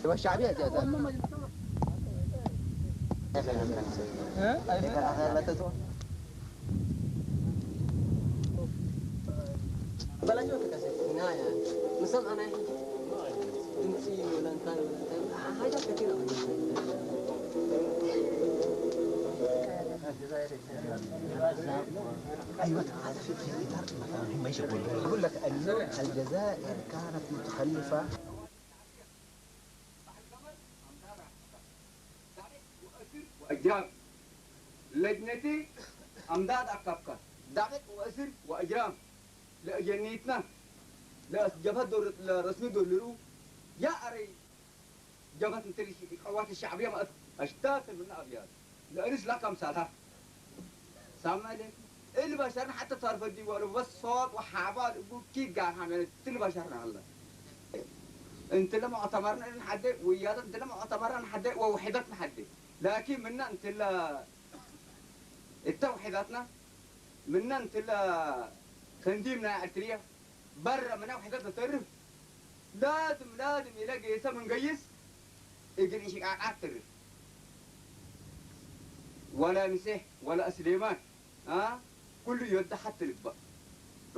والشعبية زيادة. بلاش وقت كاسة. نهاية. مسمع أنا. ድምፂ ወላ እንታይ ወላ እንታይ ሓይታት ከቲና أيوة، هذا في، في إطار مثلًا هم ايش يقولون؟ يقول لك اليوم الجزائر كانت متخلفة. وأجرام. لجنتي أمداد أكابكا. ضابط وأسر وأجرام. لأجنيتنا. لأس-، جبهة دور، لرسمي دور لرو. يا أري. جبهة انتلي-، القوات الشعبية ما أس-، أشتات من أبيات. ለእንስ ላካ ምሳታ ሳመለ እልበሸርና ሓተ ተርፈ ዲወሉ በሶት ወሓባል ቡኪ ጋር ሓመለ ትልበሸርና ኣለ። እንት ለመዕተመርና ንሓደ ወያደት እንት ለመዕተመርና ንሓደ ወውሕደት ንሓደ ላኪን ምና እንት ለ እተ ውሕዳትና ምና እንት ለ ተንዲም ናይ ኣልትርያ በረ ምና ውሕደት ተተርፍ ላዝም ላዝም ኢለ ጌሰ ምንገይስ እግል እንሽቃቃት ትርፍ ወላ ምሴ ወላ እስሌማን አ ኩሉ ዮዳ ሓት ልግባእ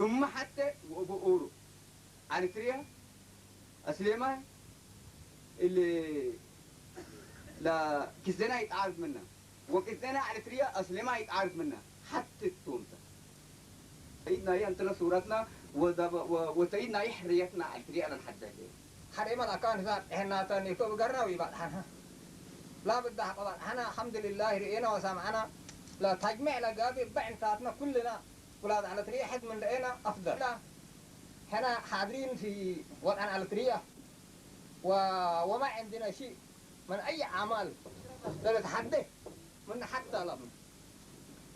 እማ ሓተ ወቦ ኦሮ ኣልትርያ እስሌማን እል ላ ክዘና ይጣርፍ ምና ወክዘና ኣልትርያ እስሌማ ይጣርፍ ምና ሓት ቶምታ ሰይድና እያ እንተ ሱረትና ወሰይድና ይሕርየትና ኣልትርያ ለንሓደለ ሓደ መላካ ንዛ ጥሕናተን ይኮብ ገርናው ይባጥሓና ላብዳ ቆባጥሓና الحمد لله رئينا وسمعنا لا تجمع لا قابي بعن تاتنا كلنا ولا على تريحت من رئينا أفضل لا حنا حاضرين في وطن على تريا و... وما عندنا شيء من أي أعمال لا نتحدى من حتى لا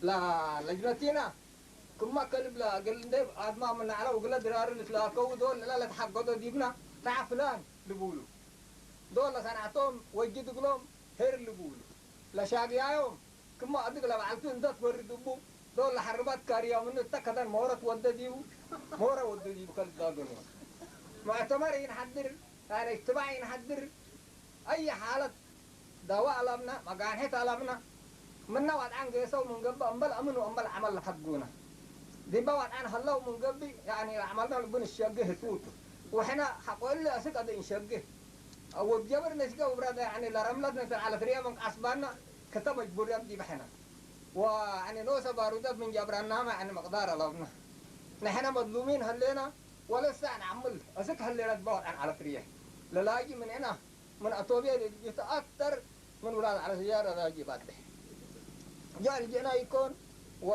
لا لجنتنا كما كلب لا قل ندب آدما من على وقل درار نتلاقوا دول لا لا تحققوا ديبنا تعفلان لبولو دول لسنعتهم وجد قلوم هير لبولو لا شاقيايوم كما أدق لا بعلتو اندت ورد دبو دول لحربات كاريا من التكدن مورت ودديو مورا ودديو كل داغنو معتمر ينحدر يعني اجتماع ينحدر أي حالة دواء لمنا مقاحة لمنا منا وضعان قيسو من قبل أمبل أمن وأمبل عمل لحقونا ديبا وضعان هلو من قبل يعني عملنا لبن الشقه توت وحنا حقول لي أسك أدي نشقه أو بجبر نشقه وبراد يعني لرملتنا على فريا من قصبانا كتب مجبور يبدي بحنا ويعني نوسة بارودات من جبرنا ما يعني مقدار لمنا نحن مظلومين هلينا ولسه نعمل أسك هلينا تباوضعان على فريا للاجي من هنا من أتوبيا للجيت أكتر من ولاد على سيارة لا جيب أدح جاء الجينا يكون و...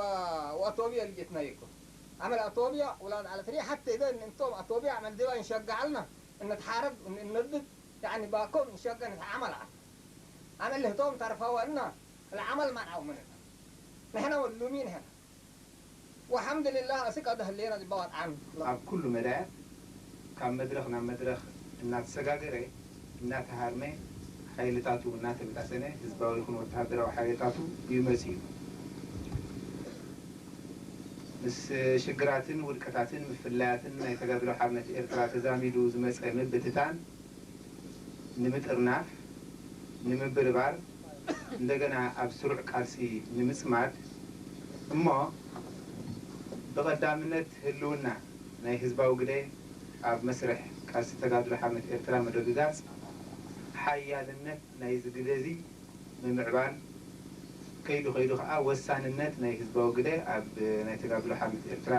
وأتوبيا الجيتنا يكون عمل أتوبيا ولاد على تري حتى إذا إن أنتم أتوبيا عمل ديوا نشجع لنا إن نتحارب إن نردد يعني باكم نشجع نتعامل عنه عمل له توم تعرفوا أن العمل منعه مننا نحن مظلومين هنا والحمد لله أسك أده اللينا دي بوات عام ኣብ ኩሉ መዳያት ካብ መድረኽ ናብ መድረኽ እናተሰጋገረ እናተሃርመ ሓይልታቱ እናተበታተነ ህዝባዊ ይኹን ወተሃደራዊ ሓይልታቱ እዩ መፂኡ። ምስ ሽግራትን ውድቀታትን ምፍላያትን ናይ ተጋድሎ ሓርነት ኤርትራ ተዛሚዱ ዝመፀ ምብትታን ንምጥርናፍ ንምብርባር እንደገና ኣብ ስሩዕ ቃልሲ ንምፅማድ እሞ ብቐዳምነት ህልውና ናይ ህዝባዊ ግደ ኣብ መስርሕ ቃልሲ ተጋድሎ ሓርነት ኤርትራ ምርግጋፅ ሓያልነት ናይዚ ግደ እዚ ምምዕባል ከይዱ ከይዱ ከዓ ወሳንነት ናይ ህዝባዊ ግደ ኣብ ናይ ተጋድሎ ሓርነት ኤርትራ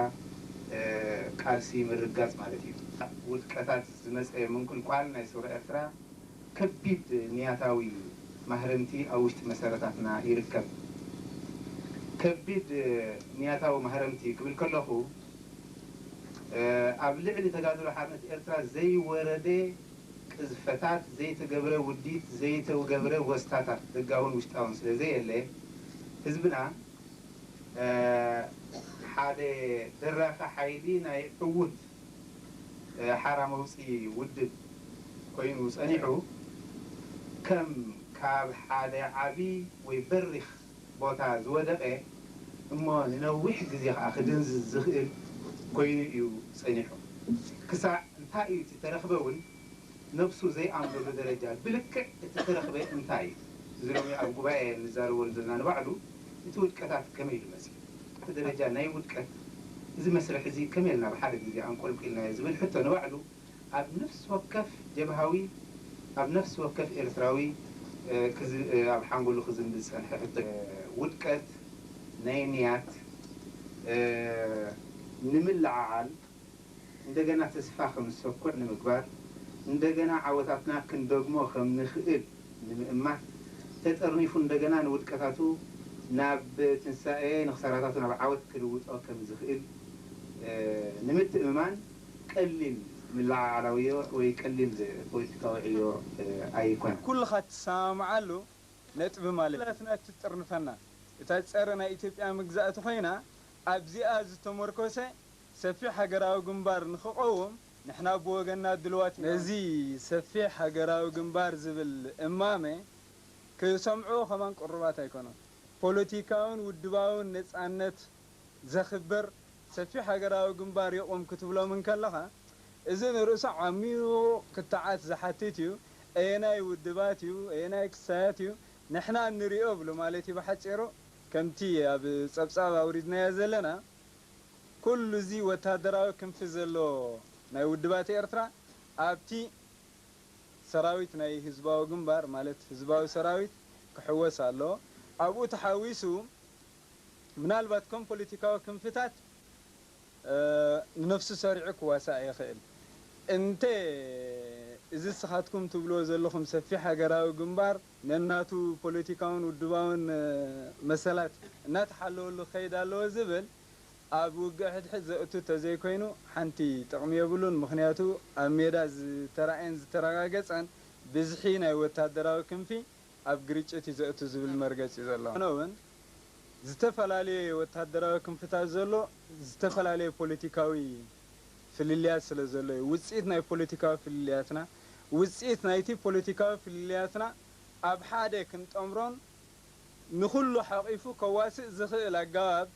ቃልሲ ምርጋፅ ማለት እዩ። ውድቀታት ዝመፀ ምንቁልቋል ናይ ሰውራ ኤርትራ ከቢድ ንያታዊ ማህረምቲ ኣብ ውሽጢ መሰረታትና ይርከብ። ከቢድ ንያታዊ ማህረምቲ ክብል ከለኹ ኣብ ልዕሊ ተጋድሎ ሓርነት ኤርትራ ዘይወረደ ቅዝፈታት፣ ዘይተገብረ ውዲት፣ ዘይተገብረ ወስታታት ደጋውን ውሽጣውን ስለ ዘየለ ህዝብና ሓደ ደራኺ ሓይሊ ናይ ዕዉት ሓራ መውፅኢ ውድብ ኮይኑ ፀኒሑ ከም ካብ ሓደ ዓብዪ ወይ በሪኽ ቦታ ዝወደቐ እሞ ንነዊሕ ግዜ ከዓ ክድንዝዝ ዝኽእል ኮይኑ እዩ ፀኒሑ። ክሳዕ እንታይ እዩ እቲ ተረኽበ እውን ነብሱ ዘይኣምነሉ ደረጃ ብልክዕ እቲ ተረኽበ እንታይ እዩ? እዚ ሎሚ ኣብ ጉባኤ እንዛረበሉ ዘለና ንባዕሉ እቲ ውድቀታት ከመይ ኢሉ መፂኡ? እቲ ደረጃ ናይ ውድቀት እዚ መስርሕ እዚ ከመይ ኢልና ብሓደ ግዜ ኣንቆልቂልናዮ ዝብል ሕቶ ንባዕሉ ኣብ ነፍሲ ወከፍ ጀብሃዊ ኣብ ነፍሲ ወከፍ ኤርትራዊ ኣብ ሓንጎሉ ክዝንቢ ዝፀንሐ ሕቶ ውድቀት ናይ ንያት ንምልዓዓል እንደገና ተስፋ ከም ዝሰኩዕ ንምግባር፣ እንደገና ዓወታትና ክንደግሞ ከም ንኽእል ንምእማት፣ ተጠርኒፉ እንደገና ንውድቀታቱ ናብ ትንሳኤ፣ ንኽሳራታቱ ናብ ዓወት ክልውጦ ከም ዝኽእል ንምትእምማን ቀሊል ምልዕዓላዊ ወይ ቀሊል ፖለቲካዊ ዕዮ ኣይኮነን። ኩልኻ ትሰማምዓሉ ነጥቢ ማለት ናትና ትጥርንፈና። እታ ጸረ ናይ ኢትዮጵያ መግዛእቲ ኮይና ኣብዚኣ ዝተመርኮሰ ሰፊሕ ሃገራዊ ግንባር ንኽቐውም ንሕና ብወገንና ድልዋት ኢና። ነዚ ሰፊሕ ሃገራዊ ግንባር ዝብል እማመ ክሰምዕዎ ከማን ቅሩባት ኣይኮኑን። ፖለቲካውን ውድባውን ነጻነት ዘኽብር ሰፊሕ ሃገራዊ ግንባር የቑም ክትብሎም እንከለኻ፣ እዚ ንርእሱ ዓሚቑ ክትዓት ዝሓትት እዩ። ኣየናይ ውድባት እዩ፣ ኣየናይ ክሳያት እዩ፣ ንሕና እንሪኦ ብሉ ማለት እዩ ብሓጺሩ። ከምቲ ኣብ ጸብጻብ ኣውሪድናዮ ዘለና፣ ኩሉ እዚ ወታደራዊ ክንፊ ዘሎ ናይ ውድባት ኤርትራ ኣብቲ ሰራዊት ናይ ህዝባዊ ግንባር ማለት ህዝባዊ ሰራዊት ክሕወስ ኣለዎ። ኣብኡ ተሓዊሱ ምናልባት ከም ፖለቲካዊ ክንፍታት እ፣ ንነፍሱ ሰሪዑ ክዋሳእ ይኽእል። እንተ እዚ ስኻትኩም ትብልዎ ዘለኹም ሰፊሕ ሃገራዊ ግንባር ነናቱ ፖለቲካውን ውድባውን እ፣ መሰላት እናተሓለወሉ ክኸይድ ኣለዎ ዝብል ኣብ ውግእ ሕድሕድ ዘእቱ ተዘይኮይኑ ሓንቲ ጥቕሚ የብሉን። ምኽንያቱ ኣብ ሜዳ ዝተራእየን ዝተረጋገጸን ብዝሒ ናይ ወታደራዊ ክንፊ ኣብ ግርጭት እዩ ዘእቱ ዝብል መርገጽ እዩ ዘሎ። ኮነ እውን ዝተፈላለየ ወታደራዊ ክንፍታት ዘሎ ዝተፈላለየ ፖለቲካዊ ፍልልያት ስለ ዘሎ እዩ። ውጽኢት ናይ ፖለቲካዊ ፍልልያትና ውጽኢት ናይቲ ፖለቲካዊ ፍልልያትና ኣብ ሓደ ክንጠምሮን ንኹሉ ሓቒፉ ከዋስእ ዝኽእል ኣገባብ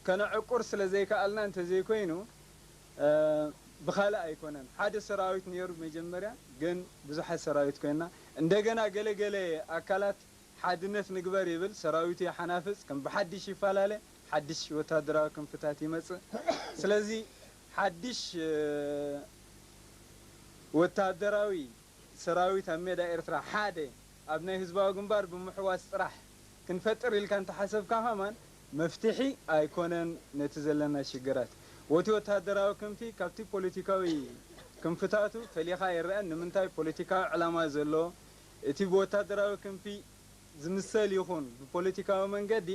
ከነዕቁር ስለ ዘይከኣልና እንተዘይኮይኑ እ፣ ብኻልእ ኣይኮነን። ሓደ ሰራዊት ነይሩ መጀመርያ፣ ግን ብዙሓት ሰራዊት ኮይንና። እንደገና ገለ ገለ ኣካላት ሓድነት ንግበር ይብል፣ ሰራዊቱ ይሓናፍጽ፣ ከም ብሓድሽ ይፈላለ፣ ሓድሽ ወታደራዊ ክንፍታት ይመጽእ። ስለዚ ሓድሽ እ፣ ወታደራዊ ሰራዊት ኣብ ሜዳ ኤርትራ ሓደ ኣብ ናይ ህዝባዊ ግንባር ብምሕዋስ ጥራሕ ክንፈጥር ኢልካ እንተሓሰብካ ከማን መፍትሒ ኣይኮነን ነቲ ዘለና ሽግራት። ወቲ ወታደራዊ ክንፊ ካብቲ ፖለቲካዊ ክንፍታቱ ፈሊኻ ይረአን። ንምንታይ ፖለቲካዊ ዕላማ ዘለዎ እቲ ብወታደራዊ ክንፊ ዝምሰል ይኹን ብፖለቲካዊ መንገዲ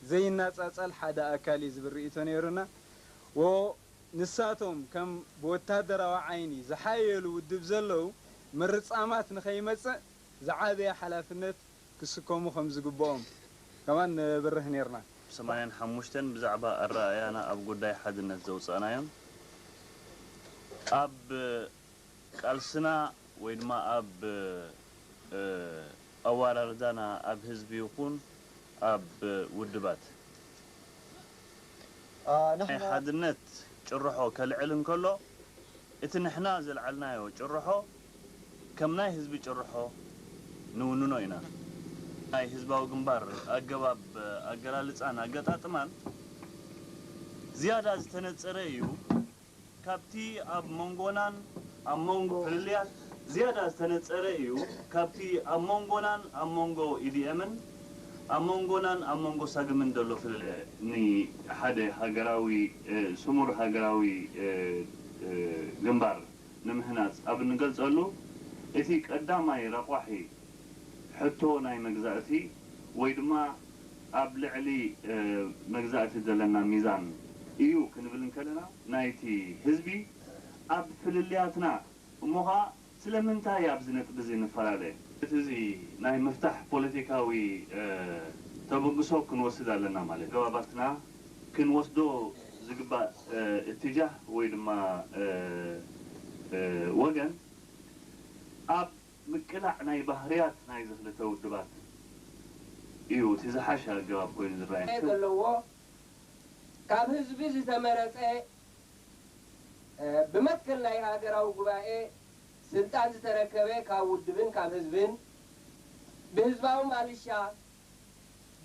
ዘይናጻጸል ሓደ ኣካል እዩ ዝብል ርእይቶ ነይሩና። ወ ንሳቶም ከም ብወታደራዊ ዓይኒ ዝሓየሉ ውድብ ዘለዉ ምርጻማት ንኸይመጽእ ዝዓበየ ሓላፍነት ክስከሙ ከም ዝግብኦም ከማን ንብርህ ነይርና። ሰማንያን ሓሙሽተን ብዛዕባ ኣረኣእያና ኣብ ጉዳይ ሓድነት ዘውጻእናዮን ኣብ ቃልስና ወይ ድማ ኣብ እ፣ ኣወራርዳና ኣብ ህዝቢ ይኹን ኣብ ውድባት ናይ ንሕና ሓድነት ጭርሖ ከልዕል እንከሎ፣ እቲ ንሕና ዘልዓልናዮ ጭርሖ ከም ናይ ህዝቢ ጭርሖ ንውንኖ ኢና። ናይ ህዝባዊ ግንባር ኣገባብ ኣገላልጻን ኣገጣጥማን ዝያዳ ዝተነጸረ እዩ። ካብቲ ኣብ መንጎናን ኣብ መንጎ ፍልልያት ዝያዳ ዝተነጸረ እዩ። ካብቲ ኣብ መንጎናን ኣብ መንጎ ኢዲኤምን ኣብ መንጎናን ኣብ መንጎ ሳግምን ዘሎ ፍልልያት ንሓደ ሃገራዊ፣ እ፣ ስሙር ሃገራዊ፣ እ፣ እ፣ ግንባር ንምህናጽ ኣብ እንገልጸሉ፣ እቲ ቀዳማይ ረቋሒ ሕቶ ናይ መግዛእቲ ወይ ድማ ኣብ ልዕሊ፣ እ፣ መግዛእቲ ዘለና ሚዛን እዩ ክንብል እንከለና፣ ናይቲ ህዝቢ ኣብ ፍልልያትና እሞ ኸኣ ስለምንታይ ኣብዚ ነጥቢ እዚ ንፈላለ? እቲ እዚ ናይ ምፍታሕ ፖለቲካዊ፣ እ፣ ተበግሶ ክንወስድ ኣለና ማለት እዩ። ኣገባባትና ክንወስዶ ዝግባእ፣ እ፣ እትጃህ ወይ ድማ፣ እ፣ እ፣ ወገን ኣብ ምቅላዕ ናይ ባህርያት ናይዚ ክልተ ውድባት እዩ እቲ ዝሓሸ ኣገባብ ኮይኑ ዝረኣየኒ። ዘለዎ ካብ ህዝቢ ዝተመረጸ፣ እ፣ ብመትከል ናይ ሃገራዊ ጉባኤ ስልጣን ዝተረከበ ካብ ውድብን ካብ ህዝብን ብህዝባዊ ማልሻ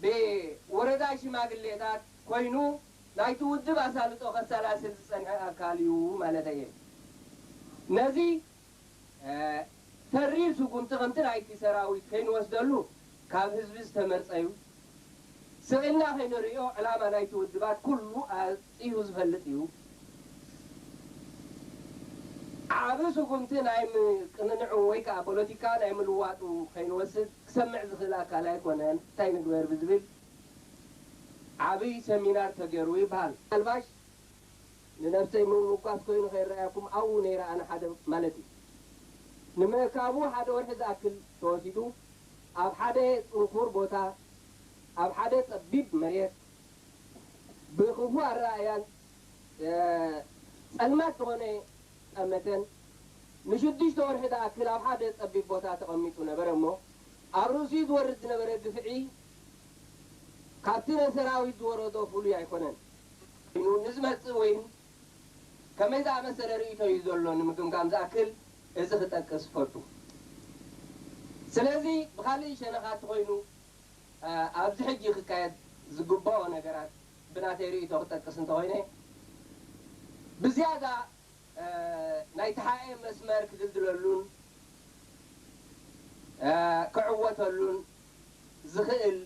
ብወረዳ ሽማግሌታት ኮይኑ ናይቲ ውድብ ኣሳልጦ ከሰላስል ዝጸንሐ ኣካል እዩ ማለት እየ። ነዚ፣ እ፣ ተሪር ስጉምቲ ከምቲ ናይቲ ሰራዊት ከይንወስደሉ ካብ ህዝቢ ዝተመርጸ እዩ። ስቕ ኢልና ከይንርእዮ ዕላማ ናይቲ ውድባት ኩሉ ኣጽዩ ዝፈልጥ እዩ። ዓቢ ስጉምቲ ናይ ምቅንንዑ ወይ ከኣ ፖለቲካ ናይ ምልዋጡ ከይንወስድ ክሰምዕ ዝኽእል ኣካል ኣይኮነን። እንታይ ንግበር ብዝብል ዓብይ ሰሚናር ተገይሩ ይበሃል። ኣልባሽ ንነብሰይ ምምጓስ ኮይኑ ከይረኣየኩም ኣብኡ ነይረ ኣነ ሓደ ማለት እዩ። ንምእካቡ ሓደ ወርሒ ዝኣክል ተወሲዱ። ኣብ ሓደ ጽንኩር ቦታ፣ ኣብ ሓደ ጸቢብ መሬት፣ ብኽፉእ ኣረኣእያን፣ እ፣ ጸልማት ዝኾነ ጠመተን፣ ንሽዱሽተ ወርሒ ዝኣክል ኣብ ሓደ ጸቢብ ቦታ ተቐሚጡ ነበረ እሞ፣ ኣብ ርእሲኡ ዝወርድ ዝነበረ ግፍዒ፣ ካብቲ ነቲ ሰራዊት ዝወረዶ ፍሉይ ኣይኮነን። ንዝመጽእ ወይን ከመይ ዝኣመሰለ ርእይቶ እዩ ዘሎ ንምግምጋም ዝኣክል፣ እዚ ክጠቅስ እፈቱ። ስለዚ፣ ብኻልእ ሸነኻት ኮይኑ፣ እ፣ ኣብዚ ሕጂ ክካየድ ዝግብኦ ነገራት ብናተይ ርእይቶ ክጠቅስ እንተኾይነ፣ ብዝያዳ፣ እ፣ ናይ ተሓኤ መስመር ክድልድለሉን፣ እ፣ ክዕወተሉን ዝኽእል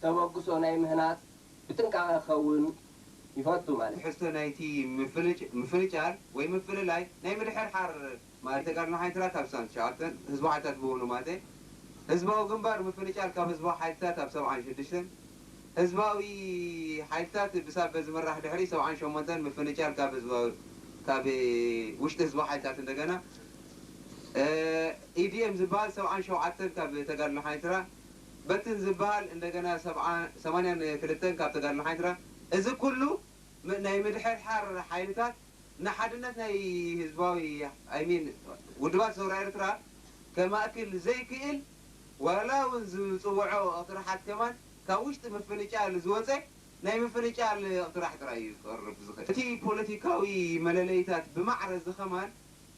ተበግሶ ናይ ምህናጽ ብጥንቃቐ ክኸውን ይፈቱ ማለት እዩ። ትሕዝቶ ናይቲ ምፍልጭ-፣ ምፍንጫል ወይ ምፍልላይ ናይ ምድሕርሓር ማለት ተጋድሎ ሓይልታት ኣብ ሰብዓን ትሽዓተን ህዝባዊ ሓይልታት ብውኑ ማለት ህዝባዊ ግንባር ምፍንጫል ካብ ህዝባዊ ሓይልታት ኣብ ሰብዓን ሽዱሽተን ህዝባዊ ሓይልታት ብሳበ ዝምራሕ ድሕሪ ሰብዓን ሸሞንተን ምፍንጫል ካብ ህዝባዊ፣ ካብ ውሽጢ ህዝባዊ ሓይልታት እንደገና፣ እ፣ ኢዲኤም ዝበሃል ሰብዓን ሸውዓተን ካብ ተጋድሎ ሓይልትራ፣ በትን ዝበሃል እንደገና ሰብዓ-፣ ሰማንያን ክልተን ካብ ተጋድሎ ሓይልትራ። እዚ ኩሉ ም-፣ ናይ ምድሕርሓር ሓይልታት ንሓድነት ናይ ህዝባዊ፣ ኣይ ሚን፣ ውድባት ሰውራ ኤርትራ ከማእክል ዘይክእል፣ ዋላ እውን ዝጽውዖ እቕትራሓት ከማን ካብ ውሽጢ ምፍንጫል ዝወጸ ናይ ምፍንጫል እቕትራሕ ጥራይ እዩ ክቐርብ ዝኽእል። እቲ ፖለቲካዊ መለለይታት ብማዕረ እዚ ከማን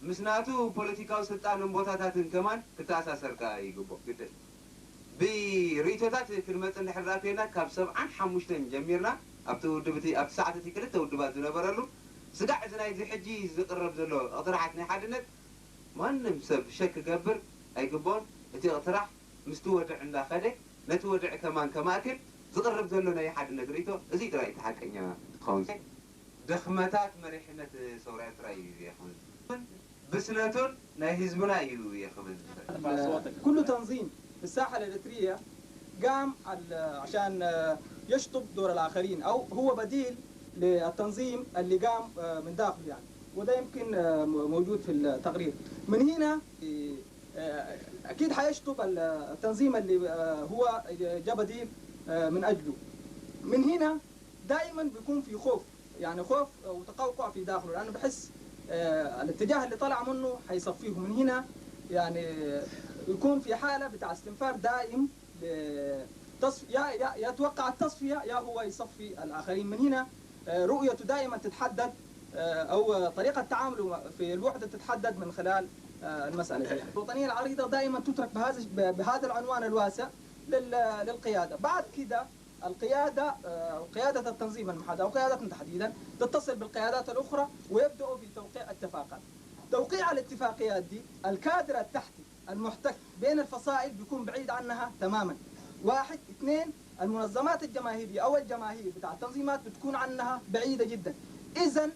ምስ ናቱ ፖለቲካዊ ስልጣንን ቦታታትን ከማን ክተኣሳሰር ከኣ ይግብኦ። ግድን ብርእይቶታት ክንመጽእ እንድሕር ደኣ ኮይና፣ ካብ ሰብዓን ሓሙሽተን ጀሚርና፣ ኣብቲ ውድብ እቲ፣ ኣብቲ ሰዓት እቲ ክልተ ውድባት ዝነበረሉ ስጋዕ እዚ ናይዚ ሕጂ ዝቕረብ ዘሎ እቕትራሓት ናይ ሓድነት ማንም ሰብ ሸክ ክገብር ኣይግብኦን። እቲ እቕትራሕ ምስቲ ወድዕ እንዳኸደ፣ ነቲ ወድዕ ከማን ከማእክል ዝቕርብ ዘሎ ናይ ሓድነት ርእይቶ፣ እዚ ጥራይ እቲ ሓቀኛ ክኸውን። ድኽመታት መሪሕነት ሰውራ ኤርትራ እዩ የኽብል። ብስለቱን ናይ ህዝብና እዩ የኽብል። كل تنظيم في الساحة الإريترية قام ال- عشان آه، يشطب دور الآخرين، أو هو بديل للتنظيم اللي قام آه، من داخله يعني. وده يمكن آه، م- موجود في التقرير. من هنا آه، أكيد حيشطب ال- التنظيم اللي آه، هو جاء بديل آه، من أجله. من هنا دائما بيكون في خوف، يعني خوف وتقوقع في داخله، لأنه بحس آه، الاتجاه اللي طلع منه حيصفيه. من هنا يعني يكون في حالة بتاع استنفار دائم. تصف... يا... يا... يتوقع التصفية، يا هو يصفي الآخرين. من هنا آه، رؤيته دائما تتحدد، آه، أو طريقة تعامله في الوحدة تتحدد من خلال آه، المسألة دي. الوطنية العريضة دائما تترك بهذا، بهذا العنوان الواسع لل- للقيادة. بعد كده القيادة، آه، قيادة التنظيم المحدد أو قيادتنا تحديدا، تتصل بالقيادات الأخرى ويبدأوا في توقيع اتفاقات. توقيع الاتفاقيات دي، الكادر التحتي المحتك بين الفصائل بيكون بعيد عنها تماما. واحد. اثنين، المنظمات الجماهيرية أو الجماهير بتاع التنظيمات بتكون عنها بعيدة جدا. إذا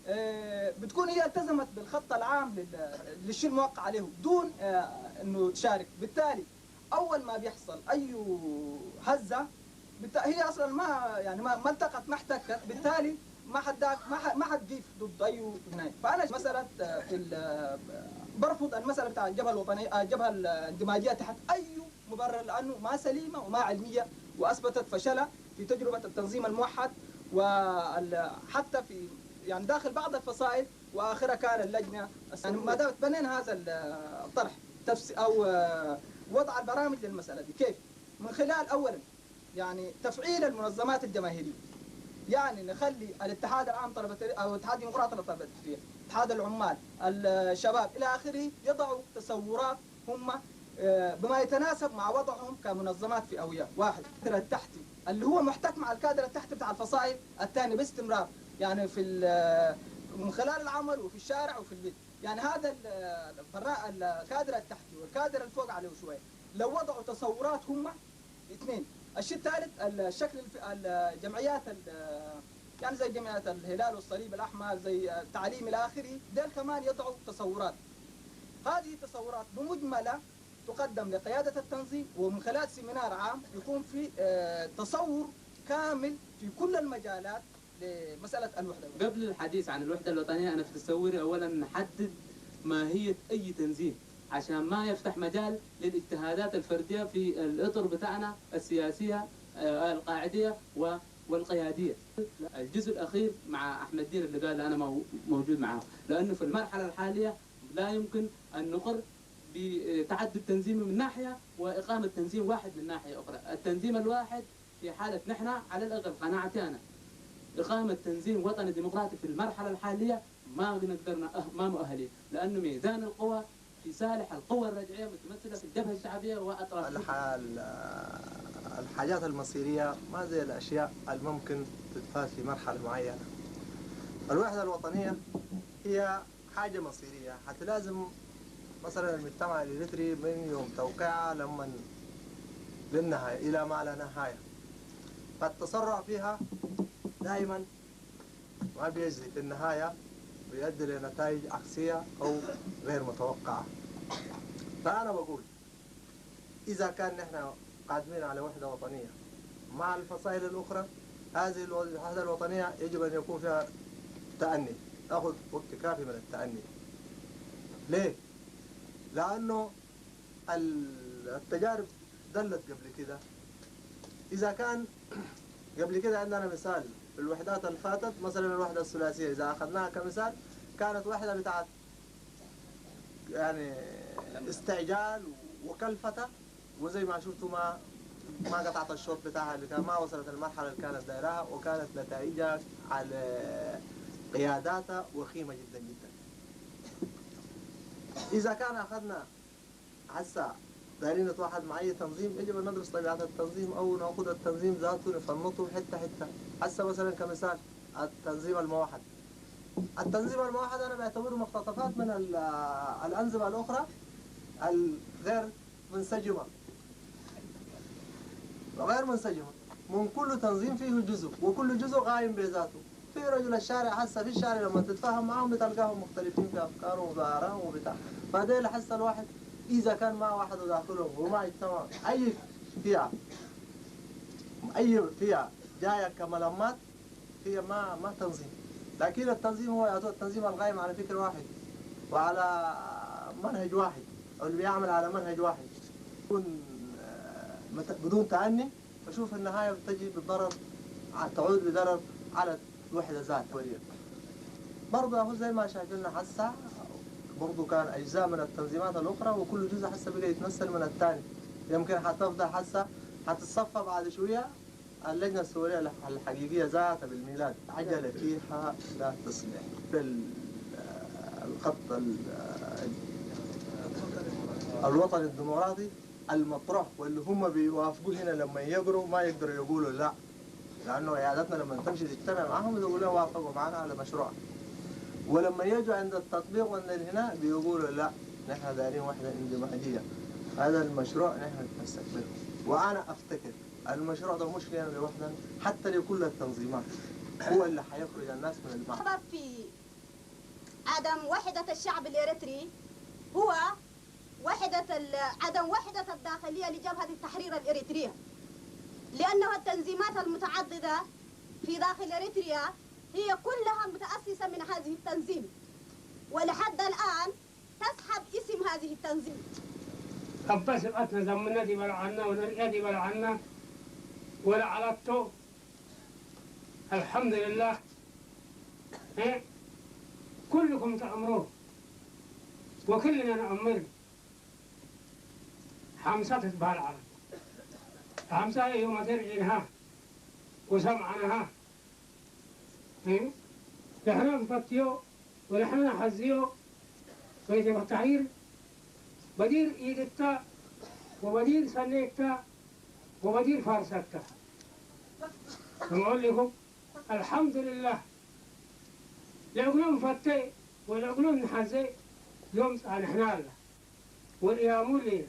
آه، بتكون هي التزمت بالخط العام لل- للشيء الموقع عليه دون آه، انه تشارك. بالتالي اول ما بيحصل اي هزه، بالت- هي اصلا ما، يعني، ما ما التقت، ما احتكت. بالتالي ما حداك ما ح- ما حتقيف ضد اي هناك. فانا مساله آه، في ال- آه، برفض المساله بتاع الجبهه الوطنيه، آه، الجبهه الاندماجيه تحت اي مبرر، لانه ما سليمه وما علميه، واثبتت فشلها في تجربه التنظيم الموحد. وحتى في، يعني، داخل بعض الفصائل، واخرها كان اللجنه. يعني، ما دام تبنينا هذا الطرح، تفس او وضع البرامج للمساله دي كيف؟ من خلال اولا، يعني، تفعيل المنظمات الجماهيريه. يعني نخلي الاتحاد العام طلبه، او اتحاد ديمقراطي لطلبه التشريع، اتحاد العمال، الشباب الى اخره، يضعوا تصورات هم آه، بما يتناسب مع وضعهم كمنظمات فئويه. واحد. الكادر التحتي اللي هو محتك مع الكادر التحتي بتاع الفصائل الثاني باستمرار، يعني في ال- من خلال العمل وفي الشارع وفي البيت. يعني هذا ال- البراء الكادر التحتي والكادر الفوق عليه شويه، لو وضعوا تصورات هم اثنين. الشيء الثالث، الشكل الف- الجمعيات ال- يعني زي جمعيات الهلال والصليب الاحمر، زي التعليم الى اخره، ديل كمان يضعوا تصورات. هذه التصورات بمجملها تقدم لقيادة التنظيم، ومن خلال سيمينار عام يكون في آه، تصور كامل في كل المجالات لمسألة الوحدة. قبل الحديث عن الوحدة الوطنية، أنا في تصوري أولا نحدد ماهية أي تنظيم. عشان ما يفتح مجال للاجتهادات الفردية في الإطر بتاعنا السياسية، آه، القاعدية و-، والقيادية. الجزء الأخير مع أحمد دين اللي قال أنا مو-، موجود معه، لأنه في المرحلة الحالية لا يمكن أن نقر بتعدد تنظيمي من ناحية وإقامة تنظيم واحد من ناحية أخرى. التنظيم الواحد في حالة نحن، على الأقل قناعتي أنا، إقامة تنظيم وطني ديمقراطي في المرحلة الحالية ما بنقدر ن-، أه-، ما مؤهلين، لأنه ميزان القوى في صالح القوى الرجعية متمثلة في الجبهة الشعبية وأطراف الح-، ال-، الحاجات المصيرية ما زي الأشياء الممكن تتفات في مرحلة معينة. الوحدة الوطنية هي حاجة مصيرية، حتى لازم مثلًا المجتمع الإريتري من يوم توقيعها لمن للنهاية، إلى ما لا نهاية. فالتسرع فيها دائمًا ما بيجزي، في النهاية بيؤدي لنتائج عكسية أو غير متوقعة. فأنا بقول، إذا كان نحن قادمين على وحدة وطنية مع الفصائل الأخرى، هذه الو-، الوحدة الوطنية يجب أن يكون فيها تأني، تأخذ وقت كافي من التأني. ليه؟ لأنه ال-، التجارب دلت قبل كده. إذا كان قبل كده عندنا مثال في الوحدات اللي فاتت، مثلًا الوحدة الثلاثية إذا أخذناها كمثال، كانت وحدة بتاعت يعني استعجال وكلفتة، وزي ما شفتوا ما، ما قطعت الشوط بتاعها اللي كان، ما وصلت المرحلة اللي كانت دايراها، وكانت نتائجها على قياداتها وخيمة جدًا جدًا. إذا كان أخذنا هسا دايرين نتوحد مع أي تنظيم، يجب أن ندرس طبيعة التنظيم أو نأخذ التنظيم ذاته نفنطه حتة حتة. هسا مثلًا كمثال التنظيم الموحد. التنظيم الموحد أنا بعتبره مقتطفات من ال-، الأنظمة الأخرى الغير منسجمة. غير منسجمة. من كل تنظيم فيه جزء، وكل جزء قايم بذاته. في رجل الشارع هسه، في الشارع لما تتفاهم معاهم بتلقاهم مختلفين في أفكارهم وفي آرائهم وبتاع. فديل هسه الواحد إذا كان ما وحدوا داخلهم وما اجتمعوا، أي فئة، أي فئة جاية كملمات، هي ما، ما تنظيم. لكن التنظيم هو يعتبر التنظيم القائم على فكر واحد وعلى منهج واحد، أو اللي بيعمل على منهج واحد. بدون، آه، مت-، بدون تأني، بشوف النهاية بتجي بالضرر، ع-، تعود بضرر على الوحدة ذاتها. برضه أهو زي ما شايفيننا حسا، برضه كان أجزاء من التنظيمات الأخرى، وكل جزء حسا بقى يتنسل من التاني. يمكن حتفضل حسا، حتتصفى بعد شوية اللجنة السورية الح-، الحقيقية ذاتها بالميلاد. عجلة فيها لا تصلح. ال-، الخط ال-، الوطني الديمقراطي المطروح، واللي هم بيوافقوا هنا لما يقروا ما يقدروا يقولوا لا، لأنه عيادتنا لما تمشي تجتمع معهم يقولوا لا، وافقوا معنا على مشروع، ولما يجوا عند التطبيق وعند الهنا بيقولوا لا، نحن دايرين وحدة اندماجية. هذا المشروع نحن نتمسك به، وأنا أفتكر المشروع ده مش لنا لوحدنا، حتى لكل التنظيمات، هو اللي حيخرج الناس من البحر. السبب في عدم وحدة الشعب الإريتري هو وحدة ال-، عدم وحدة الداخلية لجبهة التحرير الإريترية، لأنه التنظيمات المتعددة في داخل إريتريا هي كلها متأسسة من هذه التنظيم، ولحد الآن تسحب اسم هذه التنظيم. أبا سبعتنا زمنا دي بلعنا ونرقى دي بلعنا ولا على الطو. الحمد لله. إيه؟ كلكم تأمرون وكلنا نأمر. حمسة تتبال على حمسة يوم ترعينها وسمعنها. إيه؟ نحن نفتيو ونحن نحزيو. بيت التحرير بدير إيدتا وبدير سنيكتا وبدير فارسكتا. نقول لكم الحمد لله. لأقلهم فتي ولأقلهم نحزي يوم صالحنا الله. والإيام لينا.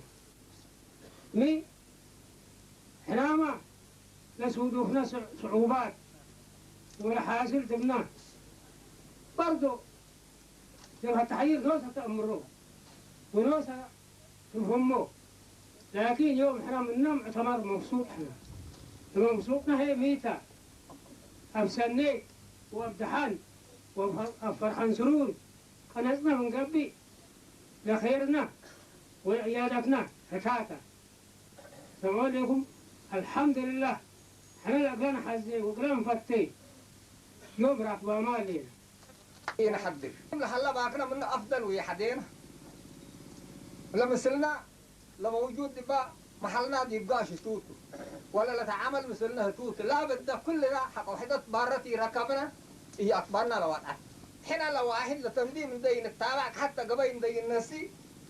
مي حناما نسودوخنا صع-، صعوبات ونحاسل تبنا. برضو جبهة تحرير نوسة تأمرو ونوسة تفهمو. لكن يوم احنا منا معتبر مبسوط احنا. مبسوطنا هي ميتة. أبسنيك وأبدحان وأفرحان سرور. قنزنا من قبي لخيرنا. ወዕያዳትና ሕታታ ሰማሌኹም ኣልሓምዱልላህ። ሕነ ለእግረን ሓዜ ወእግረን ፈቴ ዮም ራክባማ ሌና نحضر لهلا باكنا من أفضل ويحدينا. لمثلنا لموجود دبا محلنا ديبقاش توتو، ولا لتعامل مثلنا توتو. لا بد كلنا حق وحدة بارتي ركبنا، هي أكبرنا لوضع. حين لو واحد لتنظيم دين التابع حتى قبل دين النسي،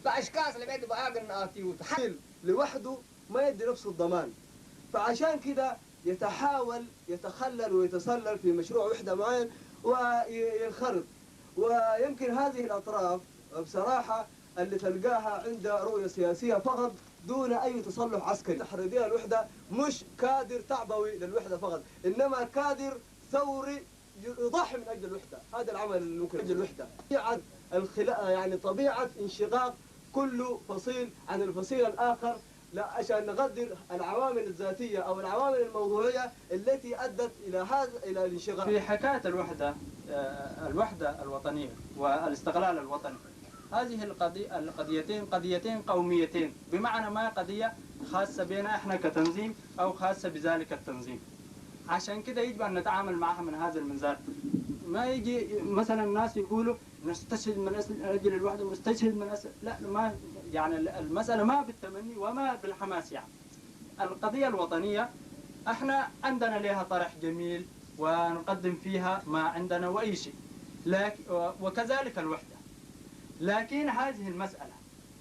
فأشكاس لبعد بقى قلنا توتو. حل لوحده ما يدي نفسه الضمان. فعشان كده يتحاول يتخلل ويتصلل في مشروع وحدة معين وينخرط. ويمكن هذه الأطراف بصراحة اللي تلقاها عندها رؤية سياسية فقط دون أي تصلح عسكري. تحريضية الوحدة مش كادر تعبوي للوحدة فقط، إنما كادر ثوري يضحي من أجل الوحدة. هذا العمل اللي ممكن أجل الوحدة. طبيعة الخلا... يعني طبيعة انشقاق كل فصيل عن الفصيل الآخر، لا، عشان نقدر العوامل الذاتية أو العوامل الموضوعية التي أدت إلى هذا، إلى الانشقاق. في حكاية الوحدة، آه، الوحدة الوطنية والاستقلال الوطني، هذه القضي-، القضيتين قضيتين قوميتين، بمعنى ما قضية خاصة بنا إحنا كتنظيم أو خاصة بذلك التنظيم. عشان كده يجب أن نتعامل معها من هذا المنظار. ما يجي مثلًا الناس يقولوا نستشهد من أجل الوحدة، نستشهد من أجل، لا، ما، يعني المسألة ما بالتمني وما بالحماس، يعني القضية الوطنية احنا عندنا لها طرح جميل ونقدم فيها ما عندنا وأي شيء، لكن، وكذلك الوحدة. لكن هذه المسألة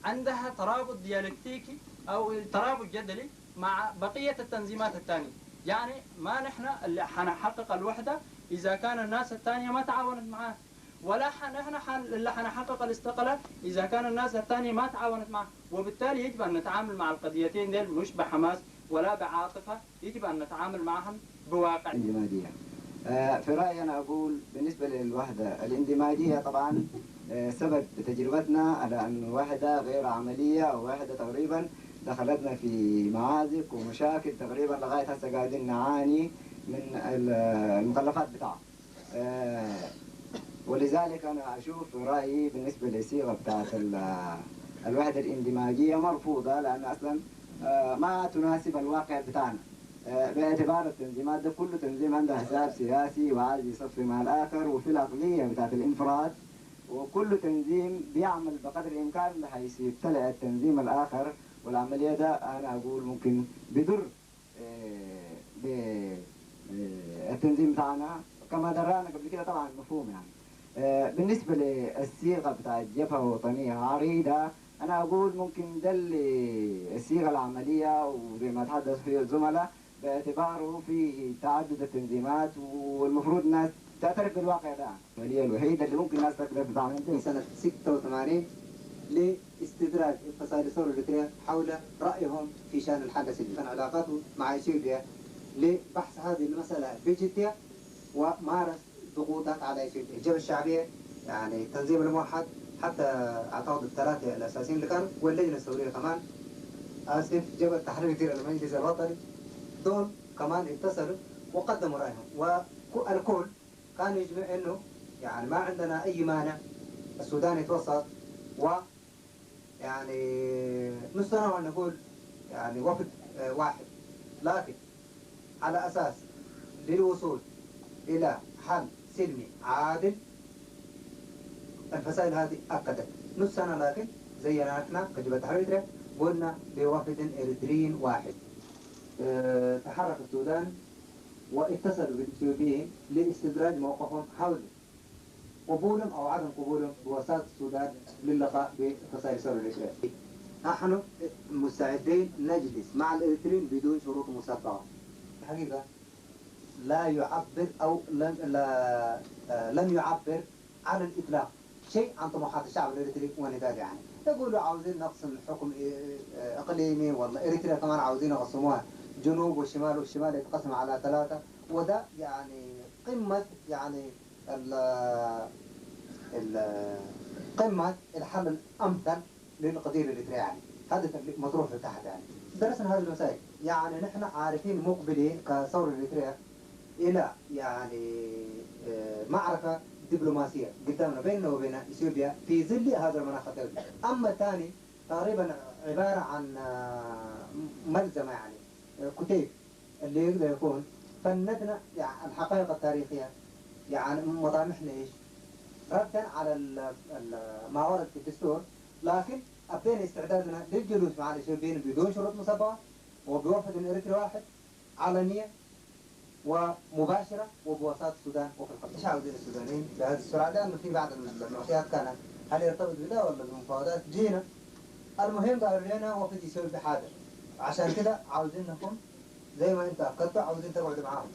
عندها ترابط ديالكتيكي أو ترابط جدلي مع بقية التنظيمات الثانية. يعني ما نحن اللي حنحقق الوحدة إذا كان الناس الثانية ما تعاونت معاه، ولا نحن اللي حنحقق الاستقلال إذا كان الناس الثانية ما تعاونت معه. وبالتالي يجب أن نتعامل مع القضيتين ديل مش بحماس ولا بعاطفة، يجب أن نتعامل معهم بواقع. اندماجية. في رأيي أنا أقول بالنسبة للوحدة الاندماجية طبعا سبب بتجربتنا على أن وحدة غير عملية أو وحدة تقريبا دخلتنا في معازق ومشاكل تقريبا لغاية هسه قاعدين نعاني من المخلفات بتاعها. ولذلك أنا أشوف رأيي بالنسبة للصيغة بتاعت الوحدة الاندماجية مرفوضة، لأن أصلا ما تناسب الواقع بتاعنا. باعتبار التنظيمات ده كله تنظيم عنده حساب سياسي وعايز يصفي مع الآخر، وفي العقلية بتاعت الانفراد، وكل تنظيم بيعمل بقدر الإمكان بحيث يبتلع التنظيم الآخر، والعملية ده أنا أقول ممكن بضر بالتنظيم بتاعنا كما درانا قبل كده، طبعا مفهوم يعني. بالنسبة للصيغة بتاعت جبهة وطنية عريضة، أنا أقول ممكن ده اللي الصيغة العملية، وزي ما تحدث فيه الزملاء، باعتباره في تعدد التنظيمات، والمفروض الناس تعترف بالواقع ده. العملية الوحيدة اللي ممكن الناس تقدر تعمل في سنة ستة وثمانين لاستدراج الفصائل الثورة الإريترية حول رأيهم في شأن الحل السلمي. كان علاقاته مع إثيوبيا لبحث هذه المسألة بجدية، ومارس ضغوطات على إثيوبيا. الجبهة الشعبية، يعني التنظيم الموحد، حتى أعتقد الثلاثة الأساسيين اللي كانوا، واللجنة الثورية كمان، آسف، جبهة تحرير كتير المجلس الوطني، دول كمان اتصلوا وقدموا رأيهم، والكل كان يجمع إنه يعني ما عندنا أي مانع السودان يتوسط، و يعني نصنا نقول يعني وفد واحد، لكن على أساس للوصول إلى حل سلمي عادل. الفصائل هذه أكدت نصنا، لكن زينا نحن كجبهة تحرير إريتريا قلنا بوفد إريتري واحد. آه، تحرك السودان واتصلوا بالإثيوبيين لاستدراج موقفهم حول قبولهم أو عدم قبولهم بوساطة السودان للقاء بفصائل الثورة الإريترية. نحن مستعدين نجلس مع الإريتريين بدون شروط مسبقة. الحقيقة لا يعبر أو لم، لا، آه، لم يعبر على الإطلاق شيء عن طموحات الشعب الإريتري والنضال. يعني يقولوا عاوزين نقسم الحكم إ-، آه، إقليمي، ولا إريتريا كمان عاوزين يقسموها جنوب وشمال، والشمال يتقسم على ثلاثة، وده يعني قمة، يعني ال-، ال-، قمة الحل الأمثل للقضية الإريترية، يعني هذا اللي مطروح تحت. يعني درسنا هذه المسائل، يعني نحن عارفين مقبلين كثورة إريترية إلى يعني، آه، معركة دبلوماسية قدامنا بيننا وبين إثيوبيا في ظل هذا المناخ الدولي. أما الثاني تقريبا عبارة عن، آه، ملزمة، يعني، آه، كتيب اللي يقدر يكون فندنا، يعني، الحقائق التاريخية، يعني، مطامحنا إيش، ردا على ال-، ال-، ما ورد في الدستور، لكن أبدينا استعدادنا للجلوس مع الإثيوبيين بدون شروط مسبقة وبوفد إريتري واحد، علنية ومباشرة وبوساطة السودان وفي الخليج. ايش عاوزين السودانيين بهذه السرعة؟ لأنه في بعض المعطيات كانت، هل يرتبط بده ولا بمفاوضات؟ جينا. المهم قالوا لنا وفد إثيوبي حاضر، عشان كده عاوزينكم زي ما انت أكدتوا، عاوزين تقعدوا معاهم.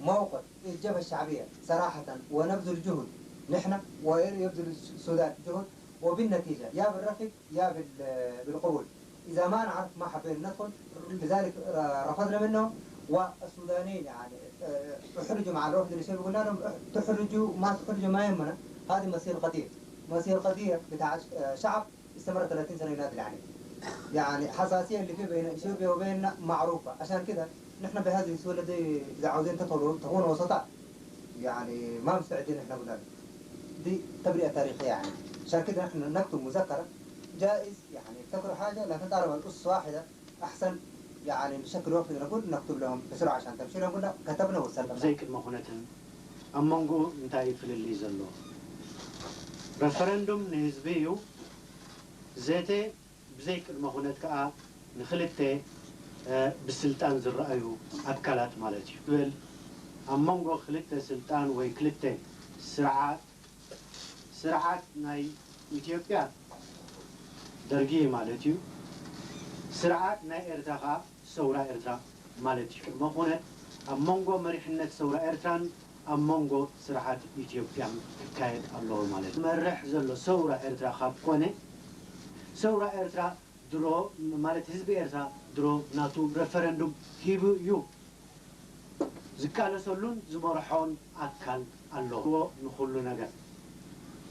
موقف الجبهة الشعبية صراحة ونبذل جهد، نحن ويبذل السودان جهد، وبالنتيجة يا بالرفض يا بال-، بالقبول. إذا ما نعرف ما حبينا ندخل، لذلك ر-، رفضنا منهم. والسودانيين، يعني، آه، احرجوا مع الوفد الإثيوبي، قلنا لهم: "اح-، تحرجوا ما تحرجوا ما يهمنا، هذه مصير قضية، مصير قضية بتاع ش-، آه، شعب استمر ثلاثين سنة يناضل عليه." يعني، حساسية اللي في بين إثيوبيا وبيننا معروفة. عشان كده نحن بهذه السهولة دي، إذا عاوزين تدخلوا، تكونوا وسطاء، يعني، ما مستعدين نحن، قلنا لهم. دي تبرئة تاريخية، يعني. عشان كده نحن نكتب مذكرة، جائز، يعني، يبتكروا حاجة، لكن طالما الأسس واحدة، أحسن، يعني، نشكل وفد، نقول، نكتب لهم بسرعة عشان تمشي لهم، قلنا: "كتبنا وسلمنا." ብዘይ ቅድመ ኩነትን ኣብ መንጎ እንታይ እዩ ፍልልይ ዘሎ? ረፈረንዱም ንህዝቢ እዩ፣ ዘተ ብዘይ ቅድመ ኩነት ከኣ ንክልተ፣ እ፣ ብስልጣን ዝረኣዩ ኣካላት ማለት እዩ። ይብል ኣብ መንጎ ክልተ ስልጣን ወይ ክልተ ስርዓት፣ ስርዓት ናይ ኢትዮጵያ ደርጊ ማለት እዩ። ስርዓት ናይ ኤርትራ ከኣ ሰውራ ኤርትራ ማለት እዩ። ቅድመ ኩነት ኣብ መንጎ መሪሕነት ሰውራ ኤርትራን ኣብ መንጎ ስርዓት ኢትዮጵያን ክካየድ ኣለዎ ማለት እዩ። መርሕ ዘሎ ሰውራ ኤርትራ ካብ ኮነ፣ ሰውራ ኤርትራ ድሮ፣ ማለት ህዝቢ ኤርትራ ድሮ ናቱ ረፈረንዱም ሂቡ እዩ። ዝቃለሰሉን ዝመርሖን ኣካል ኣለዎ ንኹሉ ነገር።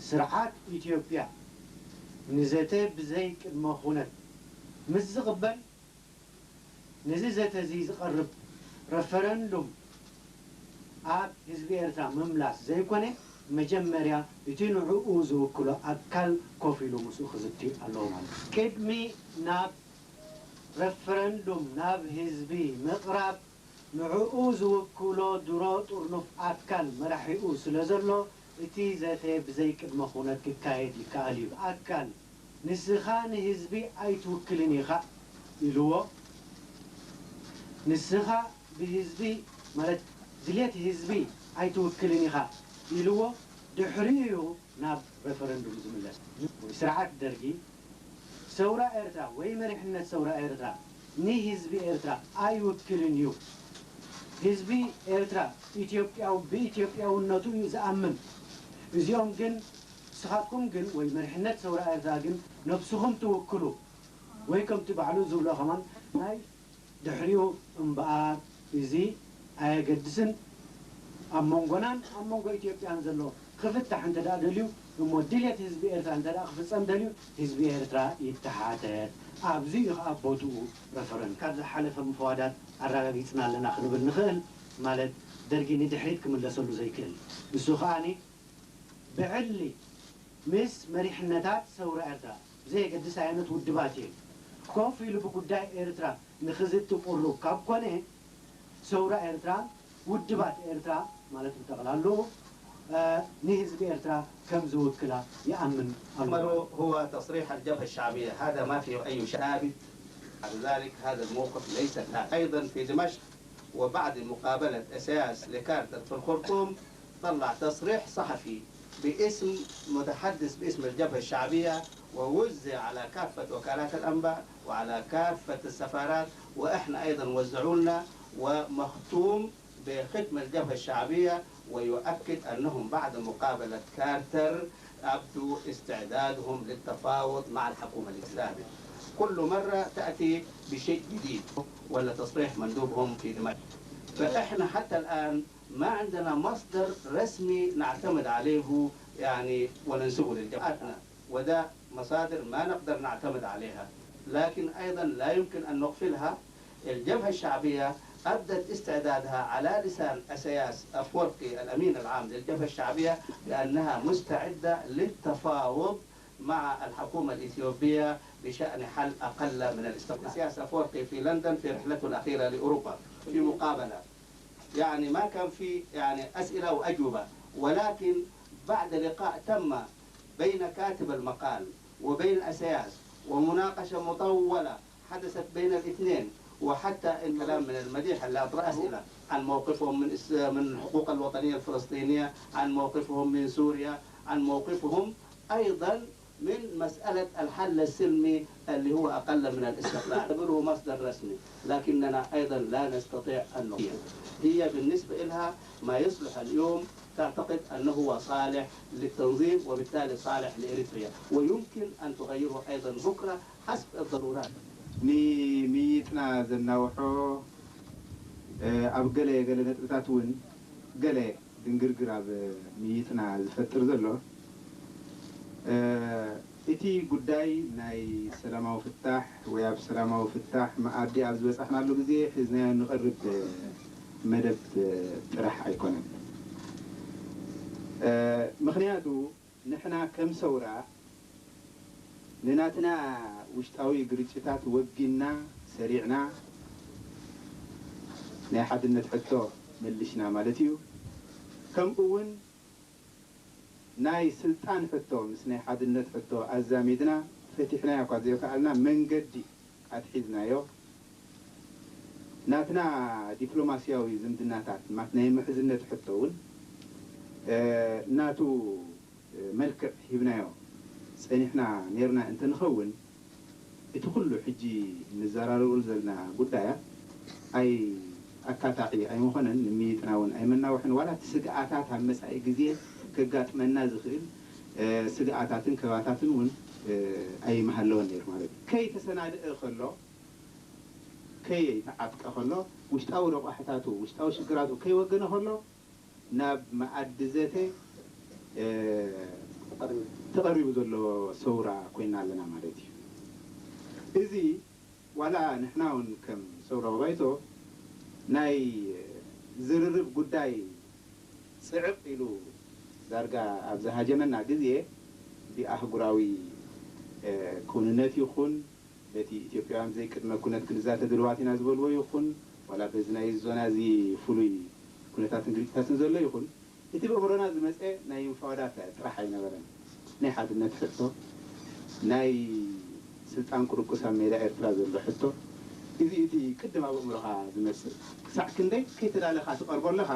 ስርዓት ኢትዮጵያ ንዘተ ብዘይ ቅድመ ኩነት ምስ ዝቕበል፣ ነዚ ዘተ እዚ ዝቐርብ ረፈረንዱም ኣብ ህዝቢ ኤርትራ ምምላስ ዘይኮነ፣ መጀመርያ እቲ ንዕኡ ዝውክሎ ኣካል ኮፍ ኢሉ ምስኡ ክዝቲ ኣለዎ ማለት እዩ። ቅድሚ ናብ ረፈረንዱም ናብ ህዝቢ ምቕራብ፣ ንዕኡ ዝውክሎ ድሮ ጥርኑፍ ኣካል መራሒኡ ስለ ዘሎ፣ እቲ ዘተ ብዘይ ቅድመ ኩነት ክካየድ ይከኣል እዩ። ኣካል፣ "ንስኻ ንህዝቢ ኣይትውክልን ኢኻ" ኢልዎ። "ንስኻ ብህዝቢ፣ ማለት ድልየት ህዝቢ ኣይትውክልን ኢኻ" ኢልዎ። ድሕሪኡ እዩ ናብ ረፈረንዱም ዝምለስ። ስርዓት ደርጊ፣ ሰውራ ኤርትራ ወይ መሪሕነት ሰውራ ኤርትራ ንህዝቢ ኤርትራ ኣይውክልን እዩ። ህዝቢ ኤርትራ ኢትዮጵያዊ፣ ብኢትዮጵያውነቱ እዩ ዝኣምን። እዚኦም ግን፣ ንስኻትኩም ግን፣ ወይ መሪሕነት ሰውራ ኤርትራ ግን ነብስኹም ትውክሉ፣ ወይ ከምቲ ባዕሉ ዝብሎ ከማን ናይ ድሕሪኡ እምበኣር፣ እዚ ኣየገድስን፣ ኣብ መንጎናን ኣብ መንጎ ኢትዮጵያን ዘሎ ክፍታሕ እንተ ደኣ ደልዩ፣ እሞ ድልየት ህዝቢ ኤርትራ እንተ ደኣ ክፍጸም ደልዩ፣ ህዝቢ ኤርትራ ይተሓተት። ኣብዚ እዩ ኸኣ ቦትኡ ረፈረንዱም። ካብ ዝሓለፈ ምፍዋዳት ኣረጋጊጽና ኣለና ክንብል ንኽእል፣ ማለት ደርጊ ንድሕሪት ክምለሰሉ ዘይክእል። ንሱ ኸኣኒ ብዕሊ ምስ መሪሕነታት ሰውራ ኤርትራ፣ ብዘየገድስ ኣየኖት ውድባት እየን፣ ኮፍ ኢሉ ብጉዳይ ኤርትራ ንኽዝቲ ቁሩብ ካብ ኮነ፣ ሰውራ ኤርትራ፣ ውድባት ኤርትራ ማለት ብጠቕላሉ፣ እ፣ ንህዝቢ ኤርትራ ከም ዝውክላ ይኣምን ኣሎ። أمره هو تصريح الجبهة الشعبية، هذا ما فيه أي شك ثابت. بعد ذلك هذا الموقف ليس ثابت. أيضًا في دمشق وبعد مقابلة إسياس لكارتر في الخرطوم، طلع تصريح صحفي باسم متحدث باسم الجبهة الشعبية، ووزع على كافة وكالات الأنباء وعلى كافة السفارات، وإحنا أيضًا وزعوا لنا، ومختوم بختم الجبهة الشعبية، ويؤكد أنهم بعد مقابلة كارتر أبدوا استعدادهم للتفاوض مع الحكومة الإسلامية. كل مرة تأتي بشيء جديد ولا تصريح مندوبهم في دمشق. فإحنا حتى الآن ما عندنا مصدر رسمي نعتمد عليه، يعني، وننسبه للجماعتنا، وده مصادر ما نقدر نعتمد عليها، لكن أيضًا لا يمكن أن نغفلها. الجبهة الشعبية أبدت استعدادها على لسان أسياس أفورقي الأمين العام للجبهة الشعبية بأنها مستعدة للتفاوض مع الحكومة الإثيوبية بشأن حل أقل من الاستقلال. السياسة فورقي في لندن في رحلته الأخيرة لأوروبا في مقابلة، يعني ما كان في يعني أسئلة وأجوبة، ولكن بعد لقاء تم بين كاتب المقال وبين أسياس ومناقشة مطولة حدثت بين الاثنين، وحتى الكلام من المديح اللي أطرح أسئلة عن موقفهم من إس- من الحقوق الوطنية الفلسطينية، عن موقفهم من سوريا، عن موقفهم أيضا من مسألة الحل السلمي اللي هو أقل من الاستقلال. نعتبره مصدر رسمي، لكننا أيضا لا نستطيع أن نقيم. هي بالنسبة لها ما يصلح اليوم تعتقد أنه هو صالح للتنظيم وبالتالي صالح لإريتريا، ويمكن أن تغيره أيضا بكرة حسب الضرورات. ንምይይጥና ዘናውሖ ኣብ ገለ ገለ ነጥብታት እውን ገለ ድንግርግር ኣብ ምይይጥና ዝፈጥር ዘሎ እቲ ጉዳይ ናይ ሰላማዊ ፍታሕ ወይ ኣብ ሰላማዊ ፍታሕ መኣዲ ኣብ ዝበፃሕናሉ ግዜ ሒዝናዮ ንቐርብ መደብ ጥራሕ ኣይኮነን። ምኽንያቱ ንሕና ከም ሰውራ ንናትና ውሽጣዊ ግርጭታት ወጊንና ሰሪዕና ናይ ሓድነት ሕቶ መሊሽና ማለት እዩ። ከምኡ እውን ናይ ስልጣን ሕቶ ምስ ናይ ሓድነት ሕቶ ኣዛሚድና ፈቲሕናዮ እኳ ዘይከኣልና መንገዲ ኣትሒዝናዮ። ናትና ዲፕሎማስያዊ ዝምድናታት ማት ናይ ምሕዝነት ሕቶ እውን ናቱ መልክዕ ሂብናዮ ጸኒሕና ኔርና እንተንኸውን፣ እቲ ኩሉ ሕጂ እንዘራረበሉ ዘለና ጉዳያት ኣይ ኣካታዒ ኣይምኾነን፣ ንምይይጥና እውን ኣይመናውሕን። ዋላ እቲ ስግኣታት ኣብ መጻኢ ግዜ ከጋጥመና ዝኽእል ስግኣታትን ከባታትን እውን ኣይምሃለወን ነይሩ ማለት እዩ። ከይተሰናድአ ከሎ፣ ከየይተዓጥቀ ከሎ፣ ውሽጣዊ ረቋሕታቱ፣ ውሽጣዊ ሽግራቱ ከይወገነ ከሎ፣ ናብ መኣዲ ዘተ ተቐሪቡ ዘሎ ሰውራ ኮይና ኣለና ማለት እዩ። እዚ ዋላ ንሕና እውን ከም ሰውራዊ ባይቶ ናይ ዝርርብ ጉዳይ ጽዕቕ ኢሉ ዳርጋ ኣብ ዝሃጀመና ግዜ ብኣህጉራዊ ክውንነት ይኹን በቲ ኢትዮጵያውያን ዘይቅድመ ኩነት ክንዛተ ድልዋት ኢና ዝበልዎ ይኹን ዋላ በዚ ናይ ዞና እዚ ፍሉይ ኩነታትን ግርጭታትን ዘሎ ይኹን እቲ ብእምሮና ዝመፀ ናይ ምፋወዳት ጥራሕ ኣይነበረን። ናይ ሓድነት ሕቶ፣ ናይ ስልጣን ቁርቁስ ኣብ ሜዳ ኤርትራ ዘሎ ሕቶ እዚ እቲ ቅድም ኣብ እምሮኻ ዝመፅእ ክሳዕ ክንደይ ከይተዳለኻ ትቐርቦ ኣለኻ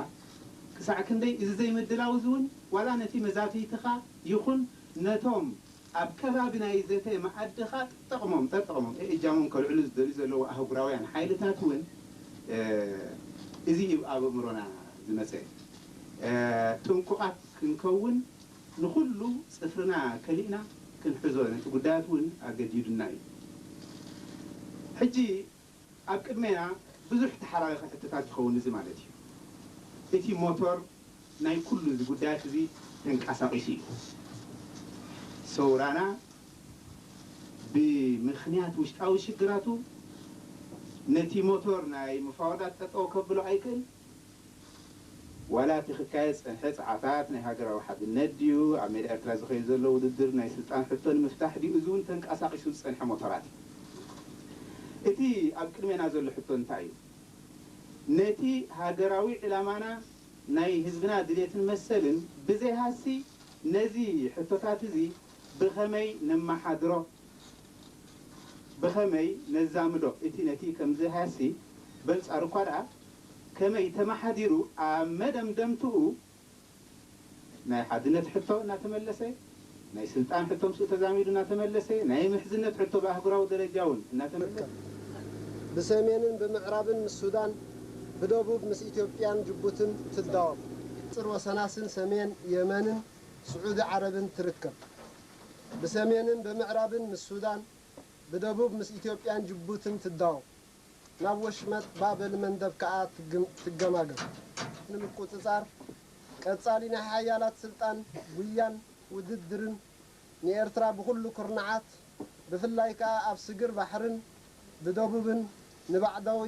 ክሳዕ ክንደይ እዚ ዘይምድላው እዚ እውን ዋላ ነቲ መዛትይትኻ ይኹን ነቶም ኣብ ከባቢ ናይ ዘተ መኣድኻ ጠጠቕሞም ጠጠቕሞም እጃሞም ከልዕሉ ዝደልዩ ዘለዉ ኣህጉራውያን ሓይልታት እውን እዚ እዩ ኣብ ኣእምሮና ዝመፀ። ጥንቁቓት ክንከውን ንኹሉ ፅፍርና ከሊእና ክንሕዞ ነቲ ጉዳያት እውን ኣገዲዱና እዩ። ሕጂ ኣብ ቅድሜና ብዙሕ ተሓራረኸ ሕቶታት ይኸውን እዚ ማለት እዩ። እቲ ሞቶር ናይ ኩሉ እዚ ጉዳያት እዚ ተንቀሳቒሱ እዩ። ሰውራና ብምኽንያት ውሽጣዊ ሽግራቱ ነቲ ሞቶር ናይ ምፋወዳት ጠጠው ከብሎ ኣይክእል። ዋላ እቲ ክካየድ ዝጸንሐ ጸዓታት ናይ ሃገራዊ ሓድነት ድዩ? ኣብ ሜዳ ኤርትራ ዝኸይድ ዘሎ ውድድር ናይ ስልጣን ሕቶ ንምፍታሕ ድዩ? እዚ እውን ተንቀሳቒሱ ዝጸንሐ ሞቶራት እዩ። እቲ ኣብ ቅድሜና ዘሎ ሕቶ እንታይ እዩ? ነቲ ሃገራዊ ዕላማና ናይ ህዝብና ድሌትን መሰልን ብዘይሃሲ ነዚ ሕቶታት እዚ ብኸመይ ነመሓድሮ? ብኸመይ ነዛምዶ? እቲ ነቲ ከምዚ ሃሲ በንጻሩ እኳ ደኣ ከመይ ተመሓዲሩ ኣብ መደምደምትኡ ናይ ሓድነት ሕቶ እናተመለሰ፣ ናይ ስልጣን ሕቶ ምስኡ ተዛሚዱ እናተመለሰ፣ ናይ ምሕዝነት ሕቶ ብኣህጉራዊ ደረጃ እውን እናተመለሰ። ብሰሜንን ብምዕራብን ምስ ሱዳን፣ ብደቡብ ምስ ኢትዮጵያን ጅቡትን ትዳወብ። ጽር ወሰናስን ሰሜን የመንን ስዑዲ ዓረብን ትርከብ። ብሰሜንን ብምዕራብን ምስ ሱዳን፣ ብደቡብ ምስ ኢትዮጵያን ጅቡትን ትዳወብ። ናብ ወሽመጥ ባብ ኤልመንደብ ከኣ ትገማገም። ንምቁጽጻር ቀጻሊ ናይ ሓያላት ስልጣን ጉያን ውድድርን ንኤርትራ ብኹሉ ኩርናዓት ብፍላይ ከኣ ኣብ ስግር ባሕርን ብደቡብን ንባዕዳዊ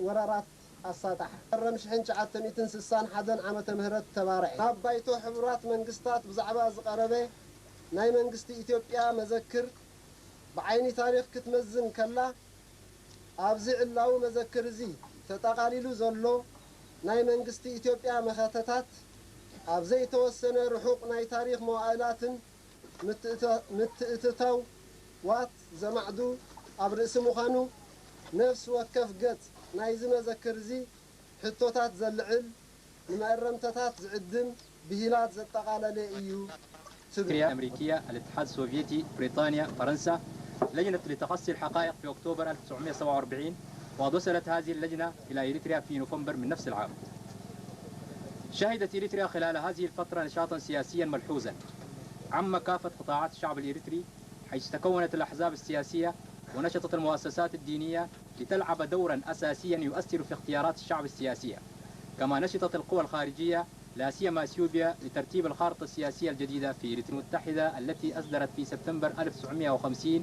ወራራት ኣሳጣሓ። መስከረም ሽሕን ትሽዓተ ሚእትን ስሳን ሓደን ዓመተ ምህረት ተባርዐ። ናብ ባይቶ ሕቡራት መንግስታት ብዛዕባ ዝቐረበ ናይ መንግስቲ ኢትዮጵያ መዘክር ብዓይኒ ታሪኽ ክትመዝን ከላ፣ ኣብዚ ዕላዊ መዘክር እዚ ተጠቓሊሉ ዘሎ ናይ መንግስቲ ኢትዮጵያ መኸተታት ኣብ ዘይተወሰነ ርሑቕ ናይ ታሪኽ መዋእላትን ምትእታ-፣ ምትእትታዋት ዘማዕዱ ኣብ ርእሲ ምዃኑ፣ ነፍሲ ወከፍ ገጽ ናይዚ መዘክር እዚ ሕቶታት ዘልዕል፣ ንመእረምተታት ዝዕድም ብሂላት ዘጠቓለለ እዩ ትብል። الأمريكية، الاتحاد السوفيتي، بريطانيا، فرنسا، لجنة لتقصي الحقائق في أكتوبر ألف وتسعمية وسبعة وأربعين، وقد وصلت هذه اللجنة إلى إريتريا في نوفمبر من نفس العام. شهدت إريتريا خلال هذه الفترة نشاطا سياسيا ملحوظا عم كافة قطاعات الشعب الإريتري، حيث تكونت الأحزاب السياسية ونشطت المؤسسات الدينية لتلعب دورا أساسيا يؤثر في اختيارات الشعب السياسية، كما نشطت القوى الخارجية لا سيما أثيوبيا لترتيب الخارطة السياسية الجديدة في إريتريا المتحدة التي أصدرت في سبتمبر ألف وتسعمية وخمسين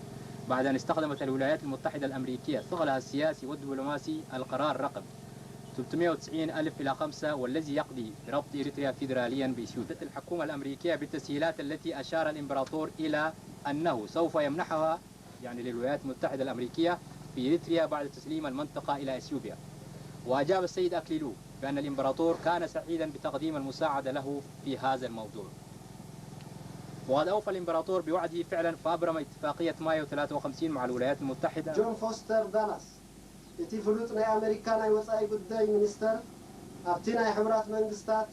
بعد أن استخدمت الولايات المتحدة الأمريكية ثقلها السياسي والدبلوماسي القرار رقم ثلاثمية وتسعين ألف إلى خمسة، والذي يقضي بربط إريتريا فيدراليا بإثيوبيا. الحكومة الأمريكية بالتسهيلات التي أشار الإمبراطور إلى أنه سوف يمنحها، يعني للولايات المتحدة الأمريكية، في إريتريا بعد تسليم المنطقة إلى إثيوبيا. وأجاب السيد أكليلو بأن الإمبراطور كان سعيدا بتقديم المساعدة له في هذا الموضوع. وقد أوفى الإمبراطور بوعده فعلا، فأبرم اتفاقية مايو ثلاثة وخمسين مع الولايات المتحدة. ጆን ፎስተር ዳላስ፣ እቲ ፍሉጥ ናይ ኣመሪካ ናይ ወጻኢ ጉዳይ ሚኒስተር፣ ኣብቲ ናይ ሕቡራት መንግስታት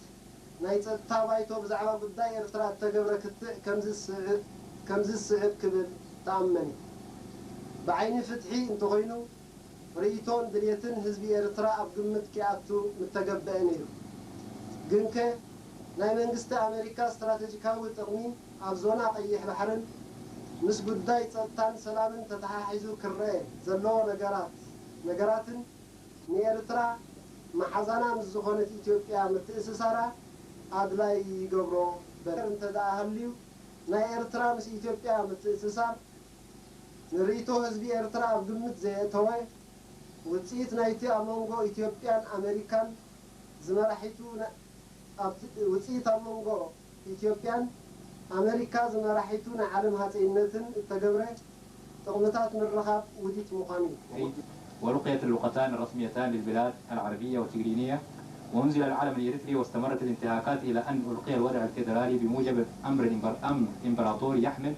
ናይ ጸጥታ ባይቶ ብዛዕባ ጉዳይ ኤርትራ እተገብረ ክትዕ ከምዚ ዝስዕ-፣ ከምዚ ዝስዕብ ክብል ተኣመን እዩ። ብዓይኒ ፍትሒ እንተኾይኑ፣ ርእይቶን ድልየትን ህዝቢ ኤርትራ ኣብ ግምት ኪኣቱ ምተገበአ ነይሩ። ግንከ፣ ናይ መንግስቲ ኣመሪካ ስትራተጂካዊ ጥቕሚ ኣብ ዞና ቀይሕ ባሕርን ምስ ጉዳይ ጸጥታን ሰላምን ተተሓሒዙ ክረአ ዘለዎ ነገራት፣ ነገራትን ንኤርትራ መሓዛና ምስ ዝኾነት ኢትዮጵያ ምትእስሳራ ኣድላይ ይገብሮ። በተር እንተ ደኣ ሃልዩ፣ ናይ ኤርትራ ምስ ኢትዮጵያ ምትእስሳር ንርእይቶ ህዝቢ ኤርትራ ኣብ ግምት ዘየእተወ፣ ውጽኢት ናይቲ ኣብ መንጎ ኢትዮጵያን ኣመሪካን ዝመራሒቱ ነ-፣ ኣብቲ ውጽኢት ኣብ መንጎ ኢትዮጵያን ኣመሪካ ዝመራሒቱ ናይ ዓለም ሃጸይነትን እተገብረ ጥቕምታት ምርኻብ ውዲት ምዃኑ እዩ። ولقيت اللغتان الرسميتان للبلاد العربية والتجرينية، وأنزل العلم الإريتري، واستمرت الانتهاكات إلى أن ألقي الوضع الفيدرالي بموجب أمر الإمبر-، أمر إمبراطور يحمل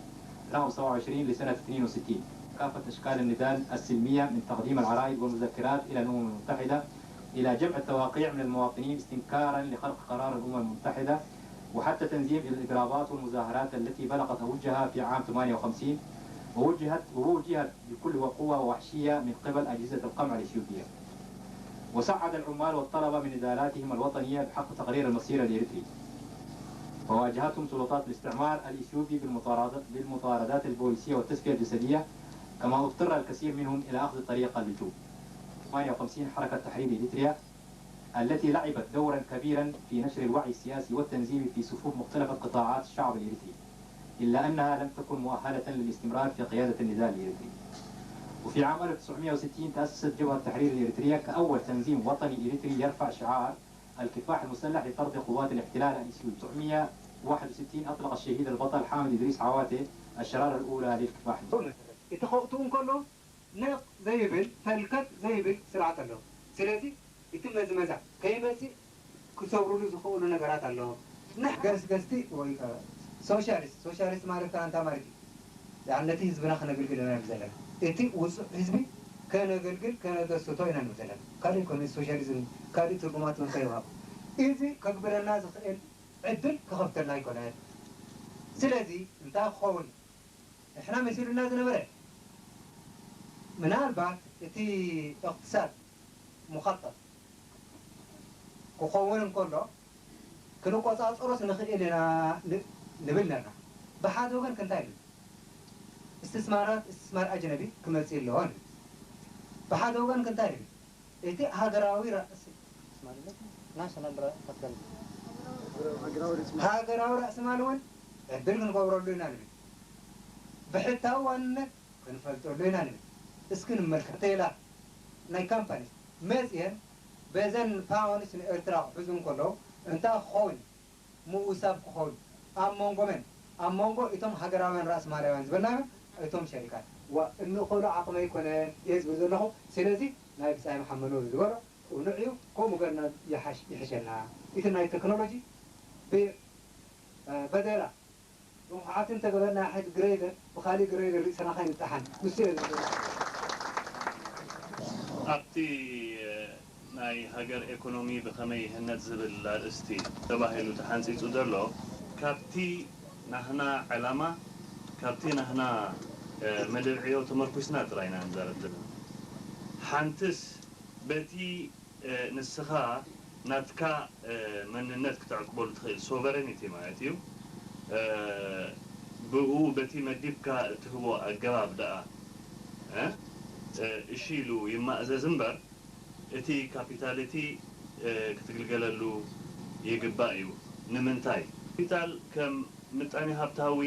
رقم سبعة وعشرين لسنة اثنين وستين. كافة أشكال النضال السلمية، من تقديم العرائض والمذكرات إلى الأمم المتحدة، إلى جمع التوقيع من المواطنين استنكارا لخرق قرار الأمم المتحدة، وحتى تنظيم الإضرابات والمظاهرات التي بلغت أوجها في عام ثمانية وخمسين، ووجهت، ووجهت بكل قوة ووحشية من قبل أجهزة القمع الإثيوبية. وصعد العمال والطلبة من نضالاتهم الوطنية بحق تقرير المصير الإريتري. فواجهتهم سلطات الاستعمار الإثيوبي بالمطاردة-، بالمطاردات البوليسية والتسفية الجسدية، كما اضطر الكثير منهم إلى أخذ طريق اللجوء. ثمانية وخمسين، حركة تحرير إريتريا التي لعبت دورا كبيرا في نشر الوعي السياسي والتنظيمي في صفوف مختلف قطاعات الشعب الإريتري، إلا أنها لم تكن مؤهلة للاستمرار في قيادة النضال الإريتري. وفي عام ألف وتسعمية وستين تأسست جبهة التحرير الإريترية كأول تنظيم وطني إريتري يرفع شعار الكفاح المسلح لطرد قوات الاحتلال الإثيوبي. تسعمية وواحد وستين أطلق الشهيد البطل حامد إدريس عواتي الشرارة الأولى للكفاح المسلح. እቲ ከውትኡ እንከሎ ነቕ ዘይብል፣ ፈልከት ዘይብል ስርዓት ኣሎ። ስለዚ እቲ መዝመዛ ከይመጽእ ክሰብሩሉ ዝኽእሉ ነገራት ኣለዉ። ንሕ- ገስገስቲ ወይ ከ ሶሻሊስት፣ ሶሻሊስት ማለት ከኣ እንታይ ማለት እዩ? ያዕ ነቲ ህዝብና ከነግልግል ኢና ንብል ዘለና። እቲ ውጹዕ ህዝቢ ከነገልግል፣ ከነገስቶ ኢና ንብል ዘለና። ካልእ ኮነ ሶሻሊዝም ካልእ ትርጉማት እውን ከይወሃብ። እዚ ከግብረና ዝኽእል ዕድል ክኸፍተልና ኣይኮነን። ስለዚ እንታይ ክኸውን ንሕና መሲሉና ዝነበረ ምናልባት እቲ እቕትሳድ ሙኸጠጥ ክኸውን እንከሎ ክንቆጻጸሮስ ንኽእል ኢና ን-፣ ንብል ነርና። ብሓደ ወገን ክንታይ ንብል? እስትስማራት፣ እስትስማር ኣጅነቢ ክመጽእ ኣለዎ ንብል። ብሓደ ወገን ክንታይ ንብል? እቲ ሃገራዊ ራእሲ፣ ናሽናል ራ-፣ ሃገራዊ ራእሲ ማል እውን ዕድል ክንገብረሉ ኢና ንብል። ብሕታዊ ዋንነት ክንፈልጠሉ ኢና ንብል። እስኪ ንመልከት። ሆቴላት ናይ ካምፓኒ መፅየን በዘን ፓውንስ ንኤርትራ ክሕዙ እንከለዉ እንታይ ክኸውን እዩ? ምውሳብ ክኸውን ኣብ መንጎ መን? ኣብ መንጎ እቶም ሃገራውያን ራእስማላውያን ዝበልናዮም እቶም ሸሪካት ዋ እንኸሎ ዓቕመ ኣይኮነን እየ ዝብል ዘለኹ። ስለዚ ናይ ብጻይ መሓመድ ኑር ዝበሎ ቅኑዕ እዩ። ከምኡ ገርና ይሓሽ- ይሕሸና። እቲ ናይ ቴክኖሎጂ ብ- በደላ ብንቑሓት እንተገበርና ሕድ ግሬደር ብኻሊእ ግሬደር ርእስና ከይንጠሓን ንሱ እየ ዝብል። ኣብቲ ናይ ሃገር ኤኮኖሚ ብኸመይ ይህነጽ ዝብል ኣርእስቲ ተባሂሉ ተሓንጺጹ ዘሎ ካብቲ ናህና ዕላማ ካብቲ ናህና መደብ ዕዮ ተመርኩስና ጥራይ ኢና ንዛረብ ዘለና። ሓንትስ በቲ ንስኻ ናትካ መንነት ክተዕቅበሉ ትኽእል ሶቨረኒቲ ማለት እዩ። ብኡ በቲ መዲብካ እትህቦ ኣገባብ ደኣ እሺ ኢሉ ይማእዘዝ እምበር እቲ ካፒታል እቲ ክትግልገለሉ ይግባእ እዩ። ንምንታይ? ካፒታል ከም ምጣኔ ሃብታዊ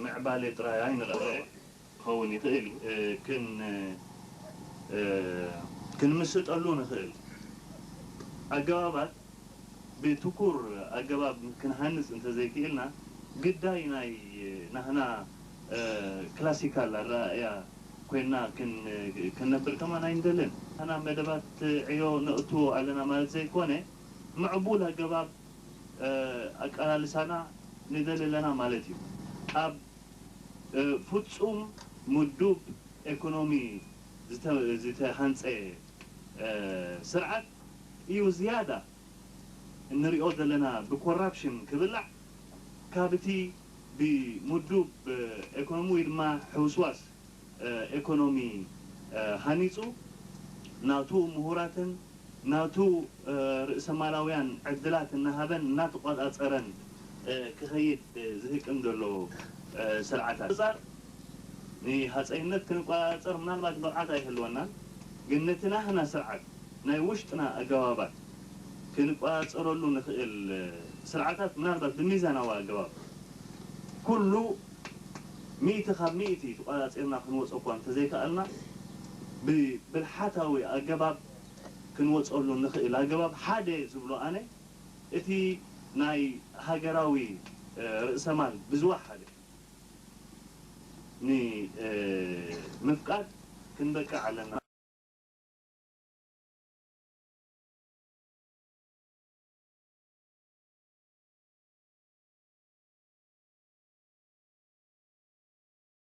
ምዕባሌ ጥራይ ኣይንረኣዮ። ክኸውን ይኽእል እዩ። ክን ክንምስጠሉ ንኽእል ኣገባባት ብትኩር ኣገባብ ክንሃንጽ እንተዘይክኢልና ግዳይ ናይ ናህና ክላሲካል ኣረኣእያ ኮይና ክንነብር ከማን ኣይንደልን። ናህና መደባት ዕዮ ነእትዎ ኣለና ማለት ዘይኮነ ምዕቡል ኣገባብ ኣቀላልሳና ንደሊ ኣለና ማለት እዩ። ኣብ ፍጹም ምዱብ ኤኮኖሚ ዝተሃንጸ ስርዓት እዩ ዝያዳ እንሪኦ ዘለና ብኮራፕሽን ክብላዕ ካብ እቲ ብምዱብ ኤኮኖሚ ወይ ድማ ሕውስዋስ ኤኮኖሚ ሃኒፁ ናቱ ምሁራትን ናቱ ርእሰማላውያን ዕድላት እናሃበን እናተቆፃፀረን ክኸይድ ዝህቅን ዘሎ ስርዓታት ኣንፃር ንሃፀይነት ክንቆፃፀር ምናልባት ብቕዓት ኣይህልወናን፣ ግን ነቲ ናህና ስርዓት ናይ ውሽጥና ኣገባባት ክንቆፃፀረሉ ንኽእል ስርዓታት ምናልባት ብሚዛናዊ ኣገባብ ኩሉ ሚእቲ ካብ ሚእቲ ተቋጻጺርና ክንወጾ እኳ እንተዘይከኣልና ብብልሓታዊ ኣገባብ ክንወጸሉ እንኽእል ኣገባብ ሓደ ዝብሎ ኣነ እቲ ናይ ሃገራዊ ርእሰማል ብዝዋ ሓደ ንምፍቃድ ክንበቅዕ ኣለና።